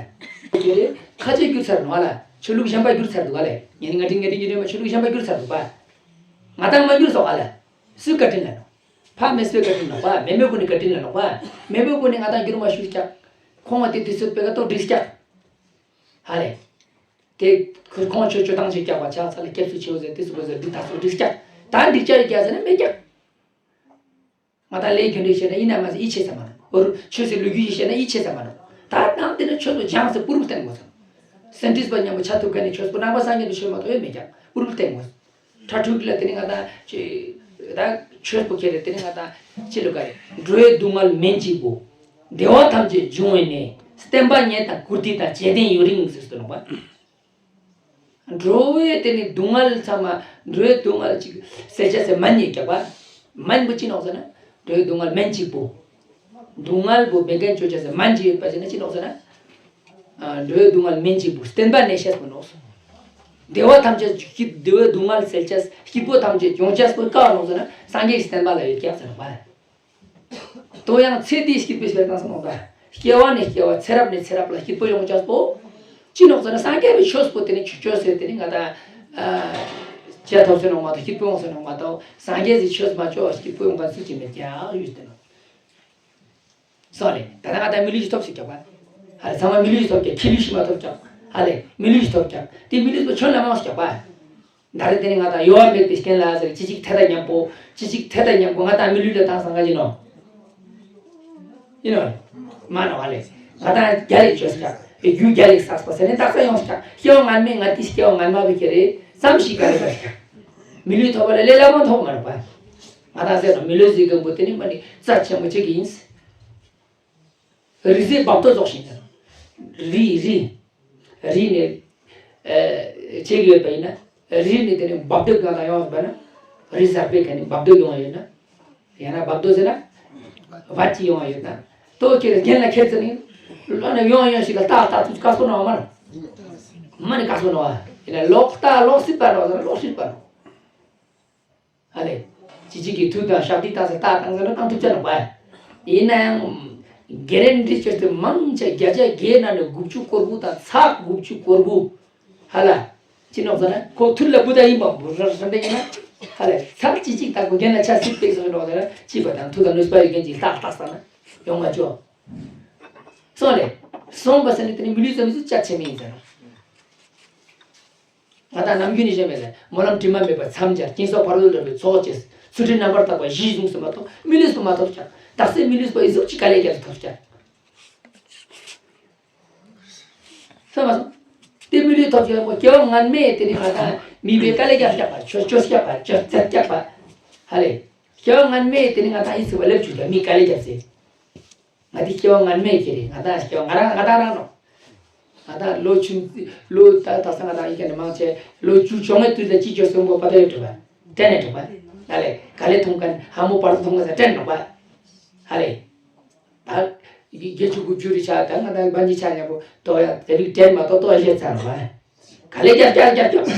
ཁྱོད་རེ་ཁ་ཆེ་གྱུར་ཚར་ནོ་ཧ་ལ། ཆོས་ལུགས་གཞན་པ་གྱུར་ཚར་འདུག་ཧ་ལས། ངས་ནི་ང་དྲིན་ངས་དྲིན་གྱི་དྲིན་མ་ཆོས་ལུགས་གཞན་པ་གྱུར་ཚར་འདུག་པ། ང་དང་མ་གྱུར་སོག་ཧ་ལ། སུས་བཀའ་དྲིན་ལ་ནོ། ཕ་མེས་པོའི་བཀའ་དྲིན་ལ་ནོ་པ། མེས་མེས་ཀུན་ནི་བཀའ་དྲིན་ལ་ནོ་པ། མེས་མེས་ཀུན་ནི་ང་དང་གྱུར་མ་ཞུ་ཀྱག། ཁོང་བ་དེ་དུས་ཚོད་པེ་ཀ་ཏོ་འགྲིག་ཀྱག། ཧ་ལས། དེ་ཁོ་ཁོང་ཆོས་ཆོས་དང་ཆོས་ཀྱག་པ་ཆགས་ཚ་ལ་སྐྱབས་སུ་ཆེའོ་ཟེར་དེ་སུ་གོ་ཟེར་འགྲིག་ད་སུ་འགྲིག་ཀྱག། ད་འགྲིག་ཀྱག་ཡོད་ཀྱག་ཟེར་ན་མེད་ཀྱག། ང་དང་ལས་རྒྱུ་འབྲས་བཤད་ན་ཡིན་ན་མ་ཟད་ཡིད་ཆེས་ས་མ་ནོ། འོ་རུ་ཆོས་སི་ལོ་རྒྱུས་ཤིག་བཤད་ན་ཡིད་ཆེས་ས་མ་ནོ། ད་ནང་དེ་ནི་ཆོས་སུ་སྦྱངས་སེ་པུ་རུབ་བསྟན་དགོས་སམ། སེན་ཊིསི་པ་མཉམ་པོ་ཆ་ཐུབ་མཁན་ནི་ཆོས་པོ་ནང་པ་སངས་རྒྱས་པའི་ཆོས་མ་གཏོགས་ཡོད་མེད་ཀྱང་པུ་རུབ་བསྟན་དགོས། ཁྲ་ཕྲུག་ལ་དེ་ནི་ང་དང་ཆོས་ད་ཆོས་པོ་ཁྱེད་རེ་དེ་ནི་ང་དང་ཅི་ལོ་ག་རེ་འགྲོ་བའི་སྡུག་བསྔལ་མན་གཅིག་པུ། བདེ་བ་ཐམས་ཅད་འབྱུང་བའི་གནས། བསྟན་པ་ཉན་དང་བཀུར་སྟི་དང་བཅས་ལྡན་ཡུན་རིང་ཟེར་སོ་ནོ་པ། འགྲོ་བའི་དེ་ནི་སྡུག་བསྔལ་ཚང་མ་འགྲོ་བའི་སྡུག་བསྔལ་ཅིག་སེལ་བྱ་ཟེར་སྨན་ཡོད་ཀྱག་པ། སྨན་པོ་ཅི་ནོག་ཟེར་ན་འགྲོ་བའི་སྡུག་བསྔལ་སྨན་གཅིག་པུ། སྡུག་བསྔལ་པོ་མེད་མཁན་ཅོ་བྱ་ཟེར་སྨན་ཅིག་ཡོད་པ་ཅི་ན་ཅི་ནོག་ཟེར་ན། ཨ་འགྲོ་བའི་སྡུག་བསྔལ་སྨན་གཅིག་པུ་བསྟན་པ་གནས་ཤེས་པོ་ནོག། བདེ་བ་ཐམས་ཅད་སྐྱིད་བདེ་བའི་སྡུག་བསྔལ་སེལ་བྱ་སྐྱིད་པོ་ཐམས་ཅད་ཡོང་བྱ་པོ་ཀ་ནོག་ཟེར་ན་སངས་རྒྱས་ཀྱི་བསྟན་པ་ལ་ཡོད་ཀྱག་ཟེར་ནོག་པ། དོ་ཡང་ཚེ་འདིའི་སྐྱིད་པའི་ཕྱིར་དང་སོགས་ནོ། སྐྱེ་བ་ནས་སྐྱེ་བ་ཚེ་རབས་ནས་ཚེ་རབས་ལ་སྐྱིད་པོ་ཡོང་བྱ་པོ། ཅི་ནོག་ཟེར་ན་སངས་རྒྱས་པའི་ཆོས་པོ་དེ་ནི་ཆོས་ཆོས་ཟེར་དེ་ནི་ང་དང་ཨ་བྱ་ཐོབ་ཟེར་ནོག་མ་གཏོགས་སྐྱིད་པོ་ཡོང་ཟེར་ནོག་མ་གཏོགས་སངས་རྒྱས་ཀྱི་ཆོས་མ་ཆོས་སྐྱིད་པོ་ཡོང་ག་སུ་ཅི་མེད་ཀྱང་ཡོད་དེ་ནོག། སོང་ལེ། ད་ནི་ང་དང་མི་ལུས་ཤིག་ཐོབ་ཟེར་ཀྱག་པ། ཧ་ལེ་ཚང་མ་མི་ལུས་ཤིག་ཐོབ་ཀྱག། ཁྱི་ལུས་ཤིག་མ་ཐོབ་ཀྱག། ཧ་ལེ་མི་ལུས་ཤིག་ཐོབ་ཀྱག། དེ་མི་ལུས་པོ་ཁྱོད་ལ་མང་ཟེར་ཀྱག་པ། ད་རེས་དེ་ནི་ང་དང་གཡོ་བ་མེད་པའི་རྐྱེན་ལ་ཟེར་ཅི་ཅིག་ཐེ་ད་མཉམ་པོ་ཅི་ཅིག་ཐེ་ད་མཉམ་པོ་ང་དང་མི་ལུས་ལ་བཏང་སང་ག་ཡིན་ནོ། ཡིན་ནོ། མ་ན་བ་ལས། ང་དང་རྒྱ་ལས་བཅོས་ཀྱང་རྒྱུ་རྒྱ་ལས་བསགས་པ་ཟེར་ནས་དག་ས་ཡོང་ཀྱང་སྐྱེ་བ་སྔན་མའི་ང་དེ་སྐྱེ་བ་སྔན་མ་བའི་ཁྱེར་རེ་ཙམ་ཞིག་ག་ལས་བྱས་ཀྱང་། མི་ལུས་ཐོབ་པ་ལས་ལས་སླ་པོ་ཐོབ་མ་རེད་པ། ང་དང་ཟེར་ན་མི་ལུས་ཟེར་མཁན་པོ་དེ་ནི་མ་ནི་རྩ་ཆེན་པོ་གཅིག་ཡིན། རི་རྩེ་རྦབ་རྡོ་རྫོགས་ཤིང་། རི་རི། རི་ནི། ཨ། ཆེ་གི་ཡོད་པ་ཡིན་ན། རི་ནི་དེ་ནི་རྦབ་རྡོ་གང་དང་ཡོང་བ་ན། རི་གཟར་པའི་ག་ནི་རྦབ་རྡོ་ཡོང་བ་ཡོད་ན། ཡང་ན་རྦབ་རྡོ་ཟེར་ན། བ་ཅི་ཡོང་བ་ཡོད་ན། ལྟོ་ཁྱེར་རྒན་ལ་ཁྱེར་ཚེ་ནི། ལོ་ན་ཡོང་ཡོང་ཞིག་ལ་ཏག་ཏག་ཚུལ་དཀའ་སོ་ནོ་མ་ན། མ་ནི་དཀའ་སོ་ནོ་བ། ཡིན་ན་ལོག་ལྟ་ལོག་སྲིད་པ་རོགས་ཟེར་ན་ལོག་སྲིད་པ་རོགས། ཨ་ལས། ཅི་ཅིག་གི་མཐུ་དང་ཞག་སྡིག་བཏང་ས་ཏག་བཏང་ས་ན་བཏང་ཐུབ་ཆ་ནོག་པ། ཡིན་ན་ཡང་། གེ་རན་ཊི་བྱས་ཏེ་མང་ཆེ་བརྒྱ་ཆ་བརྒྱའི་ནང་ནས་དགུ་བཅུ་སྐོར་དགུ་དང་ཚག་དགུ་བཅུ་སྐོར་དགུ། ཧ་ལ། ཅི་ནོག་ཟེར་ན་ཁོ་ཐུར་ལ་བུ་ད་ཡིན་པ་བུ་ར་ར་འདྲ་ཡིན་ན། ཧ་ལས་ཚག་ཅི་ཅིག་ད་གོ་རྒན་ལ་ཆ་སྲིད་པའི་སོ་ནོག་ཟེར་ན་ཅི་པ་དང་མཐུ་དང་ནུས་པ་ཡོད་མཁན་ཅིག་ཏག་ཏག་ས་ན་ཡོང་མ་ཆོག་སོང་ལས། སོང་པ་ཟེར་ནས་དེ་ནི་མི་ལུས་ཙམ་མི་ཚུ་ཅག་ཆེ་མི་ཡིན་ཟེར་ན། ང་དང་ནམ་རྒྱུན་ནས་བཤད་པའི་ལས་སྨོན་ལམ་དྲི་མ་མེད་པར་མཚམས་སྦྱར་སྐྱིན་གསོག་ཕ་རོལ་ཏུ་ཕྱིན་པའི་ཚོགས་བཅས་ཚུལ་ཁྲིམས་རྣམ་པར་དག་པ་གཞི་བཟུང་སུ་མ་གཏོགས་མི་ལུས་སུ་མ་ཐོབ་ཀྱང་དག་སའི་མི་ལུས་པ་ཡི་ཟུག་ཅིག་ག་ལས་ཀྱང་ཐོབ་ཀྱང་། ས་མ་སོང་། དེ་མི་ལུས་ཐོབ་ཀྱང་སྐྱེ་བ་སྔན་མའི་དེ་ནི་ང་དང་མི་བའི་དཀའ་ལས་ཀྱང་བསྐྱབས་པ་ཆོས་ཆོས་བསྐྱབས་པ་ཆོས་ཚད་བསྐྱབས་པ། ཧ་ལས། སྐྱེ་བ་སྔན་མའི་དེ་ནི་ང་དང་ཡིད་ཚིམ་པ་ལེབ་བཅུག་ཀྱང་མི་དཀའ་ལས་བསྐྱབས་ཟེར། ང་འདི་སྐྱེ་བ་སྔན་མའི་ཁྱེར་རེ་ང་དང་སྐྱེ་བ་ང་རང་ང་དང་རང་ནོ། ང་དང་ལོ་ཆུང་ལོ་ད་ད་ས་ང་དང་ཡི་གེ་ནས་མང་ཆེ་ལོ་བཅུ་བཅོ་ལྔའི་དུས་ལ་ཅི་བཅོས་སོང་པོ་པ་ད་ཡོད་གྲུབ་པ། དྲན་ནས་གྲུབ་པ། ཨ་ལས་ག་ལས་མཐོང་མཁན་ཧ་མོ་བར་མཐོང་མཁན་ས་དྲན་ནོ་པ། ཨ་ལས། ད་དགེ་ཆུ་དགུ་བཅུ་རི་ཆ་ད་ང་དང་བན་ཇི་ཆ་མཉམ་པོ་ཏོ་ཡ་དེ་རིགས་དྲན་མ་ཏོ་ཏོ་ཡ་བཤད་ཚར་ནོ་པ། ག་ལས་རྒྱབ་རྒྱབ་རྒྱབ་རྒྱབ།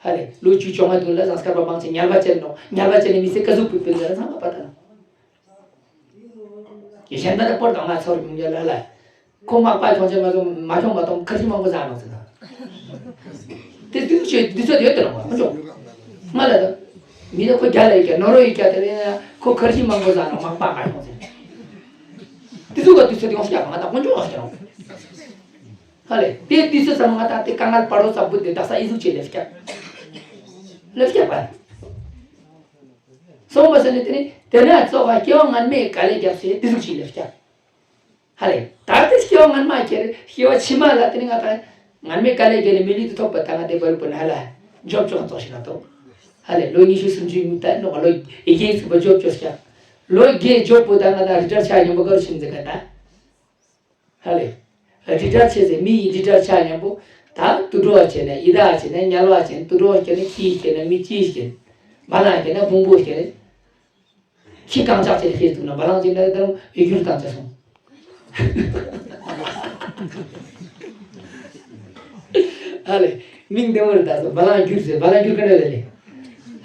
ཧ་ལས་ལོ་བཅུ་བཅོ་ལྔའི་དུས་ལ་ཟངས་དཀར་པ་མང་ཆེ་ཉལ་བ་བྱས་ནོ་ཉལ་བ་བྱས་ནས་མི་ཚེ་ཀ་ཟུག་པུས་པུས་ལ་ཚང་མ་པ་ད་ནོ། གཞན་པ་ལ་སྤོར་དང་ང་ཚོར་མྱོང་རྒྱུ་ལ་ལ། ཁོ་མག་པ་ཁྱོང་ཆེན་མ་ཚོ་མ་ཁྱོང་མ་གཏོང་ཁར་ཇི་མང་པོ་ཟ་ནོག་ཟེར་ན། དེ་དུས་ཆོས་འདི་ཚོ་ཡོད་དེ་རང་བ་ཁོ་ཚོ། ང་ལ་ད། མི་ལ་ཁོ་རྒྱ་ལ་ཡོད་ཀྱ་ནོ་རོ་ཡོད་ཀྱ་དེ་རེད་ན་ཁོ་ཁར་ཇི་མང་པོ་ཟ་ནོག་མག་པ་མ་ཁྱོང་ཟེར། དེ་ཚོ་ག་དུས་ཚོད་ཡོང་སྐྱ་ང་ད་ཁོ་ཚོ་ཡོང་སྐྱ་རང་། ཧ་ལས་དེ་དུས་ཚོད་ཙམ་ང་ད་དེ་དཀའ་ངལ་བར་དོ་ཚ་བུ་དེ་དག་ས་ཨི་ཟུག་ཅེས་ལེབ་སྐྱ། ལེབ་སྐྱ་བ། སོང་བ་ཟེར་ནས་དེ་ནི་དེ་ན་ཙོག་ག་སྐྱེ་བ་སྔན་མའི་དཀའ་ལས་བརྒྱབ་སའི་དེ་ཟུག་ཅིག་ལེབ་སྐྱ། ཧ་ལས། ད་ལྟའི་སྐྱེ་བ་སྔན་མ་ཁྱེར་སྐྱེ་བ་ཕྱི་མ་ལ་དེ་ནི་ང་ད་སྔན་མའི་དཀའ་ལས་བརྒྱབ་ནས་མི་ལུས་དེ་ཐོབ་པ་ད་ང་དེ་བར་དུ་ན་ཧ་ལས་འཇོབ་ཆོག་ཙོག་ཞིག་ན་ཐོབ། ཧ་ལས་ལོ་ཉི་ཤུ་སུམ་ཅུའི་མི་ད་ནོ་ལོ་ཡི་གེ་ཚིག་པ་འཇོབ་ཆོག་ཤག་ལོ་བརྒྱད་འཇོབ་པོ་ད་ང་ད་རི་ཊར་ཆགས་སྙམ་པོ་གར་ཕྱིན་ཟེར་ག་ད། ཧ་ལས། རི་ཊར་ཆེ་ཟེར་མི་ཡི་རི་ཊར་ཆགས་སྙམ་པོ་ད་དུད་འགྲོ་བ་བྱས་ནས་ཡི་དྭགས་བྱས་ནས་དམྱལ་བ་བྱས་ནས་དུད་འགྲོ་བ་བྱས་ནས་ཁྱི་བྱས་ནས་མི་ཅི་བྱས་ནས་བ་ལང་བྱས་ནས་བོང་བུ་བྱས་ནས། ཁྱི་རྐང་ལྕགས་ཅན་ལ་ཤེས་ཐུབ་ན་བ་ལང་ཅན་ལ་ད་རུང་འོས་སྦྱོར་བཏང་ཆ་སོང་། ཨ་ལེ། མིང་འདི་མོ་རེད་ད་སོ་བ་ལང་སྒྱུར་ཟེར་བ་ལང་སྒྱུར་ག་འདྲ་ལེ་ལེ།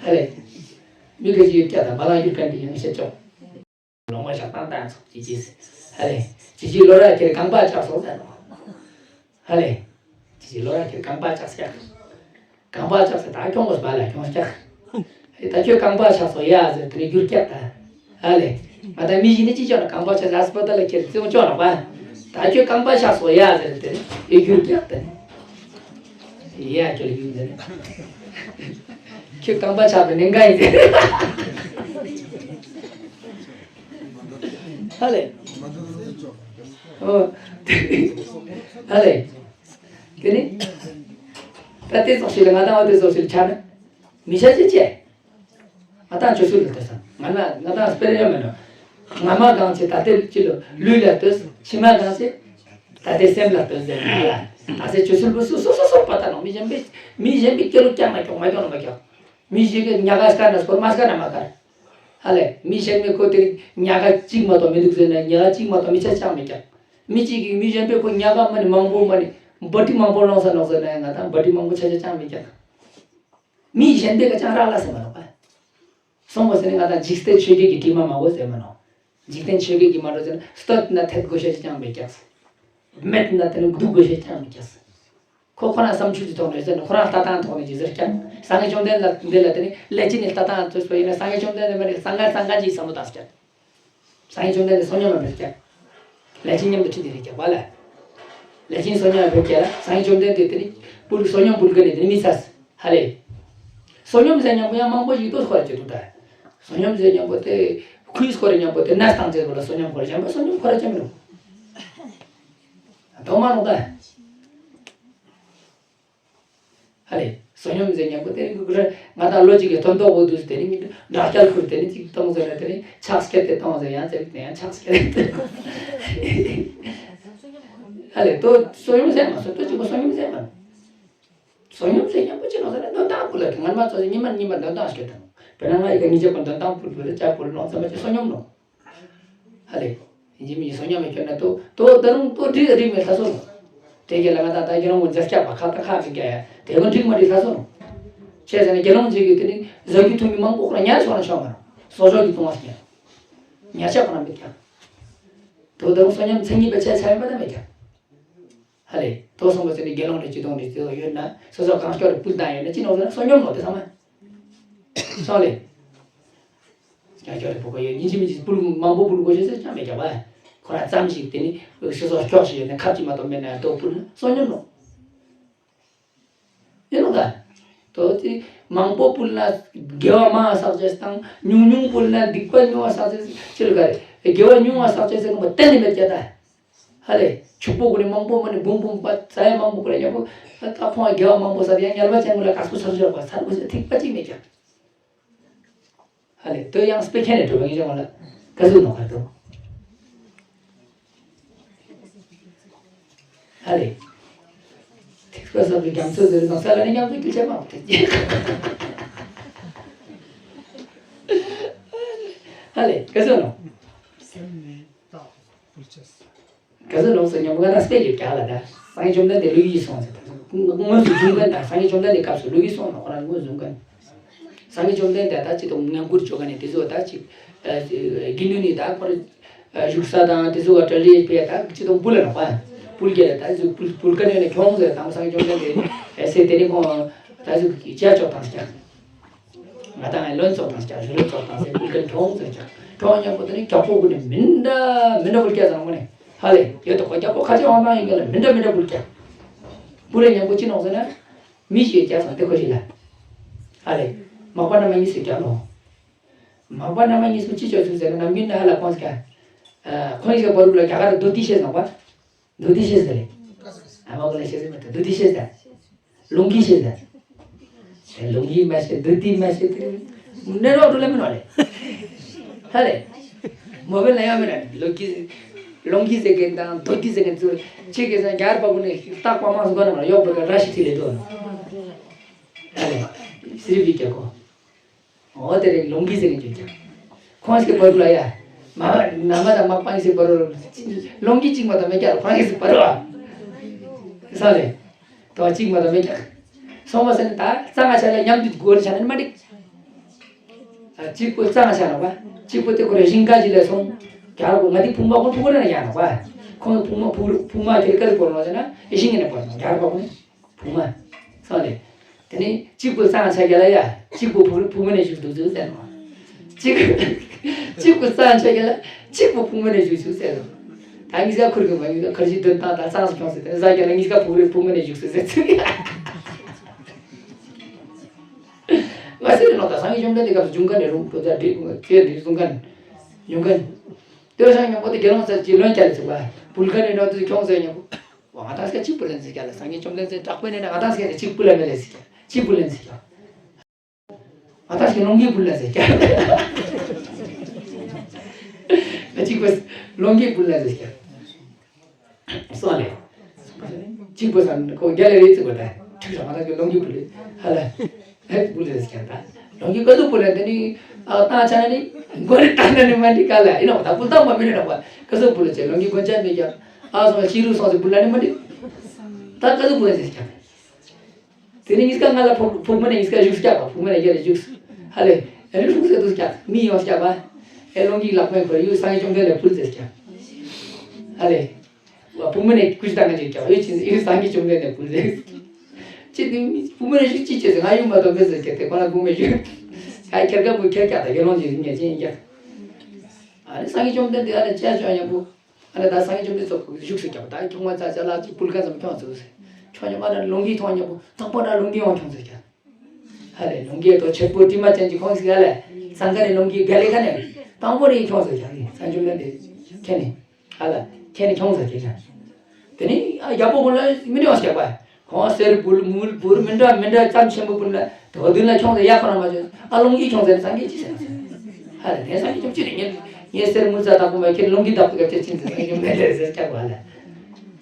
ཨ་ལེ། མི་ཁ་ཅིག་ཡོད་ཀྱ་ད་བ་ལང་སྒྱུར་ག་འདྲ་ཡང་བཤད་ཆོག་ལོ་ངོ་ཞག་བཏང་བཏང་སོང་ཅི་ཅི། ཨ་ལེ། ཅི་ཅི་ལོ་ར་ཁྱེར་རྐང་པ་ཆག་སོང་ད་ནོ། ཧ་ལེ། ཅི་ཅི་ལོ་ར་ཁྱེར་རྐང་པ་ཆག་སྐྱག་རྐང་པ་ཆག་ས་ད་ཁྱོང་གོ་སྦ་ལ་ཁྱོང་སྐྱག་ད་ཁྱོད་རྐང་པ་ཆག་སོ་ཡ་ཟེར་དེ་རིང་རྒྱུར་སྐྱག་ད། ཧ་ལེ། ང་ད་མི་ཞིག་ནི་ཅི་ཅོག་ན་རྐང་པ་ཆག་ས་ཧ་སི་པ་ཏལ་ལ་ཁྱེར་ཙི་མོ་ཅོག་ན་པ། ད་ཁྱོད་རྐང་པ་ཆག་སོ་ཡ་ཟེར་དེ་རིང་རྒྱུར་སྐྱག་ད། ཡ་ཁྱོད་ལ་རྒྱུར་ཟེར། ཁྱོད་རྐང་པ་ཆག་པའི་ནན་ག་ཡིན་ཟེར། ཧ་ལེ། ཨོ། ཧ་ལེ། དེ་ནི། ད་དེ་ཙོགས་ཤིག་ལ་ང་དང་འོ་དེ་ཙོགས་ཤིག་ལ་ཆགས་ན། མི་ཤ་ཅི་ཅེ། ང་དང་ཆོས་སྲོལ་ལ་ལྟོས་སམ། ང་ན་ང་དང་སྤེ་ར་ཡོད་མེད་ནོ། སྔ་མ་གང་ཆེ་ད་ལྟའི་ཅི་ལོ་ལུས་ལ་ལྟོས། ཕྱི་མ་གང་ཆེ། ད་ལྟའི་སེམས་ལ་ལྟོས་ཟེར་ན་ལ། ད་སེ་ཆོས་སྲོལ་པོ་སོ་སོ་སོ་སོ་པ་ད་ནོ་མི་གཞན་པའི་མི་གཞན་པའི་སྐྱེ་ལོ་སྐྱག་མ་སྐྱོག་མ་སྐྱོག་ན་མ་སྐྱོག་མི་ཞིག་གིས་ཉག་ག་སྐར་ན་སྐོར་མ་སྐར་ན་མ་སྐར། ཧ་ལེ། མི་གཞན་མའི་ཁོ་དེ་ཉག་ག་གཅིག་མ་གཏོགས་མི་འདུག་ཟེར་ན་ཉག་ག་གཅིག་མ་གཏོགས་མི་ཆ་ཅང་མི་ཀྱག་མི་གཅིག་གིས་མི་གཞན་པའི་ཁོ་ཉག་ག་མ་ནི་མང་པོ་མ་ནི་འབའ་ཏི་མང་པོ་སློང་ས་ནོག་ཟེར་ན་ང་དང་འབའ་ཏི་མང་པོ་ཆ་ཆ་ཅང་མི་ཀྱག་མི་གཞན་པའི་ཁ་ཅང་རག་ལ་ཟེར་མ་ནོག་པ། སོང་བ་ཟེར་ན་ང་དང་འཇིག་རྟེན་ཆོས་བརྒྱད་ཀྱི་དྲི་མ་མང་པོ་ཟེར་མ་ནོག་འཇིག་རྟེན་ཆོས་བརྒྱད་ཀྱི་མ་འགྲོ་ཟེར་ན་སྟོད་ན་ཐེབས་དགོས་ཤེས་ཅང་མི་ཀྱག་མེད་ན་དེ་ནི་སྡུག་དགོས་ཤེས་ཅང་མི་ཀྱག་ཁོ་ཁོ་རང་བསམ་ཚུལ་གྱི་ཐོག་ནས་ཟེར་ན་ཁོ་རང་ལྟ་སྟངས་ཐོག་ནས་ཀྱི་ཟེར་ཀྱང་སངས་རྒྱས་བཅོམ་ལྡན་འདས་ལ་དེ་ནི་ལས་ཀྱི་ནི་ལྟ་སྟངས་ཐོས་པ་ཡིན་ན་སངས་རྒྱས་བཅོམ་ལྡན་འདས་མ་རེད་སངས་རྒྱས་སངས་རྒྱས་ཀྱི་བསམ་བློ་བཏང་ཀྱང་། སངས་རྒྱས་བཅོམ་ལྡན་འདས་བསོད་སྙོམས་མ་ཕེབས་ཀྱང་། ལས་ཀྱི་མཉམ་དུ་ཁྲིད་དེ་རེད་ཀྱང་བ་ལ། ལས་ཀྱི་བསོད་སྙོམས་མ་ཕེབས་ཀྱང་ལ་སངས་རྒྱས་བཅོམ་ལྡན་འདས་དེ་ནི་པུ་རུ་བསོད་སྙོམས་པུ་རུ་ཀ་ནས་དེ་ནི་མི་ཚ་ཧ་ལེ། བསོད་སྙོམས་ཟེར་མཉམ་པོ་ཡང་མང་པོ་ཞིག་ཏུ་སྐོར་གྱི་འདུག་ད། བསོད་སྙོམས་ཟེར་མཉམ་པོ་དེ་ཁུའི་སྐོར་མཉམ་པོ་དེ་ནས་བཏང་ཚེ་གོ་ལ་བསོད་སྙོམས་སྐོར་གཞན་པ་བསོད་སྙོམས་སྐོར་ཅང་མི་འདུག་དོ་མ་ནོ་ད། ཧ་ལེ། བསོད་སྙོམས་ཟེར་མཁན་པོ་དེ་རིང་གི་ང་དང་ལོ་གཅིག་གི་དོན་དོ་བོ་དུས་དེ་རིང་འདྲ་སྐྱར་ཁུར་དེ་རིང་གཅིག་གཏོང་ཟེར་ན་དེ་རིང་ཕྱག་སྐྱེད་དེ་གཏོང་ཟེར་ཡང་ཟེར་ཡང་ཕྱག་སྐྱེད་དེ། ཧ་ལེ། དོ་བསོད་སྙོམས་ཟེར་མ་སོ་དོ་གཅིག་པོ་བསོད་སྙོམས་ཟེར་མ། བསོད་སྙོམས་ཟེར་མཁན་པོ་ཅི་ནོ་ཟེར་ན་འདོན་སྟངས་ཕུལ་ལ་ང་མ་ཚོ་ཉི་མ་ཉི་མ་འདོན་སྟངས་སྐྱེད་དང་། དཔེར་ན་ང་ཡི་ག་ཉིན་རྗེས་པ་འདོན་སྟངས་ཕུལ་ཕུལ་ལ་ཅག་ཕུལ་ལོང་ཚང་མ་ཅི་བསོད་སྙོམས་ནོ། ཧ་ལེ། ཡིན་གཅིག་མིན་གཅིག་བསོད་སྙོམས་མེད་ཁྱོད་ན་དོ་དོ་ད་རུང་དོ་འགྲིག་འགྲིག་མེད་ལྷ་སོ་ནོ། དེ་ག་ལ་ང་དང་ད་དགེ་སློང་གི་མཛད་སྐྱབས་པ་ཁ་ད་ཁ་འགྲིག་ཀྱ་ཡ་དེ་གོ་འགྲིག་མ་འགྲིག་ལྷ་སོ་ནོ། བྱས་ཟེར་ན་དགེ་སློང་གཅིག་གིས་དེ་ནི་བཟའ་རྒྱུ་འཐུང་རྒྱུ་མང་པོ་ཁོ་རང་ཉར་ཆོག་ན་ཆོག་མ་རུང་། གསོག་འཇོག་གི་གཏོང་བ་ཞིག་ཡ། ཉར་ཆ་ཁོ་རང་མེད་ཀྱ། དོ་ད་རུང་བསོད་སྙོམས་མཚན་ཉིད་པ་ཆ་ཆ་ཡིན་པ་ད་མེད་ཀྱ། ཧ་ལེ། དོ་སོང་པ་ཚོ་ནི་དགེ་སློང་རེ་ཅི་དོང་རེ་ཅི་དོ་ཡོད་ན་སོ་སོ་གང་ཤོར་རེ་ཕུལ་བཏང་ཡོད་ན་ཅི་ནོ་ཟེར་ན་བསོད་སྙོམས་ནོ་དེ་ཚང་མ། སོང་ལེ། ཀྱང་ཁྱོད་རེ་ཕོ་གོ་ཡོད་ཉིན་གཅིག་མིན་གཅིག་ཕུལ་མང་པོ་ཕུལ་དགོས་ཤེས་ཟེར་ཅང་མེད་ཀྱང་བ། ཁོ་རང་ཙམ་ཞིག་དེ་ནི་སོ་སོ་སྐྱོགས་ཤིག་ཡོད་ན་ཁབ་ཅིག་མ་གཏོགས་མེད་ན་དོ་ཕུལ་ན་བསོད་སྙོམས་ནོ། ཡིན་ནོ་ད། དོ་དེ་མང་པོ་ཕུལ་ན་དགེ་བ་མང་བ་བསགས་ཅེས་དང་ཉུང་ཉུང་ཕུལ་ན་སྡིག་པ་ཉུང་བ་བསགས་ཅེས་ཅི་ལ་ག་རེ་དགེ་བ་ཉུང་བ་བསགས་ཅེས་ཟེར་གོ་གཏན་ནས་མེད་ཀྱང་ད། ཧ་ལེ། ཕྱུག་པོ་ཀུན་ནས་མང་པོ་མ་ནི་འབུམ་འབུམ་པ་ས་ཡ་མང་པོ་ཀུན་ལ་ཡག་པོ། ད་ཁོང་དགེ་བ་མང་པོ་ཟ་ཡང་ངལ་བ་ཅན་ཀུན་ལ་དཀའ་སྤོ་ཚར་ཚར་དགོས་ཟེར་ཐིག་པ་གཅིག་མེད་ཀྱང་། ཧ་ལེ། དོ་ཡང་སྤེ་ཁྱེད་ནས་གྲུབ་པ་ངེས་ཅན་ལ་ཀ་ཟུག་ནོ་ཁ་དོ། ཧ་ལེ། ཐིག་པ་བསམ་པའི་རྒྱ་མཚོ་ཟེར་དང་ས་ལ་ནི་མཉམ་དུ་སྐྱིད་ཆ་མང་པོ་ཐེབས་ཀྱི། ཧ་ལེ་ཀ་ཟུག་ནོ། སེམས་ནི་རྟག་ཏུ་ཕུལ་བྱས། ག་ཚོད་ལོངས་སུ་ཉམས་པོ་ང་དང་སྤེལ་ཡོད་ཀྱང་ལ་ད་སངས་རྒྱས་བཅོམ་ལྡན་འདས་ལོ་རྒྱུས་སོང་ཟེར་ད་དངོས་སུ་བྱུང་མཁན་དང་སངས་རྒྱས་བཅོམ་ལྡན་འདས་སྐབས་སུ་ལོ་རྒྱུས་སོང་ན་ཁོ་རང་དངོས་བྱུང་མཁན། སངས་རྒྱས་བཅོམ་ལྡན་འདས་ད་ཅི་དང་ངན་སྐུལ་བཅོ་མཁན་ནི་དེ་ཚོ་ད་ཅིག་དགེ་འདུན་ནི་ད་ཁོ་ར་བཞུགས་ས་དང་དེ་ཚོ་བ་གྲ་ལི་ཕེ་ད་ཅི་དང་བུ་ལ་ནོག་པ་བུ་སྐྱེ་ལ་ད་ཅི་བུ་བུ་སྐྱེ་ནས་ཁྱོང་ཟེར་དང་སངས་རྒྱས་བཅོམ་ལྡན་འདས་ཟེར་དེ་ནི་ཁོང་ད་ཅི་རྒྱ་ཆོག་དང་ཀྱང་། ང་དང་ངའི་བློན་ཚོགས་དང་ཀྱང་གཞོན་ནུ་ཚོགས་དང་ཟེར་ཀུན་ཀུན་གྲོངས་ཟེར་ཀྱང་གྲོངས་མཉམ་པོ་དེ་ནི་རྒྱགས་པོ་ཀུན་ནས་མི་འདྲ་མི་འདྲ་བུ་སྐྱེ་ཚང་མ་ནི་ཧ་ལས་ཡོད་དོ་ཁོ་རྒྱགས་པོ་ཁ་ཆེ་དབང་ཐང་ཡིན་ག་ལ་མི་འདྲ་མི་འདྲ་བུ་སྐྱེ། བུ་ལས་མཉམ་པོ་ཅི་ནོག་ཟེར་ན་མི་ཞིག་རྒྱགས་སོང་དེ་ཁོ་ཞིག་ལ་ཧ་ལས་མག་པ་རྣམ་པ་གཉིས་སུ་རྒྱགས་ལོ། མག་པ་རྣམ་པ་གཉིས་སུ་ཅི་ཆོག་ཚུལ་ཟེར་ན་ནམ་རྒྱུན་ན་ཧ་ལ་ཁོང་ཟེར་ཀྱང་ཁོང་ཞིག་བར་རུ་ལ་རྒྱ་གར་རྡོ་ཏི་ཤེས་སོང་བ། རྡོ་ཏི་ཤེས་ཟེར་རེད། ཨ་མ་ཀུན་ལ་ཤེས་ཟེར་མ་ཐུབ་རྡོ་ཏི་ཤེས་ཟེར། ལུང་གིས་ཤེས་ཟེར། ལུང་གིས་མ་ཤེས་རྡོ་ཏི་མ་ཤེས་དེ། གནས་ལོག་འགྲོ་ལ་མིན་ནོ་རེད། ཧ་རེད། མོ་བེལ་ལ་ཡང་མིན་རེད་ལུང་གིས། ལུང་གིས་ཟེར་མཁན་དང་རྡོ་ཏི་ཟེར་མཁན་ཚོ་ཅི་གེ་སང་རྒྱ་གར་པ་ཀུན་ནས་རྟག་པ་མང་སུ་ག་ན་མ་གཡོག་པོ་ག་ར་ཤི་ཐི་ལེ་དོ། ཧ་རེད། སི་རི་བི་རྒྱ་གོ། འོ་དེ་རིང་ལོང་གི་ཟེར་ནས་བརྗོད་ཀྱང་། ཁོང་ཞིག་བར་ལ་ཡ། མ་ན་མ་དང་མ་པང་ཞིག་བར་ལ། ལོང་གི་གཅིག་མ་དང་མེད་ཀྱང་ཁོང་ཞིག་བར་ལ། ས་རེད། དོ་གཅིག་མ་དང་མེད་ཀྱང་། སོང་བ་ཟེར་ནས་ད་རྩ་ང་ཆ་ལ་མཉམ་དུ་སྒོ་རེ་ཆ་ནས་མ་འགྲིག་གཅིག་པོ་རྩ་ང་ཆ་ལ་བ། གཅིག་པོ་དེ་ཁོ་རེ་ཞིང་ཁ་ཅིག་ལས་སོང་། རྒྱ་ར་གོ་ང་དེ་ཕུང་པ་ཁོ་ཕུང་པོ་རེ་ན་ཡང་ན་བ། ཁོང་ཕུང་མ་ཕུང་ཕུང་མ་ཁྱེར་ཀ་ལི་བོར་ནོ་ཟེར་ན་ཨེ་ཞིང་ངེ་ནས་བོར་ནོ་རྒྱ་ར་གོ་ནི། བུ་མོ། སོང་ལེ། དེ་ནས་གཅིག་པུ་གཙང་ཆ་རྒྱ་ལ་ཡ། གཅིག་པུ་བུ་བུ་མོ་ནས་བཞུགས་འདུག་ཟེར་ནོ། གཅིག་གཅིག་པུ་གཙང་ཆ་རྒྱ་ལ། གཅིག་པུ་བུ་མོ་ནས་བཞུགས་བཞུགས་ཟེར་ནོ། ད་ངི་ཟ་ཁུར་གི་མ་ངི་ཟ་ཁར་ཞིག་དོན་དང་ད་གཙང་སུ་ཁྱོང་ཟེར་དེ་ཟ་རྒྱ་ལ་ངི་ཟ་བུ་རེ་བུ་མོ་ནས་བཞུགས་ཟེར་ཟེར་ཚུལ། ང་ཟེར་ནོ་ད་སངས་རྒྱས་བཅོམ་ལྡན་འདས་སྐབས་སུ་བྱུང་མཁན་ནས་རུང་བོད་ཟ་འདི་ཁྱེད་འདི་གསུང་མཁན། ཡོང་མཁན། ལྟོས་སང་ཉམ་པོ་དེ་དགེ་སློང་ཟེར་གྱི་ལོན་བྱ་ལ་ཚིག་པ། བུལ་ཁ་ནས་ནོ་དུ་ཁྱོང་ཟེར་ཉམ་པོ། ང་ཏང་སྐད་གཅིག་པུ་ལེན་ཟེར་ཀྱང་ལ་སངས་རྒྱས་བཅོམ་ལྡན་འདས་དྲག་པོའི་ནས་ང་ཏང་སྐད་གཅིག་པུ་ལ་མི་ལེན་ཟེར་ཀྱང་གཅིག་པུ་ལེན་ཟེར་ཀྱང་། ང་ཏང་སྐད་ལོང་གིས་པུ་ལེན་ཟེར་ཀྱང་། ང་གཅིག་པུ་ལོང་གིས་པུ་ལེན་ཟེར་ཀྱང་། སོང་ལེ། གཅིག་པུ་སང་ཁོ་རྒྱ་ལ་རེད་ཟེར་གོ་ད་ཁྲིག་ར་ང་ཏང་སྐད་ལོང་གིས་པུ་ལེན་ཧ་ལ། ཧེ་པུ་ལེན་ཟེར་ཀྱང་ད་ལོང་གིས་ཀ་ཟུག་པུ་ལེན་དེ་ནི་ཨ་ཏང་ཆ་ན་ནི་མགོ་རེ་ཏང་ན་ནི་མ་འགྲིག་ག་ལ་ཡིན་ནོ་ད་པུ་ཏང་མ་མི་རེད་ནོ་བ་ཀ་ཟུག་པུ་ལེན་ཟེར་ལོང་གིས་མགོ་ཆ་མེད་ཀྱང་ཨ་སོང་ལ་ཤི་རུ་སོང་ཟེར་པུ་ལེན་ནི་མ་འགྲིག་ད་ཀ་ཟུག་པུ་ལེན་ཟེར་ཀྱང་། དེ་ནས་གཉིས་ཀ་ང་ལ་ཕོག་ཕོག་མ་ནས་གཉིས་ཀ་བཞུགས་སྐྱག་པ་ཕོག་མ་ནས་རྒྱ་ལ་བཞུགས། ཧ་ལེ། ཨེ་རུ་སུག་སེ་དུ་སྐྱག་མི་ཡོང་སྐྱག་པ། ཨེ་ལོང་གིས་ལག་པས་ཁོར་ཡུག་སངས་རྒྱས་བཅོམ་ལྡན་འདས་ཕུལ་ཟེར་སྐྱག་ཧ་ལེ། བ་ཕོག་མ་ནས་ཀུ་ཤི་ཏང་ག་ཅིག་སྐྱག་ཡོད་ཅིག་ཨེ་སངས་རྒྱས་བཅོམ་ལྡན་འདས་ཕུལ་ཟེར། ཅི་དུ་མི་ཕོག་མ་ནས་བཞུགས་ཅི་བྱེད་ཟེར་ང་ཡོང་མ་གཏོགས་མེད་ཟེར་སྐྱག་དེ་ཁོ་ན་ཕོག་མ་བཞུགས། ཨ་ཁྱེར་ཀ་བུ་ཁྱེར་སྐྱག་ད་དགེ་སློང་ཅིག་ངས་ཅི་ཡིན་སྐྱག་ཨ་ནི་སངས་རྒྱས་བཅོམ་ལྡན་འདས་ཨ་ནི་ཅི་ཡ་ཅོ་ཡ་ཡང་བུ། ཨ་ནི་ད་སངས་རྒྱས་བཅོམ་ལྡན་ཚོ་བཞུགས་སུ་བཅར་བ་ད་ཁྱུང་མ་ཙ་ཅ་ལག་ཅིག་ཕུལ་ཁ་ཙམ་ཁྱོང་ཚུགས་ཟེར། ཁྱོང་ཉམས་ཨ་ནི་ལོང་གིས་ཁྱོང་ཉམ་པོ་དང་པོ་ད་ལོང་གིས་ཡོང་ཁྱོང་ཚུགས་ཀྱང་། ཧ་ལས་ལོང་གིས་དོ་ཆེ་པོ་དྲི་མ་ཅན་གྱི་ཁོང་ཞིག་ཧ་ལས་སང་ཀ་ནས་ལོང་གིས་ག་ལས་ཁ་ནས་དང་པོ་ནས་ཁྱོང་ཚུགས་ཀྱང་སངས་རྒྱས་བཅོམ་ལྡན་འདས་ཁྱེད་ནས་ཧ་ལ་ཁྱེད་ནས་ཁྱོང་ཚུགས་ཀྱང་། དེ་ནས་ རྒྱལ་པོ་ཀུན་ལ་མི་འདྲ་བ་སྐྱག་པ། ཁོང་གསེར་ཕུལ་མུལ་ཕུལ་མི་འདྲ་མི་འདྲ་ཙམ་ཆེན་པོ་ཕུལ་ན་དེ་བ་བདུན་ལ་ཁྱོངས་ཟེར་ཡག་ཁོ་རང་མ་བྱོས། ཨ་ལོང་གིས་ཁྱོངས་ཟེར་སངས་རྒྱས་ཅི་ཟེར་ན་ཟེར། ཧ་ལས་ནས་སངས་རྒྱས་ཁྱོད་ཅི་རེད། ངས་ངས་གསེར་དངུལ་རྩ་བདག་པོ་མ་ཁྱེད་ལོང་གིས་བདག་པོ་ག་ཚད་ཕྱིན་ཟེར། སངས་རྒྱས་ཁྱོད་མེད་རེད་ཟེར་སྐྱག་པ་ལ།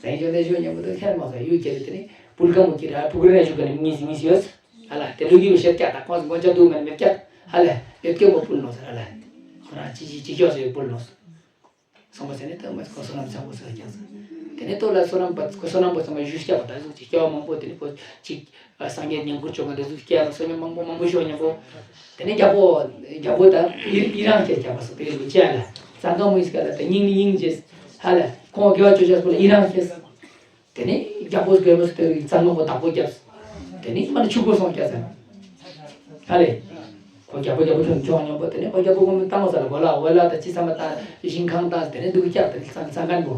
སངས་རྒྱས་ཁྱོད་ནས་ཞུ་མཉམ་པོ་དུ་ཁྱེར་མ་སོང་ཡུལ་ཁྱེར་དེ་ནི་ཕུལ་ཁ་མོ་ཁྱེར་ཨ་ཕུག་རེ་ཞུ་ག་ནི་ངིས་ངིས་ཡོད། ཧ་ལ་དེ་ལུགས་ཀྱི་བཤད་སྐྱག་དང་ཁོང་མགོ་ལྕགས་དུ་མ་ནི་མེད་སྐྱག་ཧ་ལས་ཡོད་སྐྱོ་མོ་ཕུལ་ནོ་ཟེར། ཧ་ལ་ཁོ་རང་ཅི་ཅི་ཅི་ཁྱོད་ཟེར་ཕུལ་ནོ་ཟེར། སོང་བ་ཟེར་ནས་ད་མ་ཁོ་བསོད་ནམས་ཆེན་པོ་ཟེར་ཀྱང་ཟེར། དེ་ནས་ལྟོ་ལ་བསོད་ནམས་པ་ཁོ་བསོད་ནམས་པ་ཚང་མ་ཞུ་སྐྱ་བ་ད་གཟུགས་ཀྱི་སྐྱ་བ་མང་པོ་དེ་ནས་ཁོ་ཅིག་སངས་རྒྱས་ཉིན་གུང་བཅོ་ལྔ་དེ་གཟུགས་སྐྱ་ལ་བསོད་སྙོམས་མང་པོ་མང་པོ་ཞུ་མཉམ་པོ། དེ་ནས་རྒྱལ་པོ་རྒྱལ་པོ་ད་ཡི་ཡི་རང་སྐྱ་རྒྱལ་པ་སོགས་དེ་ལུ་སྐྱ་ལ་ཙང་ཀ་མོ་ཡི་སྐྱ་ལ་ད་སྙིང་ནི་སྙིང་རྗེ། ཧ་ལ་ཁོང་དགེ་བ་བཅོ་བྱ་སོགས་ལ་ཡི་རང་སྐྱ། དེ་ནས་རྒྱལ་པོ་རྒྱལ་པོ་སྟེ་གཙང་མ་པོ་བདག་པོ་རྒྱབ། དེ་ནས་མ་ནི་ཆུ་བོ་སོང་རྒྱབ་ཟེར། ཧ་ལས། ཁོ་རྒྱལ་པོ་རྒྱལ་པོ་ཁྱོད་མཆོག་སྙོམས་པོ་དེ་ནས་ཁོ་རྒྱལ་པོ་ཁོ་མི་བཏང་བ་ཟེར་ལ་གོ་ལ་འོ་ལ་དང་ཅི་ཚང་མ་བཏང་ཞིང་ཁང་བཏང་དེ་ནས་འདུག་རྒྱབ་དེ་ནས་ཚང་ཚང་མཁན་པོ།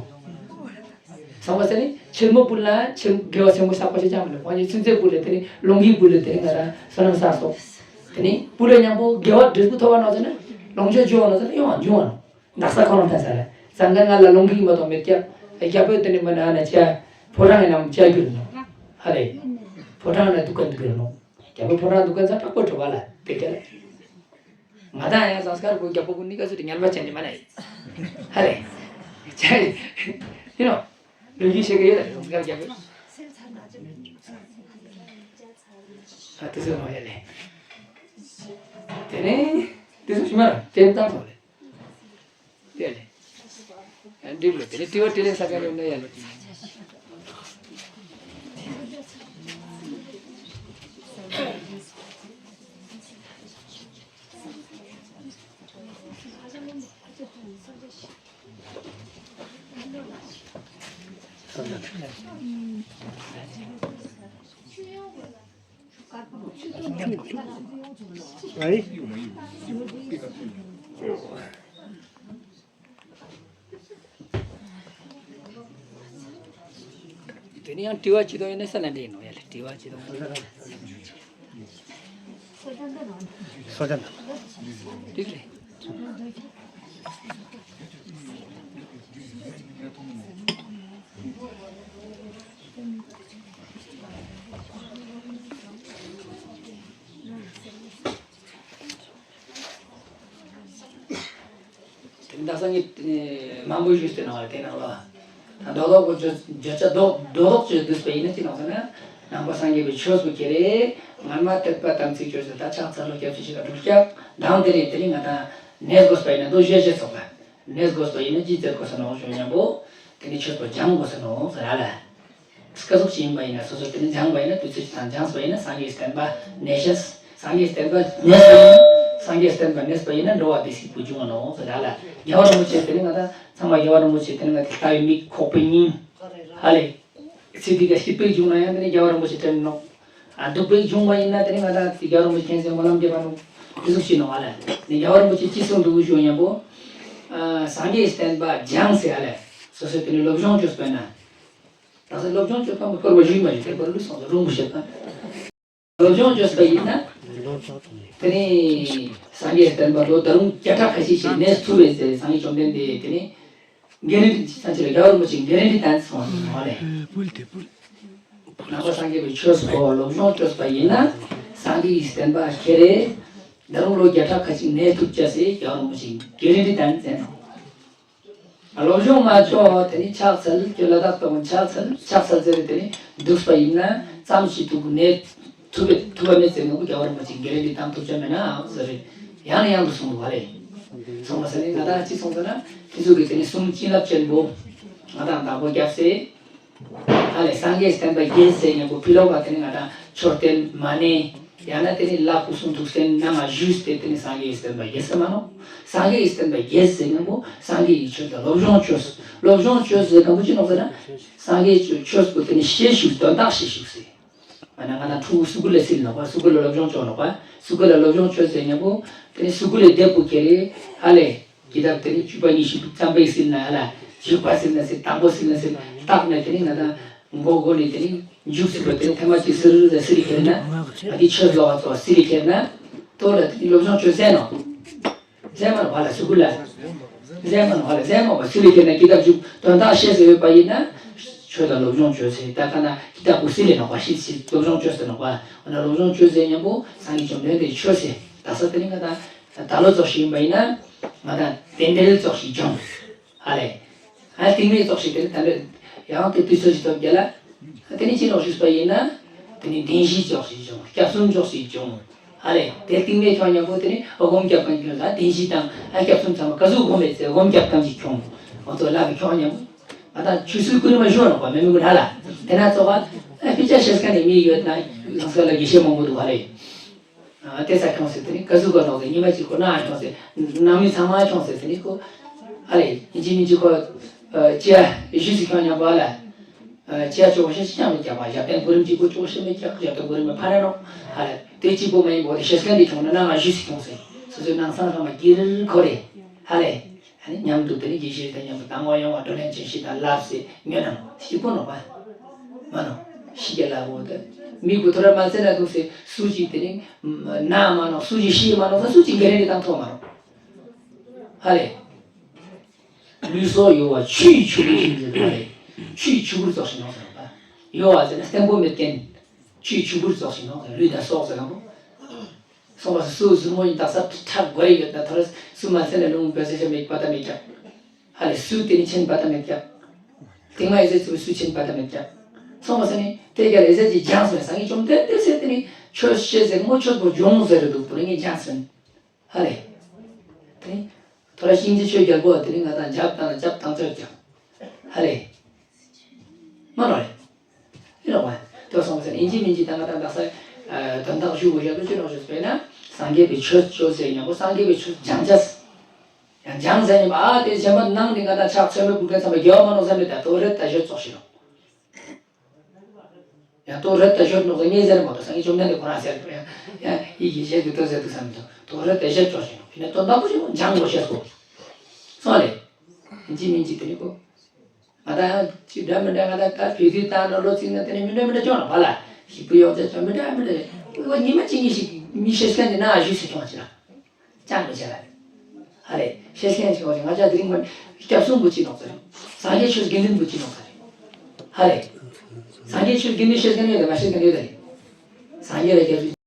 ཚང་མ་ཟེར་ནས་ཆེན་མོ་པུ་ལ་ཆེན་དགེ་བ་ཆེན་མོ་བསགས་པ་ཞིག་ཅང་མི་འདུག་ཁོང་གི་ཚུན་ཚོད་པུ་ལ་དེ་ནས་ལོང་གི་པུ་ལ་དེ་ནས་ང་རང་བསོད་ནམས་བསགས་སོ། དེ་ནས་པུ་ལ་མཉམ་པོ་དགེ་བ་འབྲས་བུ་ཐོབ་པ་ནང་ཚོ་ནས་ལོངས་སྤྱོད་འབྱུང་བ་ནང་ཚོ་ནས་ཡོང་བ་འབྱུང་བ་ནང་། དག་ས་ཁོ་རང་ཐན་ས་རེད། ཙང་ཀ་ང་ལ་ལོང་གི་མ་གཏོགས་མེད་ཀྱང་རྒྱལ་པོས་དེ་ནི་མ་ན་ན་ཅ་ཕོ་བྲང་ངི་ནམ་ཅ་གྱུར་ནོ། ཧ་རེ། ཕོ་བྲང་ན་འདུག་ག་འདུག་གི་ནོ། རྒྱལ་པོ་ཕོ་བྲང་འདུག་ག་ས་དྲག་པོ་གྲུབ་པ་ལ་དེ་ག་ལ། ང་དང་ཡང་སངས་སྐར་གོ་རྒྱལ་པོ་གུ་ནི་ག་ཚོད་དེ་ཉལ་བ་ཅན་གྱི་མ་ན་ཡི། ཧ་རེ། ཅ་ཡི་ནོ། ལོ་རྒྱུས་ཤེས་གི་ཡོད་ལ་སངས་སྐར་རྒྱལ་པོ། ཨ་དེ་ཚོ་ནོ་ཡ་ལེ། དེ་ནས་དེ་ཚོ་ཞིམ་མ་ར་དེ་ཙམ་སོང་ལེ། དེ་ལས། འགྲིག་ལོ་དེ་ནས་དྲི་བ་དྲིས་ལན་ས་ག་རེ་ཡོད་ན་ཡ་ལེ། དེ་ནས་ཡང་དྲི་བ་ཅི་དང་ཡོད་ན་ས་ལ་འདྲེ་ཡིན་ནོ་ཡ་ལེ་དྲི་བ་ཅི་དང་། སོ་ཅན་དང་། དེ་ལས། དེ་འདྲ་སངས་རྒྱས་མང་པོ་ཞིག་བསྟན་གནང་བ་དེ་ནང་ལ། ད་མདོ་ལོག་གི་བརྗོད་བརྗོད་བྱ་རྡོག་རྡོག་རྡོག་ཅིག་བསྡུས་པ་ཡིན་ན་ཅི་ལབ་ཟེར་ན། ནང་པ་སངས་རྒྱས་པའི་ཆོས་པོ་ཁྱེར་རེ། སྔ་མ་དད་པ་དམ་ཚིག་ཅོས་ཟེར་ད་ཕྱག་འཚལ་ལོ་སྐྱབས་སུ་མཆི་བ་དྲུག་སྐྱབས་དང་དེ་རེད་དེ་རིང་ང་དང་གནས་དགོས་པ་ཡིན་ན་མདོ་བཞི་བཞི་ཚོགས་པ། གནས་དགོས་པ་ཡིན་ན་ཅི་མཛད་དགོས་ས་ནོ་ཞུ་སྙམ་པོ། དེ་ནི་ཆོས་པོ་སྦྱང་དགོས་ས་ནོ་ཟེར་ཨ་ལ། སྐབས་སུ་ཡིན་པ་ཡིན་ན་སོ་སོ་དེ་ནི་སྦྱངས་པ་ཡིན་ན་དུས་ཚོད་ཀྱི་དང་སྦྱངས་པ་ཡིན་ན་སངས་རྒྱས་བསྟན་པ་གནས་ཤེས། སངས་རྒྱས་བསྟན་པ་གནས་པ་ཡིན་ན། སངས་རྒྱས་བསྟན་པ་གནས་པ་ཡིན་ན་འགྲོ་བ་བདེ་སྐྱིད་པོ་འབྱུང་བ་ནོ་ཟེར་ཨ་ལ། རྒྱལ་བ་རིན་པོ་ཆེ་དེ་ནི་ང་དང་ཚང་མ་རྒྱལ་བ་རིན་པོ་ཆེ་དེ་ནི་ང་དེ་ལྟ་བའི་མིག་ཁོག་པའི་སྙིང་། ཧ་ལས། ཚེ་འདི་ག་སྐྱིད་པོ་བྱུང་ན་ཡང་དེ་ནི་རྒྱལ་བ་རིན་པོ་ཆེ་དྲན་ནོ། ཨ་སྡུག་པོ་བྱུང་བ་ཡིན་ན་དེ་ནི་ང་དང་དེ་རྒྱལ་བ་རིན་པོ་ཆེ་མཁྱེན་བརྩེ་སྨོན་ལམ་འདེབས་པ་ནོ། དེ་ཟུག་ཤེས་ནོ་ཨ་ལ། ནི་རྒྱལ་བ་རིན་པོ་ཆེ་ཅི་གསུང་འདུག་ཞུ་སྙམ་པོ། ཨ་སངས་རྒྱས་བསྟན་པ་སྦྱངས་ཟེར་ཨ་ལ། སོ་སོས་དེ་ནི་སློབ་སྦྱོང་བཅོས་པ་ཡིན་ན། ད་ཚོ་སློབ་སྦྱོང་བཅོས་པ་མི་ཕོར་བ་ཞུས་མ་ཞུས་དེ་བར་ལུས་སོང་ཚོ་རུང་མི་ཤེས་ད། སློབ་སྦྱོང་བཅོས་པ་ཡིན་ན། དེ་ནི་སངས་རྒྱས་བསྟན་པ་ལོ་ད་རུང་བརྒྱ་ཕྲག་ཁ་ཤས་ཤིག་གནས་ཐུབ་པའི་ཟེར་སངས་རྒྱས་བཅོམ་ལྡན་འདས་དེ་ནི། གྷེ་རན་ཊི་སངས་རྒྱས་ལ་རྒྱལ་བ་རིན་པོ་ཆེ་གྷེ་རན་ཊི་བཏང་སོང་བ་ལས། ནང་པ་སངས་རྒྱས་པའི་ཆོས་སྐོར་སློབ་སྦྱོང་བཅོས་པ་ཡིན་ན། སངས་རྒྱས་ཀྱི་བསྟན་པ་ཁྱེར་རེ། ད་རུང་ལོ་བརྒྱ་ཕྲག་ཁ་ཅིག་གནས་ཐུབ་ཅེས་སེ་རྒྱལ་བ་རིན་པོ་ཆེ་གྷེ་རན་ཊི་བཏང་ཟེར་ནོ། སློབ་སྦྱོང་མ་བཅོས་དེ་ནི་ཕྱག་འཚལ་ཁྱོད་ལ་དྭགས་པ་ཀུན་ཕྱག་འཚལ་ཕྱག་འཚལ་ཟེར་རེ་དེ་ནི་འདུག་པ་ཡིན་ན་ཙམ་ཞིག་འདུག་གནས་ཐུབ་པའི་ཐུབ་པ་མེད་ཟེར་ནོ་རྒྱལ་བ་རིན་པོ་ཆེ་གྷེ་རན་ཊི་བཏང་ཐུབ་ཅེས་མེད་ན་ཟེར་རེ་ཡང་ནས་ཡང་དུ་གསུངས་འདུག་བ་ལས། གསུངས་པ་ཟེར་ནི་ང་དང་ཅི་གསུངས་ཟེར་ན་དེ་ཚོ་གི་དེ་ནི་གསུང་བྱིན་རླབས་ཆེན་པོ་ང་དང་བདག་པོ་རྒྱབ་སེ། ཨ་ལས་སངས་རྒྱས་བསྟན་པ་རྒྱས་ཟེར་སྙམ་པོ་ཕི་ལོག་པ་དེ་ནི་ང་དང་མཆོད་རྟེན་མ་ཎི། ཡང་ན་དེ་ནི་ལྷ་སྐུ་གསུང་ཐུགས་རྟེན་ནང་ང་བཞུགས་ཏེ་དེ་ནི་སངས་རྒྱས་བསྟན་པ་རྒྱས་ཟེར་མ་ནོ། སངས་རྒྱས་བསྟན་པ་རྒྱས་ཟེར་སྙམ་པོ་སངས་རྒྱས་ཀྱི་ཆོས་དང་སློབ་སྦྱོང་བཅོས། སློབ་སྦྱོང་བཅོས་ཟེར་སྙམ་པོ་ཅི་ནོ་ཟེར་ན། སངས་རྒྱས་ཀྱི་ཆོས་པོ་དེ་ནི་ཤེས་ཞུགས་དོན་དག་ཤེས་ཞུགས་ཟེར། ང་ན་ང་ན་ཕྲུ་གུ་སུ་གུ་ལ་སིལ་ནོ་པ་སུ་གུ་ལ་སློབ་སྦྱོང་བཅོས་ནོ་པ་སུ་གུ་ལ་སློབ་སྦྱོང་བཅོས་ཟེར་སྙམ་པོ་དེ་ནི་སུ་གུ་ལ་བསྡད་པོ་ཁྱེར་རེ་ཧ་ལས། ཀི་དག་དེ་ནི་བཅུ་པ་ཉི་ཤུ་ཙམ་པའི་སིལ་ན་ཡ་ལ། བཅུ་པ་སིལ་ན་སིལ་དང་པོ་སིལ་ན་སིལ་བཏགས་ནས་དེ་ནི་ང་དང་མགོ་སྒོ་ནས་དེ་ནི་མཇུག་ཚིག་པ་དེ་ནི་ཐེངས་མ་གཅིག་སིལ་རུ་ཟ་སིལ་ཁྱེར་ན། ཨ་དེ་ཆོས་ལོག་པ་ཚོ་སིལ་ཁྱེར་ན། ལྟོ་ལ་དེ་ནི་སློབ་སྦྱོང་བཅོས་ཟེར་ནོ། ཟེར་མ་ནོ་བ་ལ་སུ་གུ་ལ། ཟེར་མ་ནོ་བ་ལ་ཟེར་མ་བ་སིལ་ཁྱེར་ན་ཀི་དག་མཇུག་དོན་དག་ཤེས་ཟེར་ཡོད་པ་ཡིན་ན། ཆོས་དང་སློབ་སྦྱོང་བྱོས་ཟེར། ད་ག་ན་ཧི་ད་གུ་སི་ལས་ནོག་པ། ཤིད་སི་སློབ་སྦྱོང་བྱོས་ཟེར་ནོག་པ། འོ་ན་སློབ་སྦྱོང་བྱོས་ཟེར་མཉམ་པོ་སངས་རྒྱས་བཅོམ་ལྡན་འདས་ཆོས་ཟེར། ད་ས་དེ་ནི་ང་ད་ད་ལོ་ཙོགས་ཤིག་ཡིན་པ་ཡིན་ན། ང་ད་རྟེན་འབྲེལ་ཙོགས་ཤིག་བྱུང་། ཧ་ལས། ཨ་རྟིང་མ་ཙོགས་ཤིག་དེ་ནི་ད་ལོ་ཡང་དེ་དུས་ཚོད་ཅིག་ཐོབ་རྒྱ་ལ། དེ་ནི་ཅི་ནོག་ཞུས་པ་ཡིན་ན། དེ་ནི་བདེན་བཞི་ཙོགས་ཤིག་བྱུང་། སྐྱབས་གསུམ་ཙོགས་ཤིག་བྱུང་། ཧ་ལས། དེ་རྟིང་མ་ཁྱོང་མཉམ་པོ་དེ་ནི་སྒོམ་སྐྱབས་ཀྱང་ཁྱོང་ད་བདེན་བཞི་དང་ཨ་སྐྱབས་གསུམ་ཚང་མ་ག་ཟུག་སྒོམ་མེད་ཚེ་སྒོམ་སྐྱབས་ཀྱང་ཅིག་ཁྱོང་། འོ་ཚོ་ལ་བའི་ཁྱོང་མཉམ་པོ། ང་དང་ཆོས་སྲིད་ཀུན་མ་ཞུ་བ་ནོག་པ་མེ་མི་ཀུན་ཧ་ལ། དེ་ན་ཙོགས་ཨ་ཕི་ཅ་ཤེས་ཁན་ནི་མི་ཡོད་ན་ལང་ས་ལ་དགེ་བཤེས་མང་པོ་འདུག་ཧ་ལས། ཨ་དེ་ས་ཁྱོང་ཟེར་དེ་ནི་ག་ཟུག་ག་ནོག་ཟེར། ཉི་མ་གཅིག་ཁོ་ན་ཁྱོང་ཟེར། ནང་མི་ཚང་མ་ཁྱོང་ཟེར་དེ་ནི་ཁོ། ཨ་ལས་ཡིན་གཅིག་མིན་གཅིག་ཁོ། ཨ་ཅི་ཡ་ཞུས་སུ་ཁྱོང་མཉམ་པོ་ཨ་ལ། ཨ་ཅི་ཡ་ཅོག་ཤེས་ཅི་ཡང་མི་རྒྱག་པ། ཞབས་བརྟན་གོ་རིམ་གཅིག་པོ་ཅོག་ཤེས་མི་རྒྱག་ཞབས་བརྟན་གོ་རིམ་མི་ཕ་ར་ནོ། ཨ་ལས་དེ་གཅིག་པོ་མ་ཡིན་པོ་དེ་ཤེས་ཁན་དེ་ཁྱོང་ན་ན་ང་ཞུས་སུ་ཁྱོང་ཟེར། སོ་སོའི་ནང་སང་ཚང་མ་སྒེར་ཁོ་རེ། ཨ་ལས། ཨ་ནི་མཉམ་དུ་དེ་ནི་དགེ་བཤེས་དང་མཉམ་དུ་དང་བ་ཡོང་བ་བགྲོ་གླེང་ཅན་ཞིག་དང་ལབ་སེ་ཉོན་ནམ་ཞིག་པོ་ནོག་པ། མ་ནོག་ཤི་རྒྱ་ལ་བོ་དེ། མི་གུ་ཐོ་ར་མ་ཚེ་ན་འདུག་སེ་སུ་ཅིག་དེ་ནི་ན་མ་ནོག་སུ་ཅིག་ཤི་མ་ནོག་སུ་ཅིག་གེ་རེ་ནི་དང་ཐོག་མ་ནོག་ཧ་ལས། ལུས་སྲོག་གཡོ་བ་ཆུ་ཡི་ཆུ་བུར་ཞིག་ཟེར་ཧ་ལས། ཆུ་ཡི་ཆུ་བུར་ཙོགས་ཤིག་ནོག་ཟེར་བ། གཡོ་བ་ཟེར་ན་བརྟན་པོ་མེད་ཁན། ཆུ་ཡི་ཆུ་བུར་ཙོགས་ཤིག་ནོག་ཟེར། ལུས་དང་སྲོག་ཟེར་ཁན་པོ། སོང་བ་སུ་ཟུར་མོ་ཡིན་དག་ས་ཁྲག་དགོས་ཡོད་ན་ཐོ་རེ་སུ་མ་ཚད་ན་ལུང་བོད་ཟེར་ཞེས་མེད་པ་ད་མེད་ཀྱག་ཧ་ལས་སུ་དེ་ནི་ཆེན་པ་ད་མེད་ཀྱག་དེ་ང་ཨེ་ཟེར་ཚུལ་སུ་ཆེན་པ་ད་མེད་ཀྱག་སོང་བ་ས་ནི་དེ་རྒྱ་ལ་ཨེ་ཟེར་གྱི་སྦྱངས་སོང་སངས་རྒྱས་བཅོམ་ལྡན་འདས་ཟེར་དེ་ནི་ཆོས་བཤད་ཟེར་ངོ་ཆོས་པོ་སྦྱོང་ཟེར་རེ་འདུག་པོ་རེ་ངས་སྦྱངས་སོང་། ཧ་ལས། དེ་ནི་ཐོ་ར་ཤིང་རྗེ་ཆོས་རྒྱལ་པོ་དེ་ནི་ང་དང་རྒྱབ་དང་རྒྱབ་དང་ཚོད་ཀྱང་ཧ་ལས། མ་རོ་རེད། ཨེ་རོ་བ། དོ་སོང་ཟེར་ཨིན་ཇི་མིན་ཇི་དང་ང་དང་དག་ས། དོན་དག་ཞུ་དགོས་ཡག་དོ་ཅི་རོགས་ཞུ་ཟེར་ན། སངས་རྒྱས་པའི་ཆོས་ཆོས་ཟེར་ཉམ་པོ་སངས་རྒྱས་པའི་ཆོས་སྦྱང་བྱ། ཡང་སྦྱང་ཟེར་ཉམ་པོ་ཨ་དེ་གཞན་པ་ནང་ནས་ང་དང་ཕྱག་ཚོད་མའི་བུ་ཁན་ཚང་མ་རྒྱལ་བ་མ་ནོག་ཟེར་མེད་ད་དོ་རེད་ད་ཞོད་ཙོག་ཞིག་རོགས། ཡང་དོ་རེད་ད་ཞོད་ནོག་ཟེར་ངས་ཟེར་མ་གཏོགས་སངས་རྒྱས་བཅོམ་ལྡན་འདས་ཁོ་རང་ཟེར་ཡང་ཡང་ཡིད་ཀྱི་ཞལ་གྱི་དོ་ཟེར་དུ་བསམ་མི་འདུག་དོ་རེད་ད་ཞོད་ཙོག་ཞིག་རོགས། ཡིན་ན་དོན་དག་པོ་ཞིག་སྦྱང་དགོས་ཤེས་སོ། སོང་ལེ། ཡིན་གཅིག་མིན་གཅིག་དེ་ནི་གོ། ང་དང་ཡང་ཅི་འདྲ་མི་འདྲ་ང་དང་ད་བོད་དུས་དང་ནང་ལོ་ཚིགས་ན་དེ་ནས་མི་འདྲ་མི་འདྲ་ཅོག་ན་བ་ལ་ཞིག་པུ་ཡོང་ཚེ་ཅོག་མི་འདྲ་མི་འདྲ་ཡོད། ཉི་མ་གཅིག་གཉིས་ཤིག་མི་ཤེས་མཁན་དེ་ན་ཞུས་སུ་ཅོག་ཅི་ལ་ཅང་མི་བྱེད་ལ། ཧ་ལས་ཤེས་མཁན་ཞིག་ཡོང་ཚེ་ང་ཅག་དེ་རིང་མ་སྐྱབས་གསུམ་པོ་ཅི་ནོག་ཚ་རེད། སངས་རྒྱས་ཆོས་དགེ་འདུན་པོ་ཅི་ནོག་ཚ་རེད། ཧ་ལས། སངས་རྒྱས་ཆོས་དགེ་འདུན་ཤེས་མཁན་ཡོད་དེ་མ་ཤེས་མཁན་ཡོད་དེ་རེད། སངས་རྒྱས་ལ་སྐྱབས་སུ།